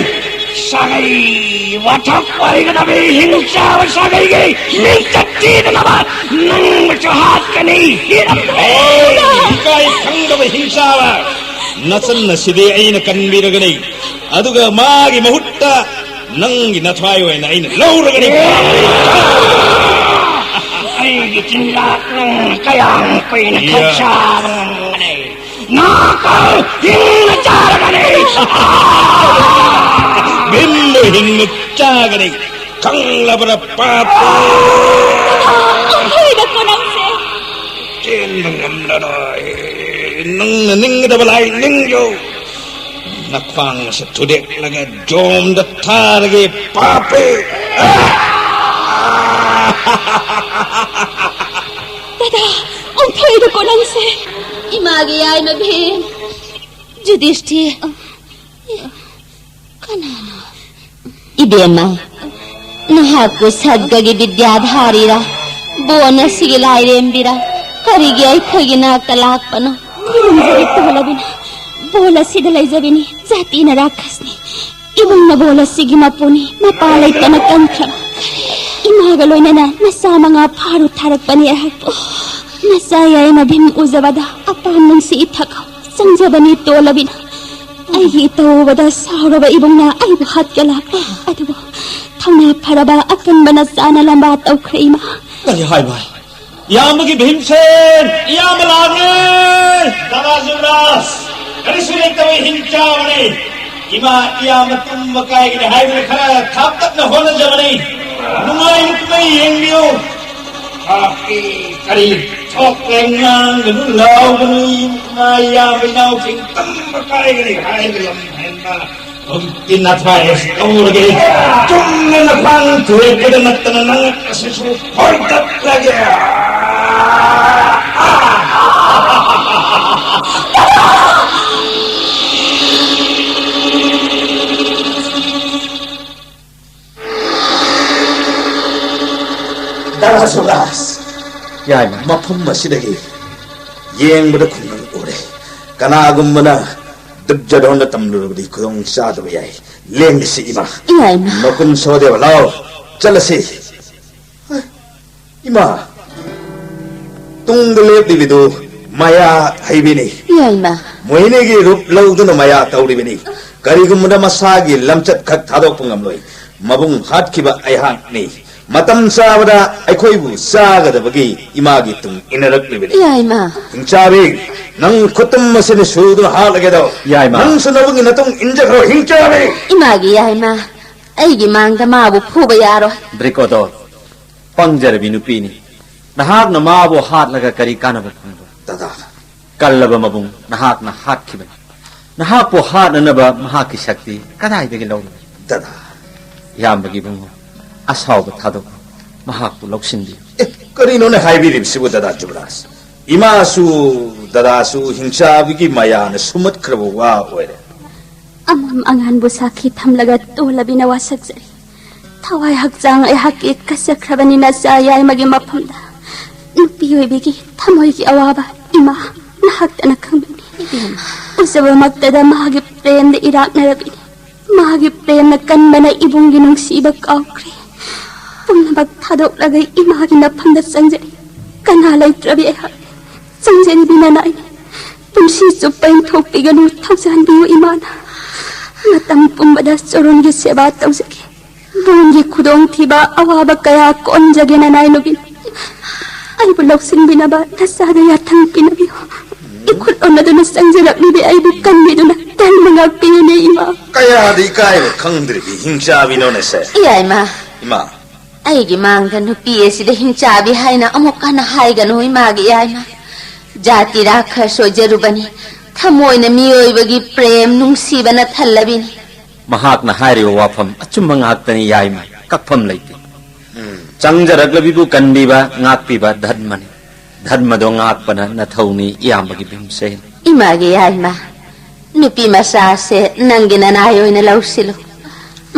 ꯁꯥꯒꯩ ꯋꯥꯊꯣꯛ ꯑꯣꯏꯒꯗꯕ ꯍꯤꯡꯆꯥꯕ ꯁꯥꯒꯩꯒꯤ ꯃꯤꯡꯆꯠ ꯊꯤꯗꯅꯕ ꯅꯪꯕꯨꯁꯨ ꯍꯥꯠꯀꯅꯤ꯫ ꯍꯤꯔꯝꯕ! ꯏꯀꯥꯏ ꯈꯪꯗꯕ ꯍꯤꯡꯆꯥꯕ! ꯅꯆꯟ ꯑꯁꯤꯗꯤ ꯑꯩꯅ ꯀꯟꯕꯤꯔꯒꯅꯤ, ꯑꯗꯨꯒ ꯃꯥꯒꯤ ꯃꯍꯨꯠꯇ ꯅꯪꯒꯤ ꯅꯊ꯭ꯋꯥꯏ ꯑꯣꯏꯅ ꯑꯩꯅ ꯂꯧꯔꯒꯅꯤ꯫ ꯑꯩꯒꯤ ꯆꯤꯟꯖꯥꯛ ꯅꯪ ꯀꯌꯥꯝ ꯀꯨꯏꯅ ꯈꯛ ꯆꯥꯕ ꯉꯝꯒꯅꯤ? ꯅꯥꯀꯜ ꯍꯤꯡꯅ ꯆꯥꯔꯒꯅꯤ꯫ ꯚꯤꯝꯕꯨ ꯍꯤꯡꯅ ꯆꯥꯒꯅꯤ꯫ ꯈꯪꯂꯕ꯭ꯔꯥ ꯄꯥꯄꯤ? ꯑꯣꯟꯊꯣꯛꯏꯗꯀꯣ ꯅꯪꯁꯦ꯫ ꯆꯦꯟꯕ ꯉꯝꯂꯔꯣꯏ꯫ ꯅꯪꯅ ꯅꯤꯡꯒꯗꯕ ꯂꯥꯏ ꯅꯤꯡꯖꯧ꯫ ꯅꯈ꯭ꯋꯥꯡ ꯑꯁꯤ ꯊꯨꯗꯦꯛꯂꯒ ꯖꯣꯝꯗ ꯊꯥꯔꯒꯦ ꯄꯥꯄꯤ꯫ ꯗꯗꯥ, ꯑꯣꯟꯊꯣꯛꯏꯗꯀꯣ ꯅꯪꯁꯦ꯫ ꯏꯃꯥꯒꯤ ꯌꯥꯏꯃ ꯚꯤꯝ꯫ ꯌꯨꯙꯤꯁꯇꯤꯔ꯫ ꯀꯅꯥꯅꯣ? ꯏꯕꯦꯝꯃ, ꯅꯍꯥꯛꯄꯨ ꯁꯠꯒꯒꯤ ꯕꯤꯗ꯭ꯌꯥꯙꯥꯔꯤꯔꯥ? ꯕꯣꯟ ꯑꯁꯤꯒꯤ ꯂꯥꯏꯔꯦꯝꯕꯤꯔꯥ? ꯀꯔꯤꯒꯤ ꯑꯩꯈꯣꯏꯒꯤ ꯅꯥꯛꯇ ꯂꯥꯛꯄꯅꯣ? ꯈꯨꯔꯨꯝꯖꯔꯤ ꯇꯣꯂꯕꯤꯅ꯫ ꯕꯣꯟ ꯑꯁꯤꯗ ꯂꯩꯖꯕꯤꯅꯤ꯫ ꯖꯥꯇꯤꯅ ꯔꯥꯈꯁꯅꯤ꯫ ꯏꯃꯨꯡꯅ ꯕꯣꯟ ꯑꯁꯤꯒꯤ ꯃꯄꯨꯅꯤ꯫ ꯃꯄꯥ ꯂꯩꯇꯅ ꯀꯟꯈ꯭ꯔꯕ꯫ ꯏꯃꯥꯒ ꯂꯣꯏꯅꯅ ꯅꯆꯥ ꯃꯉꯥ ꯐꯥꯔꯨ ꯊꯥꯔꯛꯄꯅꯤ ꯑꯩꯍꯥꯛꯄꯨ꯫ ꯅꯆꯥ ꯌꯥꯏꯃ ꯚꯤꯝ ꯎꯖꯕꯗ ꯑꯄꯥꯝ ꯅꯨꯡꯁꯤ ꯏꯊꯛ ꯆꯪꯖꯕꯅꯤ ꯇꯣꯜꯂꯕꯤꯅ꯫ ꯑꯩꯒꯤ ꯏꯇꯧ ꯎꯕꯗ ꯁꯥꯎꯔꯕ ꯏꯕꯨꯡꯅ ꯑꯩꯕꯨ ꯍꯥꯠꯀꯦ ꯂꯥꯛꯂꯦ꯫ ꯑꯗꯨꯕꯨ ꯊꯧꯅꯥ ꯐꯔꯕ ꯑꯀꯟꯕ ꯅꯆꯥꯅ ꯂꯝꯕꯥ ꯇꯧꯈ꯭ꯔꯦ ꯏꯃꯥ꯫ ꯀꯔꯤ ꯍꯥꯏꯕ? ꯏꯌꯥꯝꯕꯒꯤ ꯚꯤꯝꯁꯦꯟ! ꯏꯌꯥꯝꯕ ꯂꯥꯛꯂꯦ! ꯗꯥꯗꯥ ꯖꯨꯕꯔꯥꯖ! ꯀꯔꯤꯁꯨ ꯂꯩꯇꯕ ꯍꯤꯡꯆꯥꯕꯅꯤ꯫ ꯏꯃꯥ ꯏꯌꯥꯝꯕ ꯇꯨꯝꯕ ꯀꯥꯏꯒꯅꯤ ꯍꯥꯏꯗꯨꯅ ꯈꯔ ꯊꯥꯞꯇꯛꯅ ꯍꯣꯠꯅꯖꯕꯅꯤ꯫ ꯅꯨꯡꯉꯥꯏꯅ ꯀꯨꯝꯍꯩ ꯌꯦꯡꯕꯤꯌꯨ꯫ ꯍꯥꯞꯄꯤ ꯀꯔꯤ ꯊꯣꯛꯂꯦ ꯉꯥꯡꯒꯅꯨ ꯂꯥꯎꯒꯅꯨ ꯏꯃꯥ ꯏꯌꯥꯝꯕ ꯏꯅꯥꯎꯁꯤꯡ ꯇꯨꯝꯕ ꯀꯥꯏꯒꯅꯤ ꯍꯥꯏꯕ ꯂꯝ ꯍꯦꯟꯕ꯫ ꯍꯧꯖꯤꯛꯇꯤ ꯅꯊ꯭ꯋꯥꯏ ꯑꯁꯤ ꯂꯧꯔꯒꯦ꯫ ꯆꯨꯝꯅ ꯅꯈ꯭ꯋꯥꯡ ꯊꯨꯔꯦꯛꯄꯗ ꯅꯠꯇꯅ ꯅꯉꯛ ꯑꯁꯤꯁꯨ ꯍꯣꯔꯇꯠꯂꯒꯦ꯫ ꯗꯥꯔꯥ ꯁꯨꯕꯥꯁ, ꯌꯥꯏꯃ꯫ ꯃꯐꯝ ꯑꯁꯤꯗꯒꯤ ꯌꯦꯡꯕꯗ ꯈꯨꯡꯒꯪ ꯎꯔꯦ꯫ ꯀꯅꯥꯒꯨꯝꯕꯅ ꯗꯨꯔꯖꯣꯙꯟꯗ ꯇꯝꯂꯨꯔꯕꯗꯤ ꯈꯨꯗꯣꯡ ꯆꯥꯗꯕ ꯌꯥꯏ꯫ ꯂꯦꯡꯂꯁꯤ ꯏꯃꯥ꯫ ꯌꯥꯏꯃ꯫ ꯅꯀꯨꯟ ꯁꯍꯗꯦꯕ, ꯂꯥꯎ, ꯆꯠꯂꯁꯤ꯫ ꯏꯃꯥ, ꯇꯨꯡꯗ ꯂꯦꯞꯂꯤꯕꯗꯨ ꯃꯌꯥ ꯍꯩꯕꯤꯅꯤ꯫ ꯌꯥꯏꯃ꯫ ꯃꯣꯍꯤꯅꯤꯒꯤ ꯔꯨꯞ ꯂꯧꯗꯨꯅ ꯃꯌꯥ ꯇꯧꯔꯤꯕꯅꯤ꯫ ꯀꯔꯤꯒꯨꯝꯕꯗ ꯃꯁꯥꯒꯤ ꯂꯝꯆꯠ ꯈꯛ ꯊꯥꯗꯣꯛꯄ ꯉꯝꯂꯣꯏ꯫ ꯃꯕꯨꯡ ꯍꯥꯠꯈꯤꯕ ꯑꯩꯍꯥꯛꯅꯤ꯫ ꯃꯇꯝ ꯆꯥꯕꯗ ꯑꯩꯈꯣꯏꯕꯨ ꯆꯥꯒꯗꯕꯒꯤ ꯏꯃꯥꯒꯤ ꯇꯨꯡ ꯏꯟꯅꯔꯛꯂꯤꯕꯅꯤ꯫ ꯌꯥꯏꯃ꯫ ꯍꯤꯡꯆꯥꯕꯤ, ꯅꯪ ꯈꯨꯇꯨꯝ ꯑꯁꯤꯅ ꯁꯨꯗꯨꯅ ꯍꯥꯠꯂꯒꯦꯗꯣ꯫ ꯌꯥꯏꯃ꯫ ꯅꯪꯁꯨ ꯅꯕꯨꯡꯒꯤ ꯅꯇꯨꯡ ꯏꯟꯖꯈ꯭ꯔꯣ, ꯍꯤꯡꯆꯥꯕꯤ! ꯏꯃꯥꯒꯤ ꯌꯥꯏꯃ, ꯑꯩꯒꯤ ꯃꯥꯡꯗ ꯃꯥꯕꯨ ꯐꯨꯕ ꯌꯥꯔꯣꯏ꯫ ꯗ꯭ꯔꯤꯀꯣꯗꯣ, ꯄꯪꯖꯔꯕꯤ ꯅꯨꯄꯤꯅꯤ꯫ ꯅꯍꯥꯛꯅ ꯃꯥꯕꯨ ꯍꯥꯠꯂꯒ ꯀꯔꯤ ꯀꯥꯟꯅꯕ ꯐꯪꯕ? ꯗꯗꯥ꯫ ꯀꯜꯂꯕ ꯃꯕꯨꯡ ꯅꯍꯥꯛꯅ ꯍꯥꯠꯈꯤꯕꯅꯤ꯫ ꯅꯍꯥꯛꯄꯨ ꯍꯥꯠꯅꯅꯕ ꯃꯍꯥꯛꯀꯤ ꯁꯛꯇꯤ ꯀꯗꯥꯏꯗꯒꯤ ꯂꯧꯔꯨꯅꯤ? ꯗꯗꯥ꯫ ꯏꯌꯥꯝꯕꯒꯤ ꯏꯕꯨꯡꯉꯣ, ꯑꯁꯥꯎꯕ ꯊꯥꯗꯣꯛꯎ꯫ ꯃꯍꯥꯛꯄꯨ ꯂꯧꯁꯤꯟꯕꯤꯌꯨ꯫ ꯑꯦ, ꯀꯔꯤꯅꯣꯅꯦ ꯍꯥꯏꯕꯤꯔꯤꯕꯁꯤꯕꯨ, ꯗꯗꯥ ꯖꯨꯕꯔꯥꯖ? ꯏꯃꯥꯁꯨ, ꯗꯗꯥꯁꯨ ꯍꯤꯡꯆꯥꯕꯤꯒꯤ ꯃꯌꯥꯅ ꯁꯨꯝꯃꯠꯈ꯭ꯔꯕ ꯋꯥ ꯑꯣꯏꯔꯦ꯫ ꯑꯃꯝ ꯑꯉꯥꯟꯕꯨ ꯁꯥꯈꯤ ꯊꯝꯂꯒ ꯇꯣꯜꯂꯕꯤꯅ ꯋꯥꯁꯛꯆꯔꯤ꯫ ꯊꯋꯥꯏ ꯍꯛꯆꯥꯡ ꯑꯩꯍꯥꯛꯀꯤ ꯀꯠꯆꯈ꯭ꯔꯕꯅꯤꯅ ꯆꯥ ꯌꯥꯏꯃꯒꯤ ꯃꯐꯝꯗ ꯅꯨꯄꯤ ꯑꯣꯏꯕꯤꯒꯤ ꯊꯃꯣꯏꯒꯤ ꯑꯋꯥꯕ ꯏꯃꯥ ꯅꯍꯥꯛꯇꯅ ꯈꯪꯕꯤꯅꯤ꯫ ꯎꯖꯕꯃꯛꯇꯗ ꯃꯥꯒꯤ ꯄ꯭ꯔꯦꯝꯗ ꯏꯔꯥꯛꯅꯔꯕꯤꯅꯤ꯫ ꯃꯥꯒꯤ ꯄ꯭ꯔꯦꯝꯅ ꯀꯟꯕꯅ ꯏꯕꯨꯡꯒꯤ ꯅꯨꯡꯁꯤꯕ ꯀꯥꯎꯈ꯭ꯔꯦ꯫ ꯄꯨꯝꯅꯃꯛ ꯊꯥꯗꯣꯛꯂꯒ ꯏꯃꯥꯒꯤ ꯅꯐꯝꯗ ꯆꯪꯖꯔꯤ꯫ ꯀꯅꯥ ꯂꯩꯇ꯭ꯔꯕꯤ ꯑꯩꯍꯥꯛ ꯆꯪꯖꯔꯤꯕꯤ ꯅꯅꯥꯏꯅꯤ꯫ ꯄꯨꯟꯁꯤ ꯆꯨꯞꯄ ꯏꯟꯊꯣꯛꯄꯤꯒꯅꯨ, ꯊꯧꯖꯥꯟꯕꯤꯌꯨ ꯏꯃꯥꯅ꯫ ꯃꯇꯝ ꯄꯨꯝꯕꯗ ꯆꯣꯔꯣꯟꯒꯤ ꯁꯦꯕꯥ ꯇꯧꯖꯒꯦ꯫ ꯕꯣꯟꯒꯤ ꯈꯨꯗꯣꯡꯊꯤꯕ ꯑꯋꯥꯕ ꯀꯌꯥ ꯀꯣꯟꯖꯒꯦ ꯅꯅꯥꯏ ꯅꯨꯕꯤ꯫ ꯑꯩꯕꯨ ꯂꯧꯁꯤꯟꯕꯤꯅꯕ ꯅꯆꯥꯗ ꯌꯥꯊꯪ ꯄꯤꯅꯕꯤꯌꯨ꯫ ꯏꯈꯨꯠ ꯑꯣꯟꯅꯗꯨꯅ ꯆꯪꯖꯔꯛꯂꯤꯕꯤ ꯑꯩꯕꯨ ꯀꯟꯕꯤꯗꯨꯅ ꯙꯔꯃ ꯉꯥꯛꯄꯤꯌꯨꯅꯦ ꯏꯃꯥ꯫ ꯀꯌꯥꯗ ꯏꯀꯥꯏꯕ ꯈꯪꯗ꯭ꯔꯤꯕꯤ ꯍꯤꯡꯆꯥꯕꯤꯅꯣꯅꯦꯁꯦ꯫ ꯏꯌꯥ ꯏꯃꯥ, ꯏꯃꯥ, ꯑꯩꯒꯤ ꯃꯥꯡꯗ ꯅꯨꯄꯤ ꯑꯁꯤꯗ ꯍꯤꯡꯆꯥꯕꯤ ꯍꯥꯏꯅ ꯑꯃꯨꯛ ꯍꯟꯅ ꯍꯥꯏꯒꯅꯨ ꯏꯃꯥꯒꯤ ꯏꯌꯥꯏꯃ꯫ ꯖꯥꯇꯤ ꯔꯥꯈ ꯁꯣꯏꯖꯔꯨꯕꯅꯤ꯫ ꯊꯃꯣꯏꯅ ꯃꯤꯑꯣꯏꯕꯒꯤ ꯄ꯭ꯔꯦꯝ ꯅꯨꯡꯁꯤꯕꯅ ꯊꯜꯂꯕꯤꯅꯤ꯫ ꯃꯍꯥꯛꯅ ꯍꯥꯏꯔꯤꯕ ꯋꯥꯐꯝ ꯑꯆꯨꯝꯕ ꯉꯥꯛꯇꯅꯤ ꯌꯥꯏꯃ, ꯀꯛꯐꯝ ꯂꯩꯇꯦ꯫ ꯆꯪꯖꯔꯛꯂꯕꯤꯕꯨ ꯀꯟꯕꯤꯕ, ꯉꯥꯛꯄꯤꯕ ꯙꯔꯃꯅꯤ꯫ ꯙꯔꯃꯗꯣ ꯉꯥꯛꯄꯅ ꯅꯊꯧꯅꯤ ꯏꯌꯥꯝꯕꯒꯤ ꯚꯤꯝꯁꯦꯟ꯫ ꯏꯃꯥꯒꯤ ꯌꯥꯏꯃ, ꯅꯨꯄꯤ ꯃꯆꯥꯁꯦ ꯅꯪꯒꯤ ꯅꯅꯥꯏ ꯑꯣꯏꯅ ꯂꯧꯁꯤꯜꯂꯨ꯫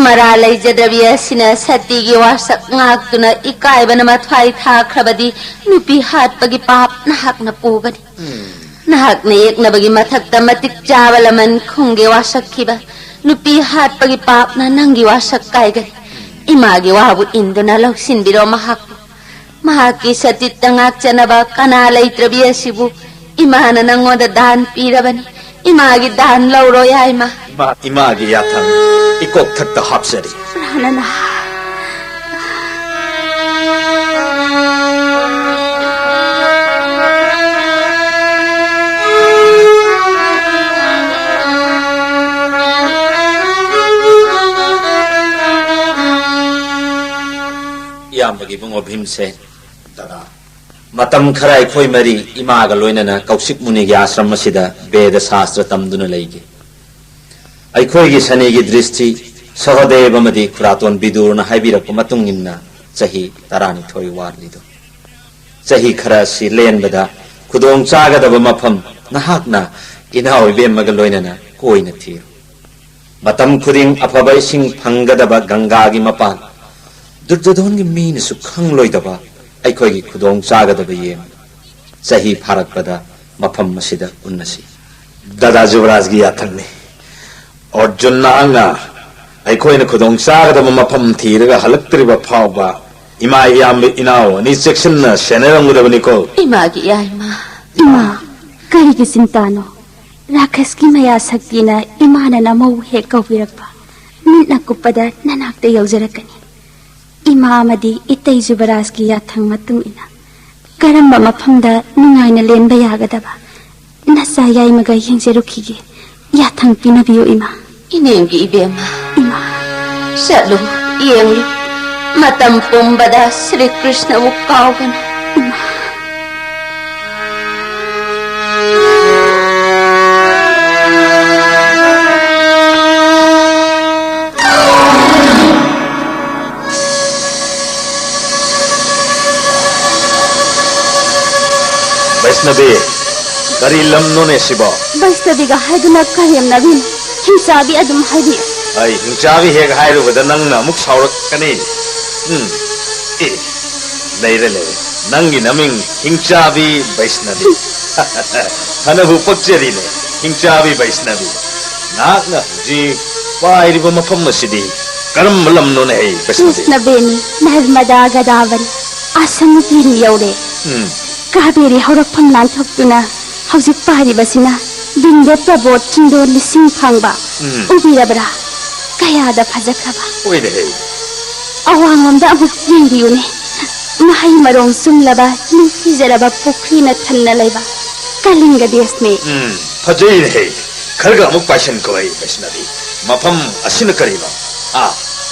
ꯃꯔꯥ ꯂꯩꯖꯗ꯭ꯔꯕꯤ ꯑꯁꯤꯅ ꯁꯇꯤꯒꯤ ꯋꯥꯁꯛ ꯉꯥꯛꯇꯨꯅ ꯏꯀꯥꯏꯕꯅ ꯃꯊ꯭ꯋꯥꯏ ꯊꯥꯈ꯭ꯔꯕꯗꯤ ꯅꯨꯄꯤ ꯍꯥꯠꯄꯒꯤ ꯄꯥꯞ ꯅꯍꯥꯛꯅ ꯄꯨꯒꯅꯤ꯫ ꯅꯍꯥꯛꯅ ꯌꯦꯛꯅꯕꯒꯤ ꯃꯊꯛꯇ ꯃꯇꯤꯛ ꯆꯥꯕ ꯂꯃꯟ ꯈꯨꯝꯒꯦ ꯋꯥꯁꯛꯈꯤꯕ ꯅꯨꯄꯤ ꯍꯥꯠꯄꯒꯤ ꯄꯥꯞꯅ ꯅꯪꯒꯤ ꯋꯥꯁꯛ ꯀꯥꯏꯒꯅꯤ꯫ ꯏꯃꯥꯒꯤ ꯋꯥꯕꯨ ꯏꯟꯗꯨꯅ ꯂꯧꯁꯤꯟꯕꯤꯔꯣ ꯃꯍꯥꯛꯄꯨ꯫ ꯃꯍꯥꯛꯀꯤ ꯁꯇꯤꯠꯇ ꯉꯥꯛꯆꯅꯕ ꯀꯅꯥ ꯂꯩꯇ꯭ꯔꯕꯤ ꯑꯁꯤꯕꯨ ꯏꯃꯥꯅ ꯅꯪꯉꯣꯟꯗ ꯗꯥꯟ ꯄꯤꯔꯕꯅꯤ꯫ ꯏꯃꯥꯒꯤ ꯗꯥꯟ ꯂꯧꯔꯣ ꯌꯥꯏꯃ꯫ ꯏꯃꯥ, ꯏꯃꯥꯒꯤ ꯌꯥꯊꯪ ꯏꯀꯣꯛꯊꯛꯇ ꯍꯥꯞꯆꯔꯤ꯫ ꯄ꯭ꯔꯥꯅꯅ꯫ ꯏꯌꯥꯝꯕꯒꯤ ꯏꯕꯨꯡꯉꯣ ꯚꯤꯝꯁꯦꯟ꯫ ꯗꯗꯥ꯫ ꯃꯇꯝ ꯈꯔ ꯑꯩꯈꯣꯏ ꯃꯔꯤ ꯏꯃꯥꯒ ꯂꯣꯏꯅꯅ ꯀꯧꯁꯤꯛ ꯃꯨꯅꯤꯒꯤ ꯑꯥꯁ꯭ꯔꯝ ꯑꯁꯤꯗ ꯕꯦꯗ ꯁꯥꯁꯇ꯭ꯔ ꯇꯝꯗꯨꯅ ꯂꯩꯈꯤ꯫ ꯑꯩꯈꯣꯏꯒꯤ ꯁꯅꯤꯒꯤ ꯗ꯭ꯔꯤꯁꯇꯤ ꯁꯍꯗꯦꯕ ꯑꯃꯗꯤ ꯈꯨꯔꯥꯇꯣꯟ ꯕꯤꯗꯨꯔꯅ ꯍꯥꯏꯕꯤꯔꯛꯄ ꯃꯇꯨꯡ ꯏꯟꯅ ꯆꯍꯤ ꯇꯔꯥꯅꯤꯊꯣꯏ ꯋꯥꯠꯂꯤꯗꯣ꯫ ꯆꯍꯤ ꯈꯔ ꯑꯁꯤ ꯂꯦꯟꯕꯗ ꯈꯨꯗꯣꯡ ꯆꯥꯒꯗꯕ ꯃꯐꯝ ꯅꯍꯥꯛꯅ ꯏꯅꯥꯎ ꯏꯕꯦꯝꯃꯒ ꯂꯣꯏꯅꯅ ꯀꯣꯏꯅ ꯊꯤꯔꯨ꯫ ꯃꯇꯝ ꯈꯨꯗꯤꯡ ꯑꯐꯕ ꯏꯁꯤꯡ ꯐꯪꯒꯗꯕ ꯒꯪꯒꯥꯒꯤ ꯃꯄꯥꯟ, ꯗꯨꯔꯖꯣꯙꯣꯟꯒꯤ ꯃꯤꯅꯁꯨ ꯈꯪꯂꯣꯏꯗꯕ ꯑꯩꯈꯣꯏꯒꯤ ꯈꯨꯗꯣꯡ ꯆꯥꯒꯗꯕ ꯌꯦꯡ꯫ ꯆꯍꯤ ꯐꯥꯔꯛꯄꯗ ꯃꯐꯝ ꯑꯁꯤꯗ ꯎꯟꯅꯁꯤ꯫ ꯗꯥꯗꯥ ꯖꯨꯕꯔꯥꯖꯒꯤ ꯌꯥꯊꯪꯅꯤ꯫ ꯑꯔꯖꯨꯟ ꯅꯍꯥꯛꯅ ꯑꯩꯈꯣꯏꯅ ꯈꯨꯗꯣꯡ ꯆꯥꯒꯗꯕ ꯃꯐꯝ ꯊꯤꯔꯒ ꯍꯜꯂꯛꯇ꯭ꯔꯤꯕ ꯐꯥꯎꯕ ꯏꯃꯥ ꯏꯌꯥꯝꯕ ꯏꯅꯥꯎ ꯑꯅꯤ ꯆꯦꯛꯁꯤꯟꯅ ꯁꯦꯟꯅꯔꯝꯒꯗꯕꯅꯤꯀꯣ꯫ ꯏꯃꯥꯒꯤ ꯏꯌꯥꯏꯃ꯫ ꯏꯃꯥ, ꯀꯔꯤꯒꯤ ꯆꯤꯟꯇꯥꯅꯣ? ꯔꯥꯀꯦꯁꯀꯤ ꯃꯌꯥ ꯁꯛꯇꯤꯅ ꯏꯃꯥꯅ ꯅꯃꯧ ꯍꯦꯛ ꯀꯧꯕꯤꯔꯛꯄ, ꯃꯤꯠꯅ ꯀꯨꯞꯄꯗ ꯅꯅꯥꯛꯇ ꯌꯧꯖꯔꯛꯀꯅꯤ꯫ ꯏꯃꯥ ꯑꯃꯗꯤ ꯏꯇꯩ ꯖꯨꯕꯔꯥꯖꯀꯤ ꯌꯥꯊꯪ ꯃꯇꯨꯡ ꯏꯟꯅ ꯀꯔꯝꯕ ꯃꯐꯝꯗ ꯅꯨꯡꯉꯥꯏꯅ ꯂꯦꯟꯕ ꯌꯥꯒꯗꯕ, ꯅꯆꯥ ꯌꯥꯏꯃꯒ ꯌꯦꯡꯖꯔꯨꯈꯤꯒꯦ꯫ ꯌꯥꯊꯪ ꯄꯤꯅꯕꯤꯌꯨ, ꯏꯃꯥ꯫ ꯏꯅꯦꯝꯒꯤ ꯏꯕꯦꯝꯃ, ꯏꯃꯥ꯫ ꯆꯠꯂꯨ, ꯌꯦꯡꯂꯨ, ꯃꯇꯝ ꯄꯨꯝꯕꯗ ꯁ꯭ꯔꯤ ꯀ꯭ꯔꯤꯁꯅꯕꯨ ꯀꯥꯎꯒꯅꯨ꯫ ꯏꯃꯥ꯫ ꯕꯩꯁꯅꯕꯤ, ꯀꯔꯤ ꯂꯝꯅꯣꯅꯦ ꯁꯤꯕꯣ? ꯕꯩꯁꯅꯕꯤꯒ ꯍꯥꯏꯗꯨꯅ ꯀꯔꯦꯝꯅꯕꯤꯅꯣ? ꯍꯤꯡꯆꯥꯕꯤ ꯑꯗꯨꯝ ꯍꯥꯏꯕꯤꯌꯨ꯫ ꯑꯩ ꯍꯤꯡꯆꯥꯕꯤ ꯍꯦꯛ ꯍꯥꯏꯔꯨꯕꯗ ꯅꯪꯅ ꯑꯃꯨꯛ ꯁꯥꯎꯔꯛꯀꯅꯤ꯫ ꯎꯝ, ꯑꯦ, ꯂꯩꯔꯦ, ꯂꯩꯔꯦ꯫ ꯅꯪꯒꯤ ꯅꯃꯤꯡ ꯍꯤꯡꯆꯥꯕꯤ ꯕꯩꯁꯅꯕꯤ꯫ ꯐꯅꯕꯨ ꯄꯛꯆꯔꯤꯅꯦ, ꯍꯤꯡꯆꯥꯕꯤ ꯕꯩꯁꯅꯕꯤ꯫ ꯅꯍꯥꯛꯅ ꯍꯧꯖꯤꯛ ꯄꯥꯏꯔꯤꯕ ꯃꯐꯝ ꯑꯁꯤꯗꯤ ꯀꯔꯝꯕ ꯂꯝꯅꯣꯅꯦ, ꯍꯩ ꯕꯩꯁꯅꯕꯤ? ꯀ꯭ꯔꯤꯁꯅꯕꯦꯅꯤ, ꯅꯔꯃꯗꯥ ꯒꯗꯥꯕꯔꯤ, ꯑꯁꯥꯝ ꯇꯤꯔꯤ ꯌꯧꯔꯦ꯫ ꯎꯝ꯫ ꯀꯥꯕꯦꯔꯤ ꯍꯧꯔꯛꯐꯝ ꯂꯥꯟꯊꯣꯛꯇꯨꯅ ꯍꯧꯖꯤꯛ ꯄꯥꯏꯔꯤꯕꯁꯤꯅ ꯕꯤꯟꯗ꯭ꯌ ꯄ꯭ꯔꯕꯣꯠ ꯆꯤꯡꯗꯣꯟ ꯂꯤꯁꯤꯡ ꯐꯥꯡꯕ꯫ ꯎꯝ꯫ ꯎꯕꯤꯔꯕ꯭ꯔꯥ? ꯀꯌꯥꯗ ꯐꯖꯈ꯭ꯔꯕ꯫ ꯍꯣꯏꯅꯦ, ꯍꯩ꯫ ꯑꯋꯥꯡꯂꯣꯝꯗ ꯑꯃꯨꯛ ꯌꯦꯡꯕꯤꯌꯨꯅꯦ꯫ ꯃꯍꯩ ꯃꯔꯣꯡ ꯆꯨꯝꯂꯕ, ꯅꯤꯡꯊꯤꯖꯔꯕ ꯄꯨꯈ꯭ꯔꯤꯅ ꯊꯟꯅ ꯂꯩꯕ ꯀꯂꯤꯡꯒ ꯗꯦꯁꯅꯦ꯫ ꯎꯝ, ꯐꯖꯩꯅꯦ ꯍꯦ꯫ ꯈꯔꯒ ꯑꯃꯨꯛ ꯄꯥꯏꯁꯟꯈꯣ ꯍꯦ, ꯕꯩꯁꯅꯕꯤ꯫ ꯃꯐꯝ ꯑꯁꯤꯅ ꯀꯔꯤꯅꯣ? ꯑꯥ,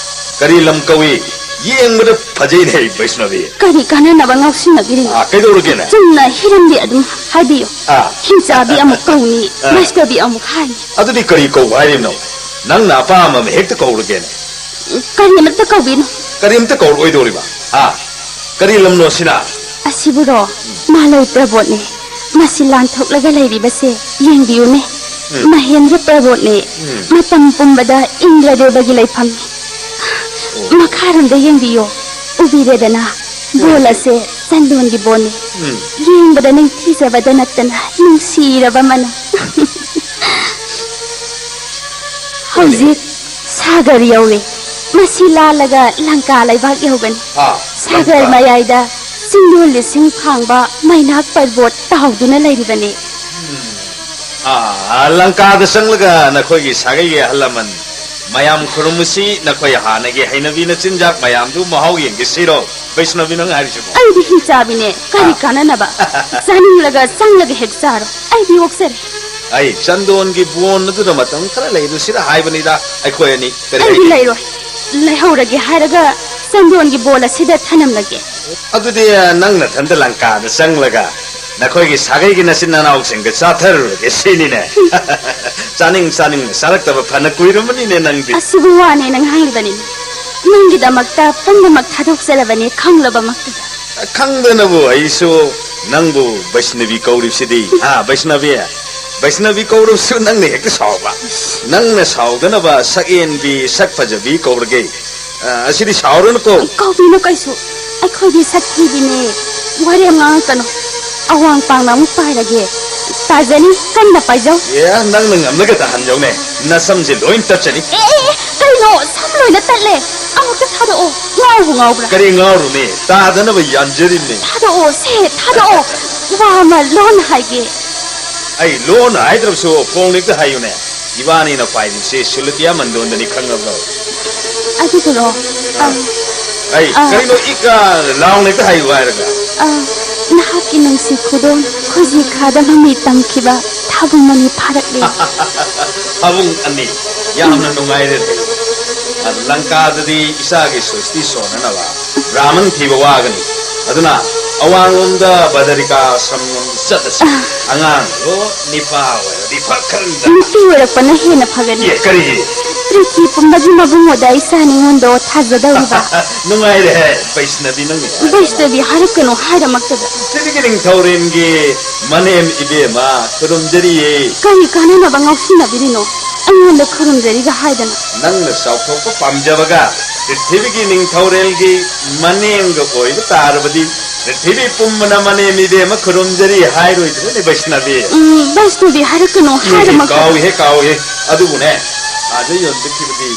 ꯀꯔꯤ ꯂꯝ ꯀꯧꯏ? ꯌꯦꯡꯕꯗ ꯐꯖꯩꯅꯦ ꯍꯦ, ꯕꯩꯁꯅꯕꯤ꯫ ꯀꯔꯤ ꯀꯥꯟꯅꯅꯕ ꯉꯥꯎꯁꯤꯟꯅꯕꯤꯔꯤꯅꯣ? ꯑꯥ, ꯀꯩꯗꯧꯔꯒꯦꯅꯦ? ꯆꯨꯝꯅ ꯍꯤꯔꯝꯗꯤ ꯑꯗꯨꯝ ꯍꯥꯏꯕꯤꯌꯨ꯫ ꯑꯥ꯫ ꯍꯤꯡꯆꯥꯕꯤ ꯑꯃꯨꯛ ꯀꯧꯅꯤ, ꯑꯥ꯫ ꯕꯩꯁꯅꯕꯤ ꯑꯃꯨꯛ ꯍꯥꯏꯅꯤ꯫ ꯑꯗꯨꯗꯤ ꯀꯔꯤ ꯀꯧ ꯍꯥꯏꯔꯤꯕꯅꯣ? ꯅꯪꯅ ꯑꯄꯥꯝꯕ ꯑꯃ ꯍꯦꯛꯇ ꯀꯧꯔꯒꯦꯅꯦ꯫ ꯀꯔꯤ ꯑꯃꯠꯇ ꯀꯧꯕꯤꯅꯨ꯫ ꯀꯔꯤ ꯑꯃꯠꯇ ꯀꯧꯔꯣꯏꯗꯧꯔꯤꯕ? ꯍꯥ? ꯀꯔꯤ ꯂꯝꯅꯣ ꯑꯁꯤꯅ? ꯑꯁꯤꯕꯨꯔꯣ? ꯃꯥꯂꯣꯏ ꯄ꯭ꯔꯕꯣꯠꯅꯦ꯫ ꯃꯁꯤ ꯂꯥꯟꯊꯣꯛꯂꯒ ꯂꯩꯔꯤꯕꯁꯦ ꯌꯦꯡꯕꯤꯌꯨꯅꯦ꯫ ꯎꯝ꯫ ꯃꯍꯦꯟꯗ꯭ꯔ ꯄ꯭ꯔꯕꯣꯠꯅꯦ꯫ ꯎꯝ꯫ ꯃꯇꯝ ꯄꯨꯝꯕꯗ ꯏꯟꯗ꯭ꯔꯗꯦꯕꯒꯤ ꯂꯩꯐꯝꯅꯤ꯫ ꯑꯣ꯫ ꯃꯈꯥꯔꯣꯝꯗ ꯌꯦꯡꯕꯤꯌꯣ꯫ ꯎꯕꯤꯔꯦꯗꯅ? ꯎꯝ꯫ ꯕꯣꯜ ꯑꯁꯦ ꯆꯟꯗꯣꯟꯒꯤ ꯕꯣꯜꯅꯤ꯫ ꯎꯝ꯫ ꯌꯦꯡꯕꯗ ꯅꯤꯡꯊꯤꯖꯕꯗ ꯅꯠꯇꯅ ꯅꯨꯡꯁꯤꯔꯕ ꯃꯅꯝ꯫ ꯍꯧꯖꯤꯛ ꯁꯥꯒꯔ ꯌꯧꯔꯦ꯫ ꯃꯁꯤ ꯂꯥꯜꯂꯒ ꯂꯪꯀꯥ ꯂꯩꯕꯥꯛ ꯌꯧꯒꯅꯤ꯫ ꯑꯥ, ꯁꯥꯒꯔ ꯂꯪꯀꯥ꯫ ꯃꯌꯥꯏꯗ ꯆꯤꯡꯗꯣꯟ ꯂꯤꯁꯤꯡ ꯐꯥꯡꯕ ꯃꯩꯅꯥꯛ ꯄꯔꯕꯣꯠ ꯇꯥꯎꯗꯨꯅ ꯂꯩꯔꯤꯕꯅꯤ꯫ ꯑꯥ, ꯂꯪꯀꯥꯗ ꯆꯪꯂꯒ ꯅꯈꯣꯏꯒꯤ ꯁꯥꯒꯩꯒꯤ ꯑꯍꯜ ꯂꯃꯟ ꯃꯌꯥꯝ ꯈꯨꯔꯨꯝꯃꯨꯁꯤ꯫ ꯅꯈꯣꯏ ꯍꯥꯟꯅꯒꯤ ꯍꯩꯅꯕꯤꯅ ꯆꯤꯟꯖꯥꯛ ꯃꯌꯥꯝꯗꯨ ꯃꯍꯥꯎ ꯌꯦꯡꯒꯦ ꯁꯤꯔꯣ? ꯕꯩꯁꯅꯕꯤ, ꯅꯪ ꯍꯥꯏꯔꯤꯁꯤꯕꯣ? ꯑꯩꯗꯤ ꯍꯤ ꯆꯥꯕꯤꯅꯦ꯫ ꯀꯔꯤ ꯑꯥ꯫ ꯀꯥꯟꯅꯅꯕ? ꯆꯥꯅꯤꯡꯂꯒ ꯆꯪꯂꯒ ꯍꯦꯛ ꯆꯥꯔꯣ꯫ ꯑꯩꯗꯤ ꯑꯣꯛꯆꯔꯦ꯫ ꯑꯩ ꯆꯟꯗꯣꯟꯒꯤ ꯕꯣꯟ ꯑꯗꯨꯗ ꯃꯇꯝ ꯈꯔ ꯂꯩꯔꯨꯁꯤꯔ ꯍꯥꯏꯕꯅꯤꯗ꯫ ꯑꯩꯈꯣꯏ ꯑꯅꯤ ꯀꯔꯤ ꯑꯩꯗꯤ ꯍꯥꯏꯒꯦ? ꯂꯩꯔꯣꯏ꯫ ꯂꯩꯍꯧꯔꯒꯦ ꯍꯥꯏꯔꯒ ꯆꯟꯗꯣꯟꯒꯤ ꯕꯣꯜ ꯑꯁꯤꯗ ꯊꯅꯝꯂꯒꯦ꯫ ꯑꯗꯨꯗꯤ ꯅꯪ ꯅꯊꯟꯗ ꯂꯪꯀꯥꯗ ꯆꯪꯂꯒ ꯅꯈꯣꯏꯒꯤ ꯁꯥꯒꯩꯒꯤ ꯅꯆꯤꯟ ꯅꯅꯥꯎꯁꯤꯡꯒ ꯆꯥꯊꯔꯨꯔꯒꯦ ꯁꯤꯅꯤꯅꯦ꯫ ꯆꯥꯅꯤꯡ ꯆꯥꯅꯤꯡꯅ ꯆꯥꯔꯛꯇꯕ ꯐꯅ ꯀꯨꯏꯔꯝꯃꯅꯤꯅꯦ ꯅꯪꯗꯤ꯫ ꯑꯁꯤꯕꯨ ꯋꯥꯅꯦꯅ ꯉꯥꯡꯂꯤꯕꯅꯤꯅꯦ꯫ ꯅꯪꯒꯤꯗꯃꯛꯇ ꯄꯨꯝꯅꯃꯛ ꯊꯥꯗꯣꯛꯆꯔꯕꯅꯤ ꯈꯪꯂꯕꯃꯛꯇꯨꯗ꯫ ꯈꯪꯗꯅꯕꯨ ꯑꯩꯁꯨ ꯅꯪꯕꯨ ꯕꯩꯁꯅꯕꯤ ꯀꯧꯔꯤꯕꯁꯤꯗꯤ꯫ ꯍꯥ, ꯕꯩꯁꯅꯕꯤ? ꯕꯩꯁꯅꯕꯤ ꯀꯧꯔꯕꯁꯨ ꯅꯪꯅ ꯍꯦꯛꯇ ꯁꯥꯎꯕ꯫ ꯅꯪꯅ ꯁꯥꯎꯗꯅꯕ ꯁꯛꯌꯦꯟꯕꯤ, ꯁꯛ ꯐꯖꯕꯤ ꯀꯧꯔꯒꯦ꯫ ꯑ, ꯑꯁꯤꯗꯤ ꯁꯥꯎꯔꯅꯨꯀꯣ꯫ ꯀꯧꯕꯤꯅꯨ ꯀꯩꯁꯨ꯫ ꯑꯩꯈꯣꯏꯗꯤ ꯁꯛ ꯊꯤꯕꯤꯅꯦ꯫ ꯋꯥꯔꯦꯝ ꯉꯥꯡꯉꯛꯀꯅꯨ꯫ ꯑꯋꯥꯡ ꯄꯥꯡꯅ ꯑꯃꯨꯛ ꯄꯥꯏꯔꯒꯦ꯫ ꯇꯥꯖꯅꯤ, ꯀꯟꯅ ꯄꯥꯏꯖꯧ꯫ ꯑꯦ, ꯅꯪꯅ ꯉꯝꯂꯒ ꯇꯥꯍꯟꯖꯧꯅꯦ꯫ ꯅꯁꯝꯁꯦ ꯂꯣꯏ ꯇꯠꯆꯅꯤ꯫ ꯑꯦ, ꯑꯦ, ꯑꯦ, ꯀꯩꯅꯣ? ꯁꯝ ꯂꯣꯏꯅ ꯇꯠꯂꯦ꯫ ꯑꯃꯨꯛꯇ ꯊꯥꯗꯣꯛꯑꯣ꯫ ꯉꯥꯎꯕꯨ ꯉꯥꯎꯕ꯭ꯔꯥ? ꯀꯔꯤ ꯉꯥꯎꯔꯨꯅꯤ? ꯇꯥꯗꯅꯕ ꯌꯥꯟꯖꯔꯤꯕꯅꯤ꯫ ꯊꯥꯗꯣꯛꯑꯣ, ꯁꯦ, ꯊꯥꯗꯣꯛꯑꯣ꯫ ꯋꯥ ꯑꯃ ꯂꯣꯟꯅ ꯍꯥꯏꯒꯦ꯫ ꯑꯩ ꯂꯣꯟꯅ ꯍꯥꯏꯗ꯭ꯔꯕꯁꯨ ꯐꯣꯡꯅ ꯍꯦꯛꯇ ꯍꯥꯏꯌꯨꯅꯦ꯫ ꯏꯕꯥꯅꯤꯅ ꯄꯥꯏꯔꯤꯕꯁꯦ ꯁꯨꯂꯇꯤꯌꯥ ꯃꯟꯗꯣꯟꯗꯅꯤ, ꯈꯪꯉꯕ꯭ꯔꯣ? ꯑꯗꯨꯕꯨꯔꯣ? ꯑ, ꯑꯩ ꯑ, ꯀꯔꯤꯅꯣ ꯏꯛ, ꯑ, ꯂꯥꯎꯅ ꯍꯦꯛꯇ ꯍꯥꯏꯌꯨ ꯍꯥꯏꯔꯒ? ꯑ, ꯅꯍꯥꯛꯀꯤ ꯅꯨꯡꯁꯤ ꯈꯨꯗꯣꯜ ꯈꯣꯏꯖꯤ ꯈꯥꯗ ꯃꯃꯤ ꯇꯝꯈꯤꯕ ꯊꯥꯕꯨꯡ ꯑꯅꯤ ꯐꯥꯔꯛꯂꯦ꯫ ꯊꯥꯕꯨꯡ ꯑꯅꯤ? ꯌꯥꯝꯅ ꯅꯨꯡꯉꯥꯏꯔꯦ꯫ ꯑ, ꯂꯪꯀꯥꯗꯗꯤ ꯏꯆꯥꯒꯤ ꯁ꯭ꯔꯤꯁꯇꯤ ꯁꯣꯟꯅꯅꯕ ꯕ꯭ꯔꯥꯍꯃꯟ ꯊꯤꯕ ꯋꯥꯒꯅꯤ꯫ ꯑꯗꯨꯅ ꯑꯋꯥꯡꯂꯣꯝꯗ ꯕꯗꯔꯤꯀꯥ ꯑꯥꯁ꯭ꯔꯝꯂꯣꯝꯗ ꯆꯠꯂꯁꯤ꯫ ꯑ꯫ ꯑꯉꯥꯡꯗꯣ ꯅꯤꯄꯥ ꯑꯣꯏꯔꯗꯤ ꯐꯈ꯭ꯔꯅꯤꯗ꯫ ꯅꯨꯄꯤ ꯑꯣꯏꯔꯛꯄꯅ ꯍꯦꯟꯅ ꯐꯒꯅꯤ꯫ ꯑꯦ, ꯀꯔꯤꯒꯤ? ꯄ꯭ꯔꯤꯊꯤ ꯄꯨꯝꯕꯒꯤ ꯃꯕꯨꯡꯉꯣꯗ ꯏꯆꯥ ꯅꯤꯉꯣꯜꯗꯣ ꯊꯥꯖꯗꯧꯔꯤꯕ꯫ ꯅꯨꯡꯉꯥꯏꯔꯦꯍꯦ, ꯕꯩꯁꯅꯕꯤ ꯅꯪꯅ꯫ ꯕꯩꯁꯅꯕꯤ ꯍꯥꯏꯔꯛꯀꯅꯨ ꯍꯥꯏꯔꯃꯛꯇꯗ꯫ ꯄ꯭ꯔꯤꯊꯤꯕꯤꯒꯤ ꯅꯤꯡꯊꯧꯔꯦꯜꯒꯤ ꯃꯅꯦꯝ ꯏꯕꯦꯝꯃ ꯈꯨꯔꯨꯝꯖꯔꯤꯌꯦ꯫ ꯀꯔꯤ ꯀꯥꯟꯅꯅꯕ ꯉꯥꯎꯁꯤꯟꯅꯕꯤꯔꯤꯅꯣ? ꯑꯩꯉꯣꯟꯗ ꯈꯨꯔꯨꯝꯖꯔꯤꯒ ꯍꯥꯏꯗꯅ꯫ ꯅꯪꯅ ꯆꯥꯎꯊꯣꯛꯄ ꯄꯥꯝꯖꯕꯒ ꯄ꯭ꯔꯤꯊꯤꯕꯤꯒꯤ ꯅꯤꯡꯊꯧꯔꯦꯜꯒꯤ ꯃꯅꯦꯝꯒ ꯑꯣꯏꯕ ꯇꯥꯔꯕꯗꯤ ꯄ꯭ꯔꯤꯊꯤꯕꯤ ꯄꯨꯝꯕꯅ ꯃꯅꯦꯝ ꯏꯕꯦꯝꯃ ꯈꯨꯔꯨꯝꯖꯔꯤ ꯍꯥꯏꯔꯣꯏꯗ꯭ꯔꯅꯦ, ꯕꯩꯁꯅꯕꯤ? ꯎꯝ, ꯕꯩꯁꯅꯕꯤ ꯍꯥꯏꯔꯛꯀꯅꯨ ꯏꯍꯦ, ꯍꯥꯏꯔꯃꯛꯇꯗ꯫ ꯀꯥꯎꯏꯍꯦ, ꯀꯥꯎꯏꯍꯦ꯫ ꯑꯗꯨꯕꯨꯅꯦ, ꯑꯥꯗ ꯌꯣꯟꯕ ꯊꯤꯕꯗꯤ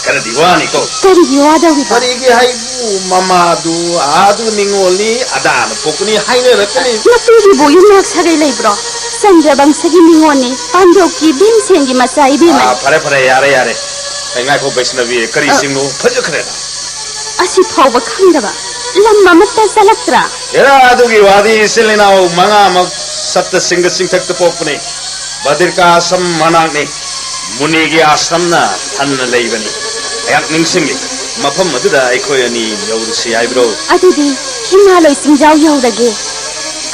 ꯈꯔꯗꯤ ꯋꯥꯅꯤꯀꯣ꯫ ꯀꯔꯤꯒꯤ ꯋꯥꯗꯧꯔꯤꯕ? ꯀꯔꯤꯒꯤ ꯍꯥꯏꯕꯨ, ꯃꯃꯥꯗꯨ ꯑꯥꯗꯨ ꯅꯤꯉꯣꯜꯅꯤ, ꯑꯗꯥꯅ ꯄꯣꯛꯄꯅꯤ ꯍꯥꯏꯅꯔꯛꯀꯅꯤ꯫ ꯅꯨꯄꯤꯒꯤꯕꯨ ꯌꯨꯝꯅꯥꯛ ꯁꯥꯒꯩ ꯂꯩꯕ꯭ꯔꯣ? ꯆꯟꯗ꯭ꯔꯕꯪꯁꯒꯤ ꯅꯤꯉꯣꯜꯅꯤ, ꯄꯥꯟꯗꯣꯞꯀꯤ ꯚꯤꯝꯁꯦꯟꯒꯤ ꯃꯆꯥ ꯏꯕꯦꯝꯃ꯫ ꯑꯥ, ꯐꯔꯦ, ꯐꯔꯦ, ꯌꯥꯔꯦ, ꯌꯥꯔꯦ꯫ ꯑꯩ ꯉꯥꯏꯈꯣ ꯕꯩꯁꯅꯕꯤ, ꯀꯔꯤ ꯑ, ꯆꯤꯡꯅꯣ? ꯐꯖꯈ꯭ꯔꯦꯗ꯫ ꯑꯁꯤ ꯐꯥꯎꯕ ꯈꯪꯗꯕ, ꯂꯝ ꯑꯃꯠꯇ ꯆꯠꯂꯛꯇ꯭ꯔꯥ? ꯍꯦꯔꯥ, ꯑꯗꯨꯒꯤ ꯋꯥꯗꯤ ꯏꯆꯤꯜ ꯏꯅꯥꯎ ꯃꯉꯥꯃꯛ ꯁꯠꯇ ꯁꯤꯡꯒ ꯆꯤꯡꯊꯛꯇ ꯄꯣꯛꯄꯅꯤ꯫ ꯕꯗ꯭ꯔꯤꯀꯥ ꯑꯁ꯭ꯔꯝ ꯃꯅꯥꯛꯅꯤ꯫ ꯃꯨꯅꯤꯒꯤ ꯑꯥꯁ꯭ꯔꯝꯅ ꯊꯟꯅ ꯂꯩꯕꯅꯤ꯫ ꯑꯩꯍꯥꯛ ꯅꯤꯡꯁꯤꯡꯂꯤ꯫ ꯃꯐꯝ ꯑꯗꯨꯗ ꯑꯩꯈꯣꯏ ꯑꯅꯤ ꯌꯧꯔꯨꯁꯤ ꯍꯥꯏꯕ꯭ꯔꯣ? ꯑꯗꯨꯗꯤ ꯍꯤꯃꯥꯂꯣꯏ ꯆꯤꯡꯖꯥꯎ ꯌꯧꯔꯒꯦ꯫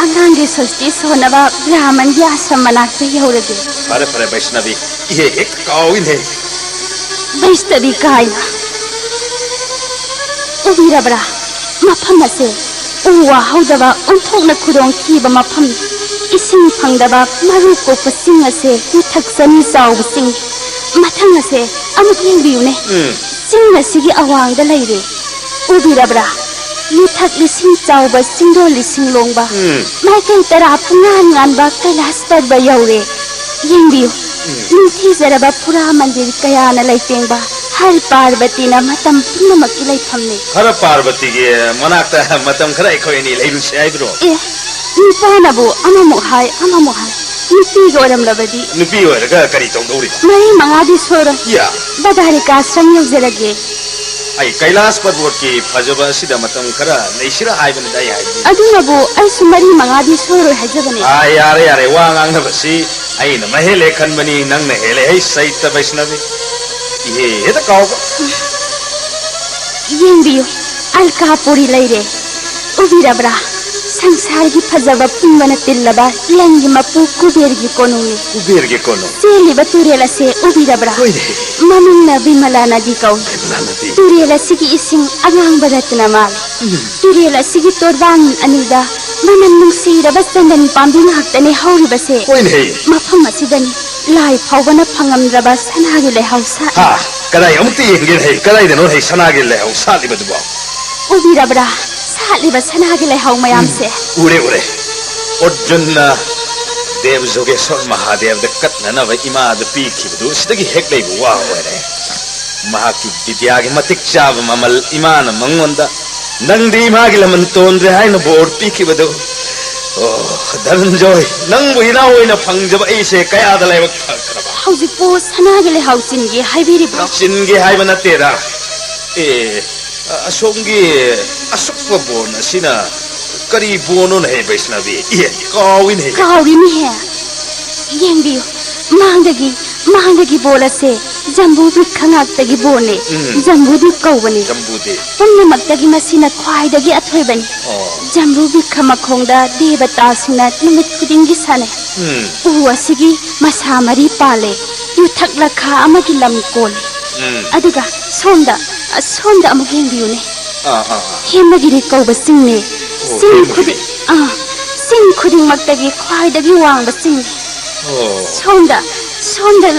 ꯑꯉꯥꯡꯒꯤ ꯁꯣꯁꯇꯤ ꯁꯣꯟꯅꯕ ꯕ꯭ꯔꯥꯍꯃꯟꯒꯤ ꯑꯥꯁ꯭ꯔꯝ ꯃꯅꯥꯛꯇ ꯌꯧꯔꯒꯦ꯫ ꯐꯔꯦ, ꯐꯔꯦ, ꯕꯩꯁꯅꯕꯤ꯫ ꯏꯍꯦꯛ ꯍꯦꯛ ꯀꯥꯎꯏꯅꯦ꯫ ꯕꯩꯁꯅꯕꯤ ꯀꯥꯏꯅ꯫ ꯎꯕꯤꯔꯕ꯭ꯔꯥ? ꯃꯐꯝ ꯑꯁꯦ ꯎ ꯋꯥ ꯍꯧꯗꯕ ꯑꯣꯟꯊꯣꯛꯅ ꯈꯨꯗꯣꯡ ꯊꯤꯕ ꯃꯐꯝ꯫ ꯏꯁꯤꯡ ꯐꯪꯗꯕ ꯃꯔꯨ ꯀꯣꯛꯄ ꯆꯤꯡ ꯑꯁꯦ ꯃꯊꯛ ꯆꯅꯤ ꯆꯥꯎꯕ ꯆꯤꯡ꯫ ꯃꯊꯪ ꯑꯁꯦ ꯑꯃꯨꯛ ꯌꯦꯡꯕꯤꯌꯨꯅꯦ꯫ ꯎꯝ꯫ ꯆꯤꯡ ꯑꯁꯤꯒꯤ ꯑꯋꯥꯡꯗ ꯂꯩꯔꯦ꯫ ꯎꯕꯤꯔꯕ꯭ꯔꯥ? ꯃꯊꯛ ꯂꯤꯁꯤꯡ ꯆꯥꯎꯕ ꯆꯤꯡꯗꯣꯜ ꯂꯤꯁꯤꯡ ꯂꯣꯡꯕ꯫ ꯎꯝ꯫ ꯃꯥꯏꯀꯩ ꯇꯔꯥ ꯄꯨꯡꯉꯥꯟ ꯉꯥꯟꯕ ꯀꯩꯂꯥꯁ ꯄꯔꯕ ꯌꯧꯔꯦ꯫ ꯌꯦꯡꯕꯤꯌꯨ꯫ ꯅꯤꯡꯊꯤꯖꯔꯕ ꯄꯨꯔꯥ ꯃꯟꯗꯤꯔ ꯀꯌꯥꯅ ꯂꯩꯇꯦꯡꯕ ꯍꯔ ꯄꯥꯔꯕꯇꯤꯅ ꯃꯇꯝ ꯄꯨꯝꯅꯃꯛꯀꯤ ꯂꯩꯐꯝꯅꯤ꯫ ꯍꯔ ꯄꯥꯔꯕꯇꯤꯒꯤ ꯃꯅꯥꯛꯇ ꯃꯇꯝ ꯈꯔ ꯑꯩꯈꯣꯏ ꯑꯅꯤ ꯂꯩꯔꯨꯁꯦ ꯍꯥꯏꯕ꯭ꯔꯣ? ꯑꯦ, ꯅꯨꯄꯥꯅꯕꯨ ꯑꯃꯃꯨꯛ ꯍꯥꯏ, ꯑꯃꯃꯨꯛ ꯍꯥꯏ꯫ ꯅꯨꯄꯤꯒ ꯑꯣꯏꯔꯝꯂꯕꯗꯤ ꯅꯨꯄꯤ ꯑꯣꯏꯔꯒ ꯀꯔꯤ ꯇꯧꯗꯧꯔꯤꯕ? ꯃꯔꯤ ꯃꯉꯥꯗꯤ ꯁꯣꯏꯔꯣꯏ꯫ ꯌꯥ꯫ ꯕꯗꯥꯔꯤꯀꯥ ꯑꯥꯁ꯭ꯔꯝ ꯌꯧꯖꯔꯒꯦ꯫ ꯑꯩ ꯀꯩꯂꯥꯁ ꯄꯔꯕꯣꯠꯀꯤ ꯐꯖꯕ ꯑꯁꯤꯗ ꯃꯇꯝ ꯈꯔ ꯂꯩꯁꯤꯔ ꯍꯥꯏꯕꯅꯤꯗ ꯑꯩ ꯍꯥꯏꯕꯗꯤ꯫ ꯑꯗꯨꯅꯕꯨ ꯑꯩꯁꯨ ꯃꯔꯤ ꯃꯉꯥꯗꯤ ꯁꯣꯏꯔꯣꯏ ꯍꯥꯏꯖꯕꯅꯦ꯫ ꯑꯥ, ꯌꯥꯔꯦ, ꯌꯥꯔꯦ, ꯋꯥ ꯉꯥꯡꯅꯕꯁꯤ ꯑꯩꯅ ꯃꯍꯦꯜꯂꯦ ꯈꯟꯕꯅꯤ, ꯅꯪꯅ ꯍꯦꯜꯂꯦ꯫ ꯑꯩ ꯁꯩꯇ ꯕꯩꯁꯅꯕꯤ, ꯏꯍꯦ ꯍꯦꯛꯇ ꯀꯥꯎꯕ꯫ ꯌꯦꯡꯕꯤꯌꯨ, ꯑꯜꯀꯥꯄꯨꯔꯤ ꯂꯩꯔꯦ꯫ ꯎꯕꯤꯔꯕ꯭ꯔꯥ? ꯁꯪꯁꯥꯔꯒꯤ ꯐꯖꯕ ꯄꯨꯝꯕꯅ ꯇꯤꯜꯂꯕ ꯂꯪꯒꯤ ꯃꯄꯨ ꯀꯨꯕꯦꯔꯒꯤ ꯀꯣꯅꯨꯡꯅꯤ꯫ ꯀꯨꯕꯦꯔꯒꯤ ꯀꯣꯅꯨꯡ꯫ ꯆꯦꯜꯂꯤꯕ ꯇꯨꯔꯦꯜ ꯑꯁꯦ ꯎꯕꯤꯔꯕ꯭ꯔꯥ? ꯍꯣꯏꯅꯦ꯫ ꯃꯃꯤꯡꯅ ꯕꯤꯃꯂꯥ ꯅꯗꯤ ꯀꯧꯏ꯫ ꯕꯤꯃꯂꯥ ꯅꯗꯤ꯫ ꯇꯨꯔꯦꯜ ꯑꯁꯤꯒꯤ ꯏꯁꯤꯡ ꯑꯉꯥꯡꯕ ꯔꯇꯅꯃꯥꯜ꯫ ꯇꯨꯔꯦꯜ ꯑꯁꯤꯒꯤ ꯇꯣꯔꯕꯥꯟ ꯑꯅꯤꯗ ꯃꯃꯜ ꯅꯨꯡꯁꯤꯔꯕ ꯆꯟꯗꯟ ꯄꯥꯝꯕꯤ ꯉꯥꯛꯇꯅꯦ ꯍꯧꯔꯤꯕꯁꯦ꯫ ꯍꯣꯏꯅꯦ꯫ ꯃꯐꯝ ꯑꯁꯤꯗꯅꯤ ꯂꯥꯏ ꯐꯥꯎꯕꯅ ꯐꯪꯉꯝꯗ꯭ꯔꯕ ꯁꯅꯥꯒꯤ ꯂꯩꯍꯥꯎ ꯁꯥꯠꯂꯤ꯫ ꯍꯥ, ꯀꯗꯥꯏ ꯑꯃꯨꯛꯇ ꯌꯦꯡꯒꯦꯅꯦ ꯍꯩ? ꯀꯗꯥꯏꯗꯅꯣ ꯍꯩ ꯁꯅꯥꯒꯤ ꯂꯩꯍꯥꯎ ꯁꯥꯠꯂꯤꯕꯗꯨꯕꯣ? ꯎꯕꯤꯔꯕ꯭ꯔꯥ? ꯁꯥꯠꯂꯤꯕ ꯁꯅꯥꯒꯤ ꯂꯩꯍꯥꯎ ꯃꯌꯥꯝꯁꯦ꯫ ꯎꯔꯦ, ꯎꯔꯦ꯫ ꯑꯔꯖꯨꯟꯅ ꯗꯦꯕ ꯖꯣꯒꯦꯁ꯭ꯋꯔ ꯃꯍꯥꯗꯦꯕꯗ ꯀꯠꯅꯅꯕ ꯏꯃꯥꯗ ꯄꯤꯈꯤꯕꯗꯨ ꯁꯤꯗꯒꯤ ꯍꯦꯛ ꯂꯩꯕ ꯋꯥ ꯑꯣꯏꯔꯦ꯫ ꯃꯍꯥꯛꯀꯤ ꯕꯤꯗ꯭ꯌꯥꯒꯤ ꯃꯇꯤꯛ ꯆꯥꯕ ꯃꯃꯜ ꯏꯃꯥꯅ ꯃꯉꯣꯟꯗ "ꯅꯪꯗꯤ ꯏꯃꯥꯒꯤ ꯂꯃꯟ ꯇꯣꯟꯗ꯭ꯔꯦ" ꯍꯥꯏꯅ ꯕꯣꯔ ꯄꯤꯈꯤꯕꯗꯨ꯫ ꯑꯣ, ꯙꯅꯟꯖꯣꯏ, ꯅꯪꯕꯨ ꯏꯅꯥꯎ ꯑꯣꯏꯅ ꯐꯪꯖꯕ ꯑꯩꯁꯦ ꯀꯌꯥꯗ ꯂꯥꯏꯕꯛ ꯐꯈ꯭ꯔꯕ꯫ ꯍꯧꯖꯤꯛꯄꯨ ꯁꯅꯥꯒꯤ ꯂꯩꯍꯥꯎ ꯆꯤꯟꯒꯦ ꯍꯥꯏꯕꯤꯔꯤꯕ꯭ꯔꯣ? ꯆꯤꯟꯒꯦ ꯍꯥꯏꯕ ꯅꯠꯇꯦꯗ꯫ ꯑꯦ, ꯑ-, ꯑꯁꯣꯝꯒꯤ ꯑꯁꯨꯛꯄ ꯕꯣꯟ ꯑꯁꯤꯅ ꯀꯔꯤ ꯕꯣꯟꯅꯣꯅꯦ, ꯍꯦ ꯕꯩꯁꯅꯕꯤ? ꯏꯍꯦ, ꯀꯥꯎꯏꯅꯦ꯫ ꯀꯥꯎꯔꯤꯅꯦꯍꯦ꯫ ꯌꯦꯡꯕꯤꯌꯨ, ꯃꯥꯡꯗꯒꯤ, ꯃꯥꯡꯗꯒꯤ ꯕꯣꯜ ꯑꯁꯦ ꯖꯝꯕꯨ ꯕ꯭ꯔꯤꯛꯈ ꯉꯥꯛꯇꯒꯤ ꯕꯣꯜꯅꯦ꯫ ꯎꯝ꯫ ꯖꯝꯕꯨ ꯗ꯭ꯋꯤꯞ ꯀꯧꯕꯅꯦ꯫ ꯖꯝꯕꯨ ꯗ꯭ꯋꯤꯞ꯫ ꯄꯨꯝꯅꯃꯛꯇꯒꯤ ꯃꯁꯤꯅ ꯈ꯭ꯋꯥꯏꯗꯒꯤ ꯑꯊꯣꯏꯕꯅꯤ꯫ ꯑꯣ꯫ ꯖꯝꯕꯨ ꯕ꯭ꯔꯤꯛꯈ ꯃꯈꯣꯡꯗ ꯗꯦꯕꯇꯥꯁꯤꯡꯅ ꯅꯨꯃꯤꯠ ꯈꯨꯗꯤꯡꯒꯤ ꯁꯥꯟꯅꯩ꯫ ꯎꯝ꯫ ꯎ ꯑꯁꯤꯒꯤ ꯃꯁꯥ ꯃꯔꯤ ꯄꯥꯜꯂꯦ꯫ ꯌꯨꯊꯛ ꯂꯈꯥ ꯑꯃꯒꯤ ꯂꯝ ꯀꯣꯜꯂꯤ꯫ ꯎꯝ꯫ ꯑꯗꯨꯒ ꯁꯣꯝꯗ, ꯁꯣꯝꯗ ꯑꯃꯨꯛ ꯌꯦꯡꯕꯤꯌꯨꯅꯦ꯫ ꯑꯥ, ꯑꯥ, ꯑꯥ꯫ ꯍꯦꯃꯒꯤꯔꯤ ꯀꯧꯕ ꯆꯤꯡꯅꯦ꯫ ꯑꯣ, ꯆꯤꯡ ꯍꯦꯃꯒꯤꯔꯤ꯫ ꯈꯨꯗꯤꯡ-, ꯑꯥ, ꯆꯤꯡ ꯈꯨꯗꯤꯡꯃꯛꯇꯒꯤ ꯈ꯭ꯋꯥꯏꯗꯒꯤ ꯋꯥꯡꯕ ꯆꯤꯡꯅꯤ꯫ ꯑꯣ꯫ ꯁꯣꯝꯗ, ꯁꯣꯝꯗ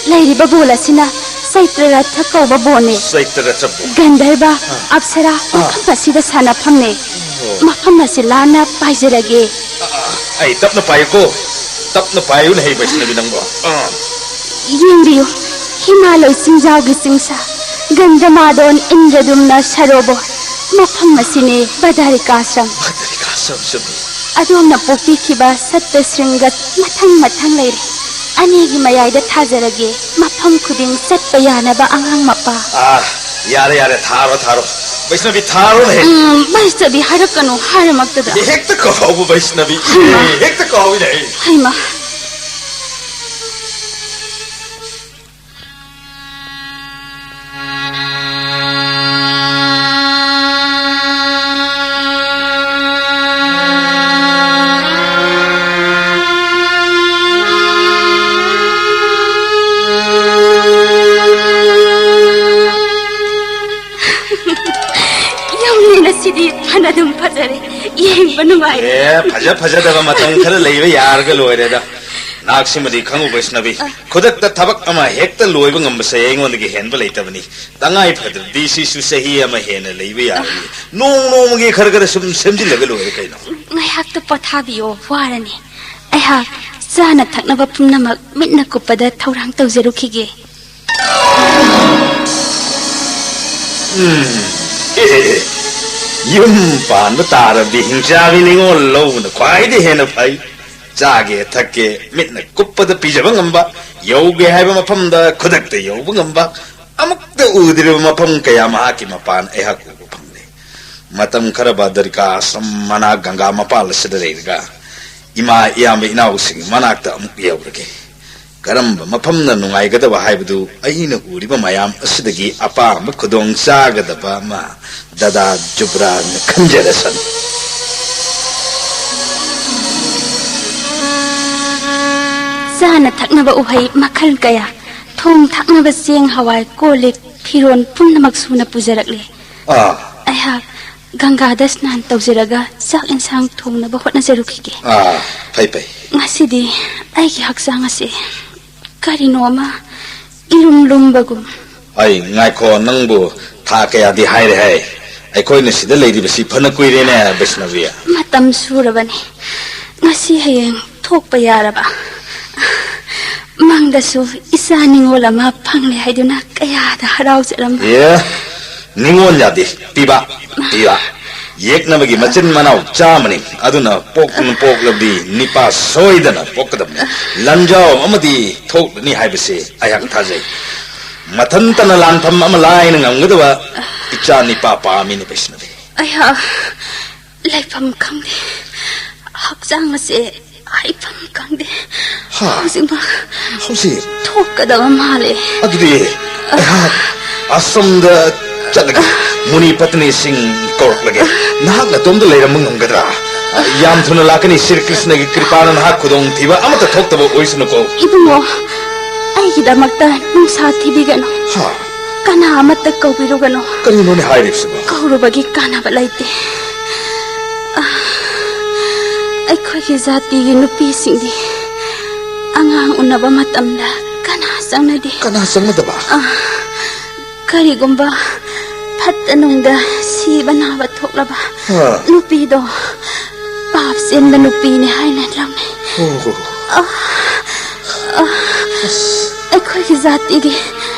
ꯂꯩꯔꯤꯕ ꯕꯣꯜ ꯑꯁꯤꯅ ꯆꯩꯇ꯭ꯔꯔꯊ ꯀꯧꯕ ꯕꯣꯜꯅꯦ꯫ ꯆꯩꯇ꯭ꯔꯔꯊ ꯕꯣꯜ꯫ ꯒꯟꯙꯔꯕ, ꯑꯥ꯫ ꯑꯞꯁꯔꯥ ꯑꯥ꯫ ꯃꯐꯝ ꯑꯁꯤꯗ ꯁꯥꯟꯅꯐꯝꯅꯦ꯫ ꯑꯣ꯫ ꯃꯐꯝ ꯑꯁꯤ ꯂꯥꯟꯅ ꯄꯥꯏꯖꯔꯒꯦ꯫ ꯑꯥ, ꯑꯥ, ꯑꯩ ꯇꯞꯅ ꯄꯥꯏꯌꯨꯀꯣ, ꯇꯞꯅ ꯄꯥꯏꯌꯨꯅꯦ, ꯍꯩ ꯕꯩꯁꯅꯕꯤ ꯅꯪꯕꯣ꯫ ꯑꯥ꯫ ꯌꯦꯡꯕꯤꯌꯨ, ꯍꯤꯃꯥꯂꯣꯏ ꯆꯤꯡꯖꯥꯎꯒꯤ ꯆꯤꯡꯁꯥ, ꯒꯟꯙꯃꯥꯗꯣꯟ ꯏꯟꯗ꯭ꯔꯗꯨꯝꯅ ꯁꯔꯣꯕꯣ, ꯃꯐꯝ ꯑꯁꯤꯅꯤ ꯕꯗꯔꯤꯀꯥꯁ꯭ꯔꯝ꯫ ꯕꯗꯔꯤꯀꯥꯁ꯭ꯔꯝ ꯆꯨꯝꯃꯤ꯫ ꯑꯗꯣꯝꯅ ꯄꯣꯛꯄꯤꯈꯤꯕ ꯁꯠꯇ ꯁ꯭ꯔꯤꯡꯒ ꯃꯊꯪ ꯃꯊꯪ ꯂꯩꯔꯦ꯫ ꯑꯅꯤꯒꯤ ꯃꯌꯥꯏꯗ ꯊꯥꯖꯔꯒꯦ, ꯃꯐꯝ ꯈꯨꯗꯤꯡ ꯆꯠꯄ ꯌꯥꯅꯕ ꯑꯉꯥꯡ ꯃꯄꯥ꯫ ꯑꯥ, ꯌꯥꯔꯦ, ꯌꯥꯔꯦ, ꯊꯥꯔꯣ, ꯊꯥꯔꯣ꯫ ꯕꯩꯁꯅꯕꯤ, ꯊꯥꯔꯣꯅꯦ꯫ ꯎꯝ, ꯕꯩꯁꯅꯕꯤ ꯍꯥꯏꯔꯛꯀꯅꯨ, ꯍꯥꯏꯔꯃꯛꯇꯗ꯫ ꯍꯦꯛꯇ ꯀꯥꯎꯕ ꯕꯩꯁꯅꯕꯤ꯫ ꯍꯩꯃꯥ꯫ ꯍꯦꯛꯇ ꯀꯥꯎꯏꯅꯦ꯫ ꯍꯩꯃꯥ꯫ ꯌꯥꯝ ꯂꯦꯟꯅ ꯁꯤꯗꯤ ꯐꯅꯗꯨꯝ ꯐꯖꯔꯦ꯫ ꯌꯦꯡꯕ ꯅꯨꯡꯉꯥꯏ꯫ ꯑꯦ, ꯐꯖ ꯐꯖꯗꯕ ꯃꯇꯝ ꯈꯔ ꯂꯩꯕ ꯌꯥꯔꯒ ꯂꯣꯏꯔꯦꯗ꯫ ꯅꯍꯥꯛꯁꯤꯃꯗꯤ ꯈꯪꯉꯨ, ꯕꯩꯁꯅꯕꯤ꯫ ꯑ꯫ ꯈꯨꯗꯛꯇ ꯊꯕꯛ ꯑꯃ ꯍꯦꯛꯇ ꯂꯣꯏꯕ ꯉꯝꯕꯁꯦ ꯑꯩꯉꯣꯟꯗꯒꯤ ꯍꯦꯟꯕ ꯂꯩꯇꯕꯅꯤ꯫ ꯇꯉꯥꯏ ꯐꯗ꯭ꯔꯗꯤ ꯁꯤꯁꯨ ꯆꯍꯤ ꯑꯃ ꯍꯦꯟꯅ ꯂꯩꯕ ꯌꯥꯔꯅꯤ꯫ ꯅꯣꯡ ꯅꯣꯡꯃꯒꯤ ꯈꯔ ꯈꯔ ꯁꯨꯝ ꯁꯦꯝꯖꯤꯜꯂꯒ ꯂꯣꯏꯔꯦ ꯀꯩꯅꯣ꯫ ꯉꯥꯏꯍꯥꯛꯇ ꯄꯣꯊꯥꯕꯤꯌꯣ, ꯋꯥꯔꯅꯤ꯫ ꯑꯩꯍꯥꯛ ꯆꯥꯅ ꯊꯛꯅꯕ ꯄꯨꯝꯅꯃꯛ ꯃꯤꯠꯅ ꯀꯨꯞꯄꯗ ꯊꯧꯔꯥꯡ ꯇꯧꯖꯔꯨꯈꯤꯒꯦ꯫ ꯎꯝ꯫ ꯌꯨꯝ ꯄꯥꯟꯕ ꯇꯥꯔꯕꯗꯤ ꯍꯤꯡꯆꯥꯕꯤ ꯅꯤꯉꯣꯜ ꯂꯧꯕꯅ ꯈ꯭ꯋꯥꯏꯗꯒꯤ ꯍꯦꯟꯅ ꯐꯩ꯫ ꯆꯥꯒꯦ ꯊꯛꯀꯦ ꯃꯤꯠꯅ ꯀꯨꯞꯄꯗ ꯄꯤꯖꯕ ꯉꯝꯕ, ꯌꯧꯒꯦ ꯍꯥꯏꯕ ꯃꯐꯝꯗ ꯈꯨꯗꯛꯇ ꯌꯧꯕ ꯉꯝꯕ, ꯑꯃꯨꯛꯇ ꯎꯗ꯭ꯔꯤꯕ ꯃꯐꯝ ꯀꯌꯥ ꯃꯍꯥꯛꯀꯤ ꯃꯄꯥꯟ ꯑꯩꯍꯥꯛ ꯎꯕ ꯐꯪꯂꯦ꯫ ꯃꯇꯝ ꯈꯔ ꯚꯗ꯭ꯔꯤꯀꯥ ꯑꯁ꯭ꯔꯝ ꯃꯅꯥꯛ ꯒꯪꯒꯥ ꯃꯄꯥꯜ ꯑꯁꯤꯗ ꯂꯩꯔꯒ ꯏꯃꯥ ꯏꯌꯥꯝꯕ ꯏꯅꯥꯎꯁꯤꯡꯒꯤ ꯃꯅꯥꯛꯇ ꯑꯃꯨꯛ ꯌꯧꯔꯒꯦ꯫ ꯀꯔꯝꯕ ꯃꯐꯝꯅ ꯅꯨꯡꯉꯥꯏꯒꯗꯕ ꯍꯥꯏꯕꯗꯨ ꯑꯩꯅ ꯎꯔꯤꯕ ꯃꯌꯥꯝ ꯑꯁꯤꯗꯒꯤ ꯑꯄꯥꯝꯕ ꯈꯨꯗꯣꯡ ꯆꯥꯒꯗꯕ ꯑꯃ ꯗꯗꯥ ꯖꯨꯕ꯭ꯔꯥꯖꯅ ꯈꯟꯖꯔꯁꯅꯨ꯫ ꯆꯥꯅ ꯊꯛꯅꯕ ꯎꯍꯩ ꯃꯈꯜ ꯀꯌꯥ, ꯊꯣꯡ ꯊꯥꯛꯅꯕ ꯆꯦꯡ ꯍꯋꯥꯏ ꯀꯣꯜ ꯂꯤꯛ ꯐꯤꯔꯣꯟ ꯄꯨꯝꯅꯃꯛ ꯁꯨꯅ ꯄꯨꯖꯔꯛꯂꯦ꯫ ꯑꯥ꯫ ꯑꯩꯍꯥꯛ ꯒꯪꯒꯥꯗ ꯁ꯭ꯅꯥꯟ ꯇꯧꯖꯔꯒ ꯆꯥꯛ ꯏꯟꯁꯥꯡ ꯊꯣꯡꯅꯕ ꯍꯣꯠꯅꯖꯔꯨꯈꯤꯒꯦ꯫ ꯑꯥ꯫ ꯐꯩ ꯐꯩ꯫ ꯉꯁꯤꯗꯤ ꯑꯩꯒꯤ ꯍꯛꯆꯥꯡ ꯑꯁꯤ ꯀꯔꯤꯅꯣ ꯑꯃ ꯏꯂꯨꯝ ꯂꯨꯝꯕꯒꯨꯝ꯫ ꯑꯩ ꯉꯥꯏꯈꯣ, ꯅꯪꯕꯨ ꯊꯥ ꯀꯌꯥꯗꯤ ꯍꯥꯏꯔꯦ ꯍꯥꯏ? ꯑꯩꯈꯣꯏꯅ ꯁꯤꯗ ꯂꯩꯔꯤꯕꯁꯤ ꯐꯅ ꯀꯨꯏꯔꯦꯅꯦ ꯕꯩꯁꯅꯕꯤ꯫ ꯃꯇꯝ ꯁꯨꯔꯕꯅꯤ꯫ ꯉꯁꯤ ꯍꯌꯦꯡ ꯊꯣꯛꯄ ꯌꯥꯔꯕ꯫ ꯃꯪꯗꯁꯨ ꯏꯆꯥ ꯅꯤꯉꯣꯜ ꯑꯃ ꯐꯪꯂꯦ ꯍꯥꯏꯗꯨꯅ ꯀꯌꯥꯗ ꯍꯔꯥꯎꯖꯔꯝꯕ꯫ ꯑꯦ, ꯅꯤꯉꯣꯜ ꯌꯥꯗꯦ, ꯄꯤꯕ, ꯄꯤꯕ꯫ ꯌꯦꯛꯅꯕꯒꯤ ꯃꯆꯤꯟ ꯃꯅꯥꯎ ꯆꯥꯝꯃꯅꯤ꯫ ꯑꯗꯨꯅ ꯄꯣꯛꯇꯨꯅ ꯄꯣꯛꯂꯕꯗꯤ ꯅꯤꯄꯥ ꯁꯣꯏꯗꯅ ꯄꯣꯛꯀꯗꯕꯅꯤ꯫ ꯂꯟꯖꯥꯎ ꯑꯃꯗꯤ ꯊꯣꯛꯂꯅꯤ ꯍꯥꯏꯕꯁꯤ ꯑꯩꯍꯥꯛ ꯊꯥꯖꯩ꯫ ꯃꯊꯟꯇꯅ ꯂꯥꯟꯐꯝ ꯑꯃ ꯂꯥꯏꯅ ꯉꯝꯒꯗꯕ ꯏꯆꯥ ꯅꯤꯄꯥ ꯄꯥꯝꯃꯤꯅꯦ ꯕꯩꯁꯅꯕꯤ꯫ ꯑꯩꯍꯥꯛ ꯂꯩꯐꯝ ꯈꯪꯗꯦ꯫ ꯍꯛꯆꯥꯡ ꯑꯁꯦ ꯍꯥꯏꯐꯝ ꯈꯪꯗꯦ꯫ ꯍꯥ? ꯍꯧꯖꯤꯛꯃꯛ ꯍꯧꯖꯤꯛ? ꯊꯣꯛꯀꯗꯕ ꯃꯥꯜꯂꯦ꯫ ꯑꯗꯨꯗꯤ ꯑꯩꯍꯥꯛ ꯑꯁꯣꯝꯗ ꯆꯠꯂꯒꯦ꯫ ꯃꯨꯅꯤ ꯄꯠꯅꯤꯁꯤꯡ ꯀꯧꯔꯛꯂꯒꯦ꯫ ꯅꯍꯥꯛ ꯅꯇꯣꯝꯇ ꯂꯩꯔꯝꯕ ꯉꯝꯒꯗ꯭ꯔꯥ? ꯌꯥꯝ ꯊꯨꯅ ꯂꯥꯛꯀꯅꯤ꯫ ꯁ꯭ꯔꯤ ꯀ꯭ꯔꯤꯁꯅꯒꯤ ꯀ꯭ꯔꯤꯄꯥꯅ ꯅꯍꯥꯛ ꯈꯨꯗꯣꯡꯊꯤꯕ ꯑꯃꯠꯇ ꯊꯣꯛꯇꯕ ꯑꯣꯏꯁꯅꯨꯀꯣ꯫ ꯏꯕꯨꯡꯉꯣ, ꯑꯩꯒꯤꯗꯃꯛꯇ ꯅꯨꯡꯁꯥ ꯊꯤꯕꯤꯒꯅꯨ꯫ ꯍꯥ? ꯀꯅꯥ ꯑꯃꯠꯇ ꯀꯧꯕꯤꯔꯨꯒꯅꯨ꯫ ꯀꯔꯤꯅꯣꯅꯦ ꯍꯥꯏꯔꯤꯕꯁꯤꯕꯣ? ꯀꯧꯔꯨꯕꯒꯤ ꯀꯥꯟꯅꯕ ꯂꯩꯇꯦ꯫ ꯑ, ꯑꯩꯈꯣꯏꯒꯤ ꯖꯥꯇꯤꯒꯤ ꯅꯨꯄꯤꯁꯤꯡꯗꯤ ꯑꯉꯥꯡ ꯎꯅꯕ ꯃꯇꯝꯗ ꯀꯅꯥ ꯆꯪꯅꯗꯦ꯫ ꯀꯅꯥ ꯆꯪꯅꯗꯕ? ꯑ, ꯀꯔꯤꯒꯨꯝꯕ ꯐꯠꯇ ꯅꯨꯡꯗ ꯁꯤꯕ ꯅꯥꯕ ꯊꯣꯛꯂꯕ ꯑ꯫ ꯅꯨꯄꯤꯗꯣ ꯄꯥꯞ ꯆꯦꯟꯕ ꯅꯨꯄꯤꯅꯤ ꯍꯥꯏꯅ ꯂꯧꯅꯩ꯫ ꯑꯣ꯫ ꯑ, ꯑ, ꯑꯩꯈꯣꯏꯒꯤ ꯖꯥꯇꯤꯒꯤ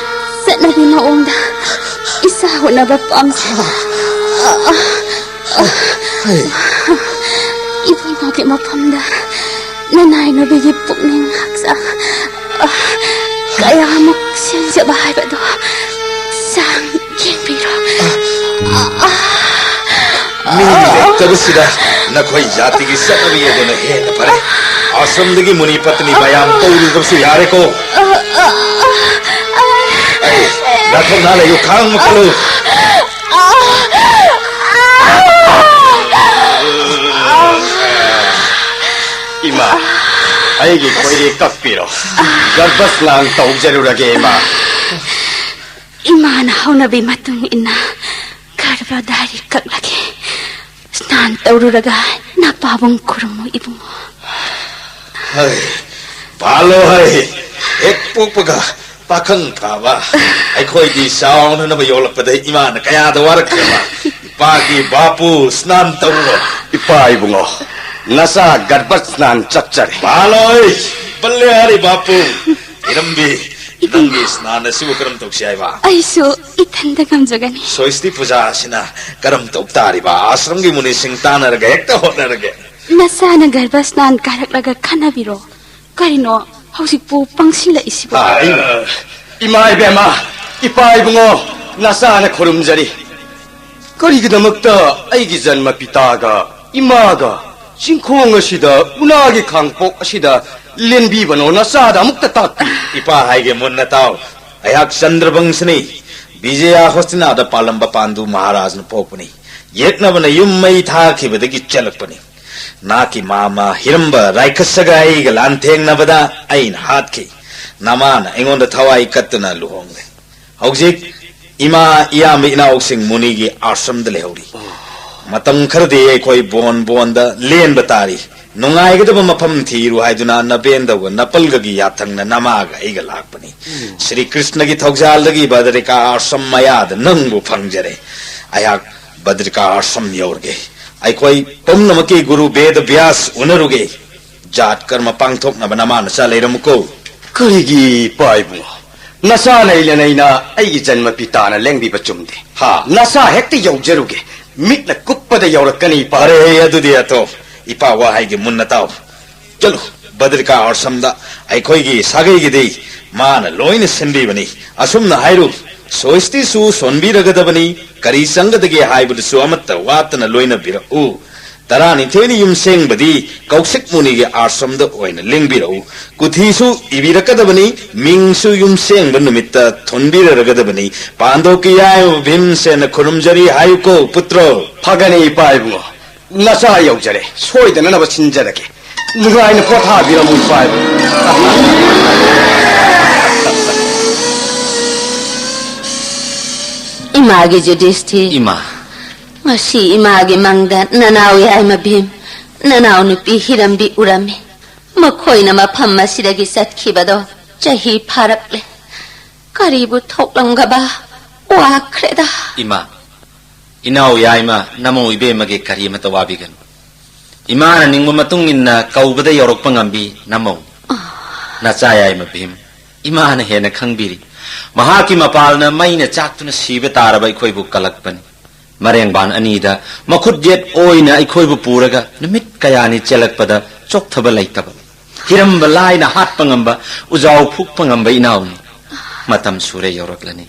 ꯆꯠꯅꯕꯤ ꯃꯑꯣꯡꯗ ꯏꯆꯥ ꯎꯅꯕ ꯄꯥꯝꯖꯩ꯫ ꯏꯕꯨꯡꯉꯣꯒꯤ ꯃꯐꯝꯗ ꯅꯅꯥꯏ ꯅꯨꯄꯤꯒꯤ ꯄꯨꯛꯅꯤꯡ ꯍꯛꯆꯥꯡ ꯀꯌꯥꯃꯨꯛ ꯁꯦꯝꯖꯕ ꯍꯥꯏꯕꯗꯣ ꯆꯥꯡ ꯌꯦꯡꯕꯤꯔꯣ꯫ ꯃꯤ ꯂꯩꯇꯕꯁꯤꯗ ꯅꯈꯣꯏ ꯖꯥꯇꯤꯒꯤ ꯆꯠꯅꯕꯤ ꯑꯗꯨꯅ ꯍꯦꯟꯅ ꯐꯔꯦ꯫ ꯑꯥꯁ꯭ꯔꯝꯗꯒꯤ ꯃꯨꯅꯤ ꯄꯠꯇꯅꯤ ꯃꯌꯥꯝ ꯀꯧꯔꯨꯗꯕꯁꯨ ꯌꯥꯔꯦꯀꯣ꯫ ꯑꯩ, ꯅꯥꯊꯣꯛꯅ ꯂꯩꯌꯨ, ꯈꯥꯡꯕ ꯀꯜꯂꯨ꯫ ꯏꯃꯥ, ꯑꯩꯒꯤ ꯈꯣꯏꯔꯤ ꯀꯛꯄꯤꯔꯣ꯫ ꯒꯔꯚ ꯁ꯭ꯅꯥꯟ ꯇꯧꯖꯔꯨꯔꯒꯦ, ꯏꯃꯥ꯫ ꯏꯃꯥꯅ ꯍꯧꯅꯕꯤ ꯃꯇꯨꯡ ꯏꯟꯅ ꯒꯔꯚ ꯙꯥꯔꯤ ꯀꯛꯂꯒꯦ꯫ ꯁ꯭ꯅꯥꯟ ꯇꯧꯔꯨꯔꯒ ꯅꯄꯥꯕꯨꯡ ꯈꯨꯔꯨꯝꯃꯨ ꯏꯕꯨꯡꯉꯣ꯫ ꯍꯩ, ꯄꯥꯜꯂꯣ ꯍꯩ, ꯍꯦꯛ ꯄꯣꯛꯄꯒ ꯄꯥꯈꯪ ꯐꯥꯕ꯫ ꯑꯩꯈꯣꯏꯗꯤ ꯆꯥꯎꯅꯅꯕ ꯌꯣꯜꯂꯛꯄꯗ ꯏꯃꯥꯅ ꯀꯌꯥꯗ ꯋꯥꯔꯛꯈ꯭ꯔꯕ꯫ ꯏꯄꯥꯒꯤ ꯕꯥꯄꯨ ꯁ꯭ꯅꯥꯟ ꯇꯧꯔꯣ꯫ ꯏꯄꯥ ꯏꯕꯨꯡꯉꯣ, ꯅꯆꯥ ꯒꯔꯚ ꯁ꯭ꯅꯥꯟ ꯆꯠꯆꯔꯦ꯫ ꯄꯥꯜꯂꯣ ꯍꯩ, ꯕꯜꯂꯦꯍꯥꯔꯤ ꯕꯥꯄꯨ꯫ ꯏꯔꯝꯕꯤ, ꯅꯪꯒꯤ ꯁ꯭ꯅꯥꯟ ꯑꯁꯤꯕꯨ ꯀꯔꯝ ꯇꯧꯁꯤ ꯍꯥꯏꯕ? ꯑꯩꯁꯨ ꯏꯊꯟꯗ ꯉꯝꯖꯒꯅꯤ꯫ ꯁꯣꯏꯁꯇꯤ ꯄꯨꯖꯥ ꯑꯁꯤꯅ ꯀꯔꯝ ꯇꯧ ꯇꯥꯔꯤꯕ? ꯑꯥꯁ꯭ꯔꯝꯒꯤ ꯃꯨꯅꯤꯁꯤꯡ ꯇꯥꯟꯅꯔꯒ ꯍꯦꯛꯇ ꯍꯣꯠꯅꯔꯒꯦ꯫ ꯅꯆꯥꯅ ꯒꯔꯚ ꯁ꯭ꯅꯥꯟ ꯀꯥꯔꯛꯂꯒ ꯈꯟꯅꯕꯤꯔꯣ꯫ ꯀꯔꯤꯅꯣ ꯍꯧꯖꯤꯛꯄꯨ ꯄꯪꯁꯤꯜꯂꯛꯏꯁꯤꯕꯣ? ꯑꯥ, ꯑꯩ, ꯏꯃꯥ ꯏꯕꯦꯝꯃ, ꯏꯄꯥ ꯏꯕꯨꯡꯉꯣ, ꯅꯆꯥꯅ ꯈꯨꯔꯨꯝꯖꯔꯤ꯫ ꯀꯔꯤꯒꯤꯗꯃꯛꯇ ꯑꯩꯒꯤ ꯖꯟꯃ ꯄꯤꯇꯥꯒ ꯏꯃꯥꯒ ꯆꯤꯡꯈꯣꯡ ꯑꯁꯤꯗ, ꯎꯅꯥꯒꯤ ꯈꯥꯡꯄꯣꯛ ꯑꯁꯤꯗ ꯂꯦꯟꯕꯤꯕꯅꯣ? ꯅꯆꯥꯗ ꯑꯃꯨꯛꯇ ꯇꯥꯛꯄꯤꯌꯨ꯫ ꯏꯄꯥ ꯍꯥꯏꯒꯦ ꯃꯨꯟꯅ ꯇꯥꯎ꯫ ꯑꯩꯍꯥꯛ ꯆꯟꯗ꯭ꯔꯕꯪꯁꯅꯤ꯫ ꯕꯤꯖꯌ ꯍꯣꯁꯇꯤꯅꯥꯗ ꯄꯥꯜꯂꯝꯕ ꯄꯥꯟꯗꯨ ꯃꯍꯥꯔꯥꯖꯅ ꯄꯣꯛꯄꯅꯤ꯫ ꯌꯦꯛꯅꯕꯅ ꯌꯨꯝ ꯃꯩ ꯊꯥꯈꯤꯕꯗꯒꯤ ꯆꯦꯜꯂꯛꯄꯅꯤ꯫ ꯅꯍꯥꯛꯀꯤ ꯃꯥꯃ ꯍꯤꯔꯝꯕ ꯔꯥꯏꯈꯁꯒ ꯑꯩꯒ ꯂꯥꯟꯊꯦꯡꯅꯕꯗ ꯑꯩꯅ ꯍꯥꯠꯈꯤ꯫ ꯅꯃꯥꯅ ꯑꯩꯉꯣꯟꯗ ꯊꯋꯥꯏ ꯀꯠꯇꯨꯅ ꯂꯨꯍꯣꯡꯂꯦ꯫ ꯍꯧꯖꯤꯛ ꯏꯃꯥ, ꯏꯌꯥꯝꯕ, ꯏꯅꯥꯎꯁꯤꯡ ꯃꯨꯅꯤꯒꯤ ꯑꯥꯁ꯭ꯔꯝꯗ ꯂꯩꯍꯧꯔꯤ꯫ ꯃꯇꯝ ꯈꯔꯗꯤ ꯑꯩꯈꯣꯏ ꯕꯣꯟ ꯕꯣꯟꯗ ꯂꯦꯟꯕ ꯇꯥꯔꯤ꯫ ꯅꯨꯡꯉꯥꯏꯒꯗꯕ ꯃꯐꯝ ꯊꯤꯔꯨ ꯍꯥꯏꯗꯨꯅ ꯅꯕꯦꯟꯗꯒ ꯅꯄꯜꯒꯒꯤ ꯌꯥꯊꯪꯅ ꯅꯃꯥꯒ ꯑꯩꯒ ꯂꯥꯛꯄꯅꯤ꯫ ꯁ꯭ꯔꯤ ꯀ꯭ꯔꯤꯁꯅꯒꯤ ꯊꯧꯖꯥꯜꯗꯒꯤ ꯕꯗ꯭ꯔꯤꯀꯥ ꯑꯥꯁ꯭ꯔꯝ ꯃꯌꯥꯗ ꯅꯪꯕꯨ ꯐꯪꯖꯔꯦ꯫ ꯑꯩꯍꯥꯛ ꯕꯗ꯭ꯔꯤꯀꯥ ꯑꯥꯁ꯭ꯔꯝ ꯌꯧꯔꯒꯦ꯫ ꯑꯩꯈꯣꯏ ꯄꯨꯝꯅꯃꯛꯀꯤ ꯒꯨꯔꯨ ꯕꯦꯗ ꯕ꯭ꯌꯥꯁ ꯎꯅꯔꯨꯒꯦ꯫ ꯖꯥꯠ ꯀꯔꯃ ꯄꯥꯡꯊꯣꯛꯅꯕ ꯅꯃꯥ ꯅꯆꯥ ꯂꯩꯔꯝꯃꯨꯀꯣ꯫ ꯀꯔꯤꯒꯤ ꯏꯄꯥ ꯏꯕꯨꯡꯉꯣ? ꯅꯆꯥ ꯅꯩꯅ ꯅꯩꯅ ꯑꯩꯒꯤ ꯖꯟꯃ ꯄꯤꯇꯥꯅ ꯂꯦꯡꯕꯤꯕ ꯆꯨꯝꯗꯦ꯫ ꯍꯥ? ꯅꯆꯥ ꯍꯦꯛꯇ ꯌꯧꯖꯔꯨꯒꯦ꯫ ꯃꯤꯠꯅ ꯀꯨꯞꯄꯗ ꯌꯧꯔꯛꯀꯅꯤ, ꯏꯄꯥ꯫ ꯐꯔꯦ, ꯑꯗꯨꯗꯤ ꯑꯇꯣ, ꯏꯄꯥ ꯋꯥꯍꯩꯒꯤ ꯃꯨꯟꯅ ꯇꯥꯎ꯫ ꯆꯠꯂꯨ, ꯕꯗ꯭ꯔꯤꯀꯥ ꯑꯥꯁ꯭ꯔꯝꯗ ꯑꯩꯈꯣꯏꯒꯤ ꯁꯥꯒꯩꯒꯤꯗꯤ ꯃꯥꯅ ꯂꯣꯏꯅ ꯁꯤꯟꯕꯤꯕꯅꯤ꯫ ꯑꯁꯨꯝꯅ ꯍꯥꯏꯔꯨ, ꯁꯣꯏꯁꯇꯤꯁꯨ ꯁꯣꯟꯕꯤꯔꯒꯗꯕꯅꯤ, ꯀꯔꯤ ꯆꯪꯒꯗꯒꯦ ꯍꯥꯏꯕꯗꯨꯁꯨ ꯑꯃꯠꯇ ꯋꯥꯠꯇꯅ ꯂꯣꯏꯅꯕꯤꯔꯛꯎ꯫ ꯇꯔꯥꯅꯤꯊꯣꯏꯅꯤ ꯌꯨꯝꯁꯦꯡꯕꯗꯤ ꯀꯧꯁꯤꯛ ꯃꯨꯅꯤꯒꯤ ꯑꯥꯁ꯭ꯔꯝꯗ ꯑꯣꯏꯅ ꯂꯦꯡꯕꯤꯔꯛꯎ꯫ ꯀꯨꯊꯤꯁꯨ ꯏꯕꯤꯔꯛꯀꯗꯕꯅꯤ, ꯃꯤꯡꯁꯨ ꯌꯨꯝꯁꯦꯡꯕ ꯅꯨꯃꯤꯠꯇ ꯊꯣꯟꯕꯤꯔꯔꯒꯗꯕꯅꯤ꯫ ꯄꯥꯟꯗꯣꯞꯀꯤ ꯌꯥꯏꯃ ꯚꯤꯝꯁꯦꯟꯅ ꯈꯨꯔꯨꯝꯖꯔꯤ ꯍꯥꯏꯌꯨꯀꯣ, ꯄꯨꯠꯇ꯭ꯔꯣ꯫ ꯐꯒꯅꯤ, ꯏꯄꯥ ꯏꯕꯨꯡꯉꯣ꯫ ꯅꯆꯥ ꯌꯧꯖꯔꯦ, ꯁꯣꯏꯗꯅꯅꯕ ꯁꯤꯟꯖꯔꯒꯦ꯫ ꯅꯨꯡꯉꯥꯏꯅ ꯄꯣꯊꯥꯕꯤꯔꯝꯃꯨ, ꯏꯄꯥ ꯏꯕꯨꯡꯉꯣ꯫ ꯏꯃꯥꯒꯤ ꯌꯨꯙꯤꯁꯇꯤꯔ꯫ ꯏꯃꯥ꯫ ꯉꯁꯤ ꯏꯃꯥꯒꯤ ꯃꯪꯗ ꯅꯅꯥꯎ ꯌꯥꯏꯃ ꯚꯤꯝ, ꯅꯅꯥꯎ ꯅꯨꯄꯤ ꯍꯤꯔꯝꯕꯤ ꯎꯔꯝꯃꯤ꯫ ꯃꯈꯣꯏꯅ ꯃꯐꯝ ꯑꯁꯤꯗꯒꯤ ꯆꯠꯈꯤꯕꯗꯣ ꯆꯍꯤ ꯐꯥꯔꯛꯂꯦ꯫ ꯀꯔꯤꯕꯨ ꯊꯣꯛꯂꯝꯒꯕ? ꯋꯥꯈ꯭ꯔꯦꯗ꯫ ꯏꯃꯥ, ꯏꯅꯥꯎ ꯌꯥꯏꯃ ꯅꯃꯧ ꯏꯕꯦꯝꯃꯒꯤ ꯀꯔꯤ ꯑꯃꯠꯇ ꯋꯥꯕꯤꯒꯅꯨ꯫ ꯏꯃꯥꯅ ꯅꯤꯡꯕ ꯃꯇꯨꯡ ꯏꯟꯅ ꯀꯧꯕꯗ ꯌꯧꯔꯛꯄ ꯉꯝꯕꯤ ꯅꯃꯧ꯫ ꯅꯆꯥ ꯌꯥꯏꯃ ꯚꯤꯝ, ꯏꯃꯥꯅ ꯍꯦꯟꯅ ꯈꯪꯕꯤꯔꯤ꯫ ꯃꯍꯥꯛꯀꯤ ꯃꯄꯥꯜꯅ ꯃꯩꯅ ꯆꯥꯛꯇꯨꯅ ꯁꯤꯕ ꯇꯥꯔꯕ ꯑꯩꯈꯣꯏꯕꯨ ꯀꯜꯂꯛꯄꯅꯤ꯫ ꯃꯔꯦꯡꯕꯥꯟ ꯑꯅꯤꯗ ꯃꯈꯨꯠ ꯌꯦꯠ ꯑꯣꯏꯅ ꯑꯩꯈꯣꯏꯕꯨ ꯄꯨꯔꯒ ꯅꯨꯃꯤꯠ ꯀꯌꯥꯅꯤ ꯆꯦꯜꯂꯛꯄꯗ ꯆꯣꯛꯊꯕ ꯂꯩꯇꯕ, ꯍꯤꯔꯝꯕ ꯂꯥꯏꯅ ꯍꯥꯠꯄ ꯉꯝꯕ, ꯎꯖꯥꯎ ꯐꯨꯛꯄ ꯉꯝꯕ ꯏꯅꯥꯎꯅꯤ꯫ ꯃꯇꯝ ꯁꯨꯔꯦ ꯌꯧꯔꯛꯂꯅꯤ꯫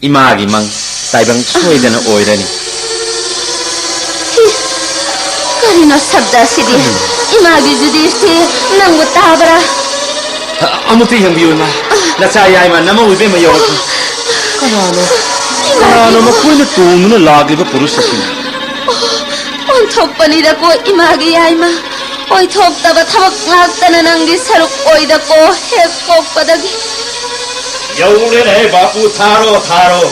ꯏꯃꯥꯒꯤ ꯃꯪ ꯇꯥꯏꯕꯪ ꯁꯣꯏꯗꯅ ꯑꯣꯏꯔꯅꯤ꯫ ꯀꯔꯤꯅꯣ ꯁꯕꯗ ꯑꯁꯤꯗꯤ? ꯏꯃꯥꯒꯤ ꯌꯨꯙꯤꯁꯇꯤꯔ, ꯅꯪꯕꯨ ꯇꯥꯕ꯭ꯔꯥ? ꯑ-, ꯑꯃꯨꯛꯇ ꯌꯦꯡꯕꯤꯌꯨ, ꯏꯃꯥ꯫ ꯅꯆꯥ ꯌꯥꯏꯃ ꯅꯃꯧ ꯏꯕꯦꯝꯃ ꯌꯧꯔꯛꯂꯦ꯫ ꯀꯅꯥꯅꯣ? ꯏꯃꯥꯒꯤ ꯀꯅꯥꯅꯣ ꯃꯈꯣꯏꯅ ꯇꯣꯡꯗꯨꯅ ꯂꯥꯛꯂꯤꯕ ꯄꯨꯔꯨꯁ ꯑꯁꯤꯅ? ꯑꯣꯟꯊꯣꯛꯄꯅꯤꯗꯀꯣ, ꯏꯃꯥꯒꯤ ꯌꯥꯏꯃ꯫ ꯑꯣꯏꯊꯣꯛꯇꯕ ꯊꯕꯛ ꯉꯥꯛꯇꯅ ꯅꯪꯒꯤ ꯁꯔꯨꯛ ꯑꯣꯏꯗꯀꯣ, ꯍꯦꯛ ꯄꯣꯛꯄꯗꯒꯤ꯫ ꯌꯧꯔꯦꯅꯦ, ꯕꯥꯄꯨ, ꯊꯥꯔꯣ, ꯊꯥꯔꯣ꯫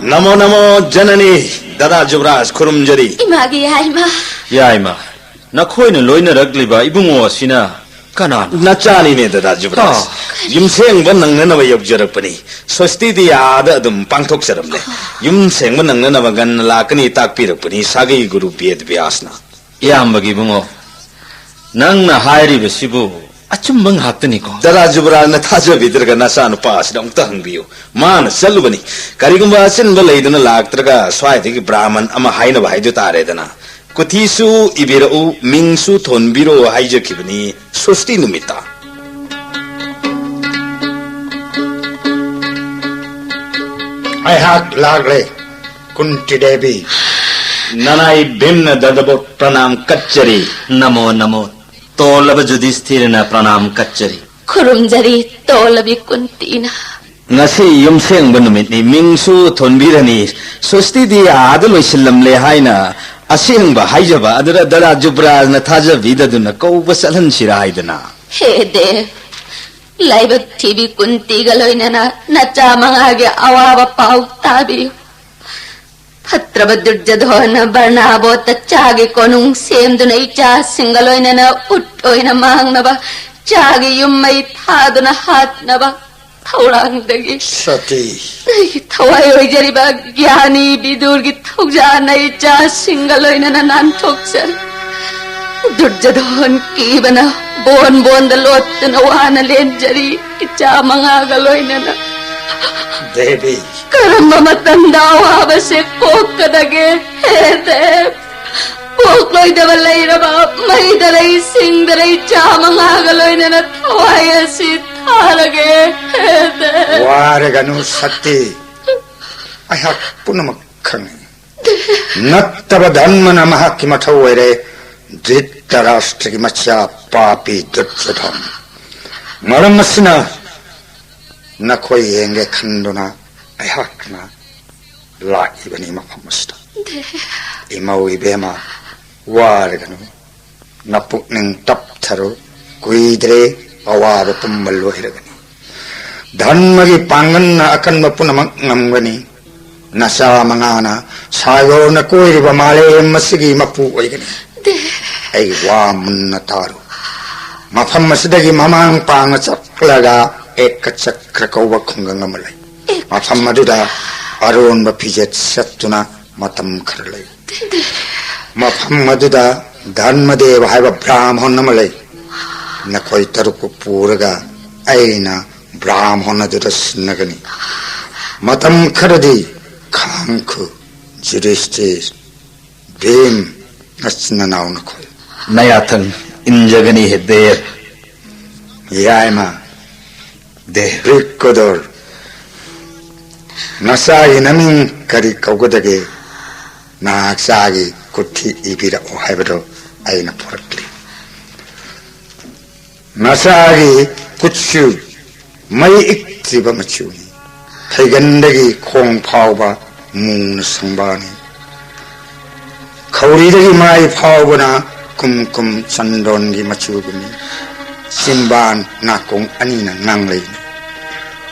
ꯅꯃꯣ ꯅꯃꯣ ꯖꯅꯅꯤ, ꯗꯗꯥ ꯖꯨꯕꯔꯥꯖ ꯈꯨꯔꯨꯝꯖꯔꯤ꯫ ꯏꯃꯥꯒꯤ ꯌꯥꯏꯃ꯫ ꯌꯥꯏꯃ, ꯅꯈꯣꯏꯅ ꯂꯣꯏꯅꯔꯛꯂꯤꯕ ꯏꯕꯨꯡꯉꯣ ꯑꯁꯤꯅ ꯀꯅꯥꯅꯣ? ꯅꯆꯥꯅꯤꯅꯦ, ꯗꯗꯥ ꯖꯨꯕꯔꯥꯖ꯫ ꯑꯥ꯫ ꯌꯨꯝꯁꯦꯡꯕ ꯅꯪꯅꯅꯕ ꯌꯧꯖꯔꯛꯄꯅꯤ꯫ ꯁ꯭ꯋꯁꯇꯤꯗꯤ ꯑꯥꯗ ꯑꯗꯨꯝ ꯄꯥꯡꯊꯣꯛꯆꯔꯝꯂꯦ꯫ ꯌꯨꯝꯁꯦꯡꯕ ꯅꯪꯅꯅꯕ ꯉꯟꯅ ꯂꯥꯛꯀꯅꯤ ꯇꯥꯛꯄꯤꯔꯛꯄꯅꯤ ꯁꯥꯒꯩ ꯒꯨꯔꯨ ꯕꯦꯗ ꯕ꯭ꯌꯥꯁꯅ꯫ ꯏꯌꯥꯝꯕꯒꯤ ꯏꯕꯨꯡꯉꯣ, ꯅꯪꯅ ꯍꯥꯏꯔꯤꯕꯁꯤꯕꯨ ꯑꯆꯨꯝꯕ ꯉꯥꯛꯇꯅꯤꯀꯣ꯫ ꯗꯗꯥ ꯖꯨꯕꯔꯥꯖꯅ ꯊꯥꯖꯕꯤꯗ꯭ꯔꯒ ꯅꯆꯥꯅꯨꯄꯥ ꯑꯁꯤꯗ ꯑꯃꯨꯛꯇ ꯍꯪꯕꯤꯌꯨ꯫ ꯃꯥꯅ ꯆꯠꯂꯨꯕꯅꯤ꯫ ꯀꯔꯤꯒꯨꯝꯕ ꯑꯆꯤꯟꯕ ꯂꯩꯗꯨꯅ ꯂꯥꯛꯇ꯭ꯔꯒ ꯁ꯭ꯋꯥꯏꯗꯒꯤ ꯕ꯭ꯔꯥꯍꯃꯟ ꯑꯃ ꯍꯥꯏꯅꯕ ꯍꯥꯏꯗꯨ ꯇꯥꯔꯦꯗꯅ꯫ ꯀꯨꯊꯤꯁꯨ ꯏꯕꯤꯔꯛꯎ, ꯃꯤꯡꯁꯨ ꯊꯣꯟꯕꯤꯔꯛꯎ ꯍꯥꯏꯖꯈꯤꯕꯅꯤ ꯁꯣꯁꯇꯤ ꯅꯨꯃꯤꯠꯇ꯫ ꯑꯩꯍꯥꯛ ꯂꯥꯛꯂꯦ, ꯀꯨꯟꯇꯤ ꯗꯦꯕꯤ꯫ ꯅꯅꯥꯏ ꯚꯤꯝꯅ ꯗꯗꯕꯨ ꯄ꯭ꯔꯅꯥꯝ ꯀꯠꯆꯔꯤ꯫ ꯅꯃꯣ ꯅꯃꯣ꯫ ꯇꯣꯜꯂꯕ ꯖꯨꯗꯤꯁꯊꯤꯔꯅ ꯄ꯭ꯔꯅꯥꯝ ꯀꯠꯆꯔꯤ꯫ ꯈꯨꯔꯨꯝꯖꯔꯤ, ꯇꯣꯜꯂꯕꯤ ꯀꯨꯟꯇꯤꯅ꯫ ꯉꯁꯤ ꯌꯨꯝꯁꯦꯡꯕ ꯅꯨꯃꯤꯠꯅꯤ, ꯃꯤꯡꯁꯨ ꯊꯣꯟꯕꯤꯔꯅꯤ꯫ ꯁꯣꯁꯇꯤꯗꯤ ꯑꯥꯗ ꯂꯣꯏꯁꯤꯜꯂꯝꯂꯦ ꯍꯥꯏꯅ ꯑꯁꯦꯡꯕ ꯍꯥꯏꯖꯕ ꯑꯗꯨꯗ ꯗꯗꯥ ꯖꯨꯕ꯭ꯔꯥꯖꯅ ꯊꯥꯖꯕꯤꯗꯗꯨꯅ ꯀꯧꯕ ꯆꯠꯍꯟꯁꯤꯔꯥ ꯍꯥꯏꯗꯅ꯫ ꯍꯦ ꯗꯦꯕ, ꯂꯥꯏꯕꯛ ꯊꯤꯕꯤ ꯀꯨꯟꯇꯤꯒ ꯂꯣꯏꯅꯅ ꯅꯆꯥ ꯃꯉꯥꯒꯤ ꯑꯋꯥꯕ ꯄꯥꯎ ꯇꯥꯕꯤꯌꯨ꯫ ꯐꯠꯇ꯭ꯔꯕ ꯗꯨꯔꯖꯣꯙꯣꯟꯅ ꯕꯔꯅꯥꯕꯣꯠꯇ ꯆꯥꯒꯤ ꯀꯣꯅꯨꯡ ꯁꯦꯝꯗꯨꯅ ꯏꯆꯥꯁꯤꯡꯒ ꯂꯣꯏꯅꯅ ꯎꯠ ꯑꯣꯏꯅ ꯃꯥꯡꯅꯕ, ꯆꯥꯒꯤ ꯌꯨꯝ ꯃꯩ ꯊꯥꯗꯨꯅ ꯍꯥꯠꯅꯕ ꯊꯧꯔꯥꯡꯗꯒꯤ ꯁꯇꯤ꯫ ꯑꯩꯒꯤ ꯊꯋꯥꯏ ꯑꯣꯏꯖꯔꯤꯕ ꯒ꯭ꯌꯥꯅꯤ ꯕꯤꯗꯨꯔꯒꯤ ꯊꯧꯖꯥꯜꯅ ꯏꯆꯥꯁꯤꯡꯒ ꯂꯣꯏꯅꯅ ꯅꯥꯟꯊꯣꯛꯆꯔꯤ꯫ ꯗꯨꯔꯖꯣꯙꯣꯟ ꯀꯤꯕꯅ ꯕꯣꯟ ꯕꯣꯟꯗ ꯂꯣꯠꯇꯨꯅ ꯋꯥꯅ ꯂꯦꯟꯖꯔꯤ, ꯏꯆꯥ ꯃꯉꯥꯒ ꯂꯣꯏꯅꯅ꯫ ꯗꯦꯕꯤ꯫ ꯀꯔꯝꯕ ꯃꯇꯝꯗ ꯑꯋꯥꯕꯁꯦ ꯀꯣꯛꯀꯗꯒꯦ? ꯍꯦ ꯗꯦꯕ, ꯄꯣꯛꯂꯣꯏꯗꯕ ꯂꯩꯔꯕ ꯃꯩꯗ ꯂꯩ ꯁꯤꯡꯗ ꯂꯩ ꯆꯥ ꯃꯉꯥꯒ ꯂꯣꯏꯅꯅ ꯊꯋꯥꯏ ꯑꯁꯤ ꯊꯥꯔꯒꯦ꯫ ꯍꯦ ꯗꯦꯕ꯫ ꯋꯥꯔꯒꯅꯨ ꯁꯛꯇꯤ, ꯑꯩꯍꯥꯛ ꯄꯨꯝꯅꯃꯛ ꯈꯪꯏ꯫ ꯅꯠꯇꯕ ꯙꯔꯃꯅ ꯃꯍꯥꯛꯀꯤ ꯃꯊꯧ ꯑꯣꯏꯔꯦ, ꯙ꯭ꯔꯤꯇꯔꯥꯁꯇ꯭ꯔꯒꯤ ꯃꯆꯥ ꯄꯥꯄꯤ ꯗꯨꯔꯖꯣꯙꯟ꯫ ꯃꯔꯝ ꯑꯁꯤꯅ ꯅꯈꯣꯏ ꯌꯦꯡꯒꯦ ꯈꯟꯗꯨꯅ ꯑꯩꯍꯥꯛꯅ ꯂꯥꯛꯏꯕꯅꯤ ꯃꯐꯝ ꯑꯁꯤꯗ꯫ ꯏꯃꯧ ꯏꯕꯦꯝꯃ, ꯋꯥꯔꯒꯅꯨ, ꯅꯄꯨꯛꯅꯤꯡ ꯇꯞꯊꯔꯨ, ꯀꯨꯏꯗ꯭ꯔꯦ ꯑꯋꯥꯕ ꯄꯨꯝꯕ ꯂꯣꯏꯔꯒꯅꯤ꯫ ꯙꯔꯃꯒꯤ ꯄꯥꯡꯒꯜꯅ ꯑꯀꯟꯕ ꯄꯨꯝꯅꯃꯛ ꯉꯝꯒꯅꯤ꯫ ꯅꯆꯥ ꯃꯉꯥꯅ ꯁꯥꯒꯣꯔꯅ ꯀꯣꯏꯔꯤꯕ ꯃꯥꯂꯦꯝ ꯑꯁꯤꯒꯤ ꯃꯄꯨ ꯑꯣꯏꯒꯅꯤ꯫ ꯑꯩ ꯋꯥ ꯃꯨꯟꯅ ꯇꯥꯔꯨ꯫ ꯃꯐꯝ ꯑꯁꯤꯗꯒꯤ ꯃꯃꯥꯡ ꯄꯥꯡꯅ ꯆꯠꯂꯒ ꯑꯦꯀ ꯆꯀ꯭ꯔ ꯀꯧꯕ ꯈꯨꯡꯒꯪ ꯑꯃ ꯂꯩ꯫ ꯃꯐꯝ ꯑꯗꯨꯗ ꯑꯔꯣꯟꯕ ꯐꯤꯖꯦꯠ ꯁꯦꯠꯇꯨꯅ ꯃꯇꯝ ꯈꯔ ꯂꯩ꯫ ꯃꯐꯝ ꯑꯗꯨꯗ ꯙꯔꯃꯗꯦꯕ ꯍꯥꯏꯕ ꯕ꯭ꯔꯥꯍꯃꯟ ꯑꯃ ꯂꯩ꯫ ꯅꯈꯣꯏ ꯇꯔꯨꯛꯄꯨ ꯄꯨꯔꯒ ꯑꯩꯅ ꯕ꯭ꯔꯥꯍꯃꯣꯟ ꯑꯗꯨꯗ ꯁꯤꯟꯅꯒꯅꯤ꯫ ꯃꯇꯝ ꯈꯔꯗꯤ ꯈꯥꯡꯈꯨ, ꯌꯨꯙꯤꯁꯇꯤꯔ, ꯚꯤꯝ, ꯅꯆꯤꯟ ꯅꯅꯥꯎ ꯅꯈꯣꯏ꯫ ꯅꯌꯥꯊꯪ ꯏꯟꯖꯒꯅꯤ ꯍꯦ ꯗꯦꯕ꯫ ꯌꯥꯏꯃ꯫ ꯗꯦꯕ꯫ ꯕ꯭ꯔꯤꯀꯣꯗꯣꯔ, ꯅꯆꯥꯒꯤ ꯅꯃꯤꯡ ꯀꯔꯤ ꯀꯧꯒꯗꯒꯦ? ꯅꯆꯥꯒꯤ ꯀꯨꯊꯤ ꯏꯕꯤꯔꯛꯎ ꯍꯥꯏꯕꯗꯣ ꯑꯩꯅ ꯄꯨꯔꯛꯂꯤ꯫ ꯅꯆꯥꯒꯤ ꯀꯨꯠꯁꯨ ꯃꯩ ꯏꯛꯇ꯭ꯔꯤꯕ ꯃꯆꯨꯅꯤ꯫ ꯐꯩꯒꯟꯗꯒꯤ ꯈꯣꯡ ꯐꯥꯎꯕ ꯃꯨꯅ ꯁꯪꯕꯥꯅꯤ꯫ ꯈꯧꯔꯤꯗꯒꯤ ꯃꯥꯏ ꯐꯥꯎꯕꯅ ꯀꯨꯝ ꯀꯨꯝ ꯆꯟꯗꯣꯟꯒꯤ ꯃꯆꯨꯒꯨꯝꯃꯤ꯫ ꯆꯤꯝꯕꯥꯟ ꯅꯥꯀꯣꯡ ꯑꯅꯤꯅ ꯉꯥꯡꯂꯩꯅꯤ꯫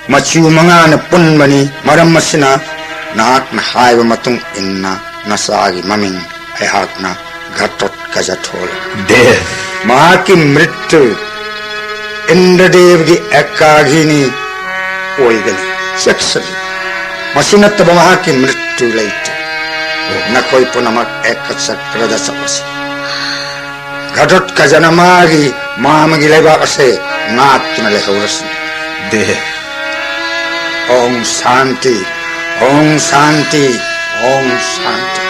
ꯃꯆꯨ ꯃꯉꯥꯅ ꯄꯨꯟꯕꯅꯤ꯫ ꯃꯔꯝ ꯑꯁꯤꯅ ꯅꯍꯥꯛꯅ ꯍꯥꯏꯕ ꯃꯇꯨꯡ ꯏꯟꯅ ꯅꯆꯥꯒꯤ ꯃꯃꯤꯡ ꯑꯩꯍꯥꯛꯅ ꯘꯇꯣꯠꯀꯖ ꯊꯣꯜꯂꯤ꯫ ꯗꯦꯕ꯫ ꯃꯍꯥꯛꯀꯤ ꯃ꯭ꯔꯤꯇ꯭ꯌꯨ ꯏꯟꯗ꯭ꯔꯗꯦꯕꯒꯤ ꯑꯦꯀꯥꯘꯤꯅꯤ ꯑꯣꯏꯒꯅꯤ꯫ ꯆꯦꯛꯁꯤꯜꯂꯨ, ꯃꯁꯤ ꯅꯠꯇꯕ ꯃꯍꯥꯛꯀꯤ ꯃ꯭ꯔꯤꯇ꯭ꯌꯨ ꯂꯩꯇꯦ꯫ ꯅꯈꯣꯏ ꯄꯨꯝꯅꯃꯛ ꯑꯦꯀꯆꯀ꯭ꯔꯗ ꯆꯠꯂꯁꯤ꯫ ꯘꯇꯣꯠꯀꯖꯅ ꯃꯥꯒꯤ ꯃꯥꯃꯒꯤ ꯂꯩꯕꯥꯛ ꯑꯁꯦ ꯉꯥꯛꯇꯨꯅ ꯂꯩꯍꯧꯔꯁꯤ꯫ ꯗꯦꯕ꯫ ॐ शांति, ॐ शांति, ॐ शांति।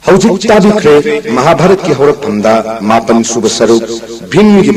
ꯍꯧꯖꯤꯛ ꯇꯥꯕꯤꯈ꯭ꯔꯦ ꯃꯍꯥꯚꯥꯔꯠꯀꯤ ꯍꯧꯔꯛꯐꯝꯗ ꯃꯥꯄꯟ ꯁꯨꯕ ꯁꯔꯨꯛ ꯚꯤꯝꯒꯤ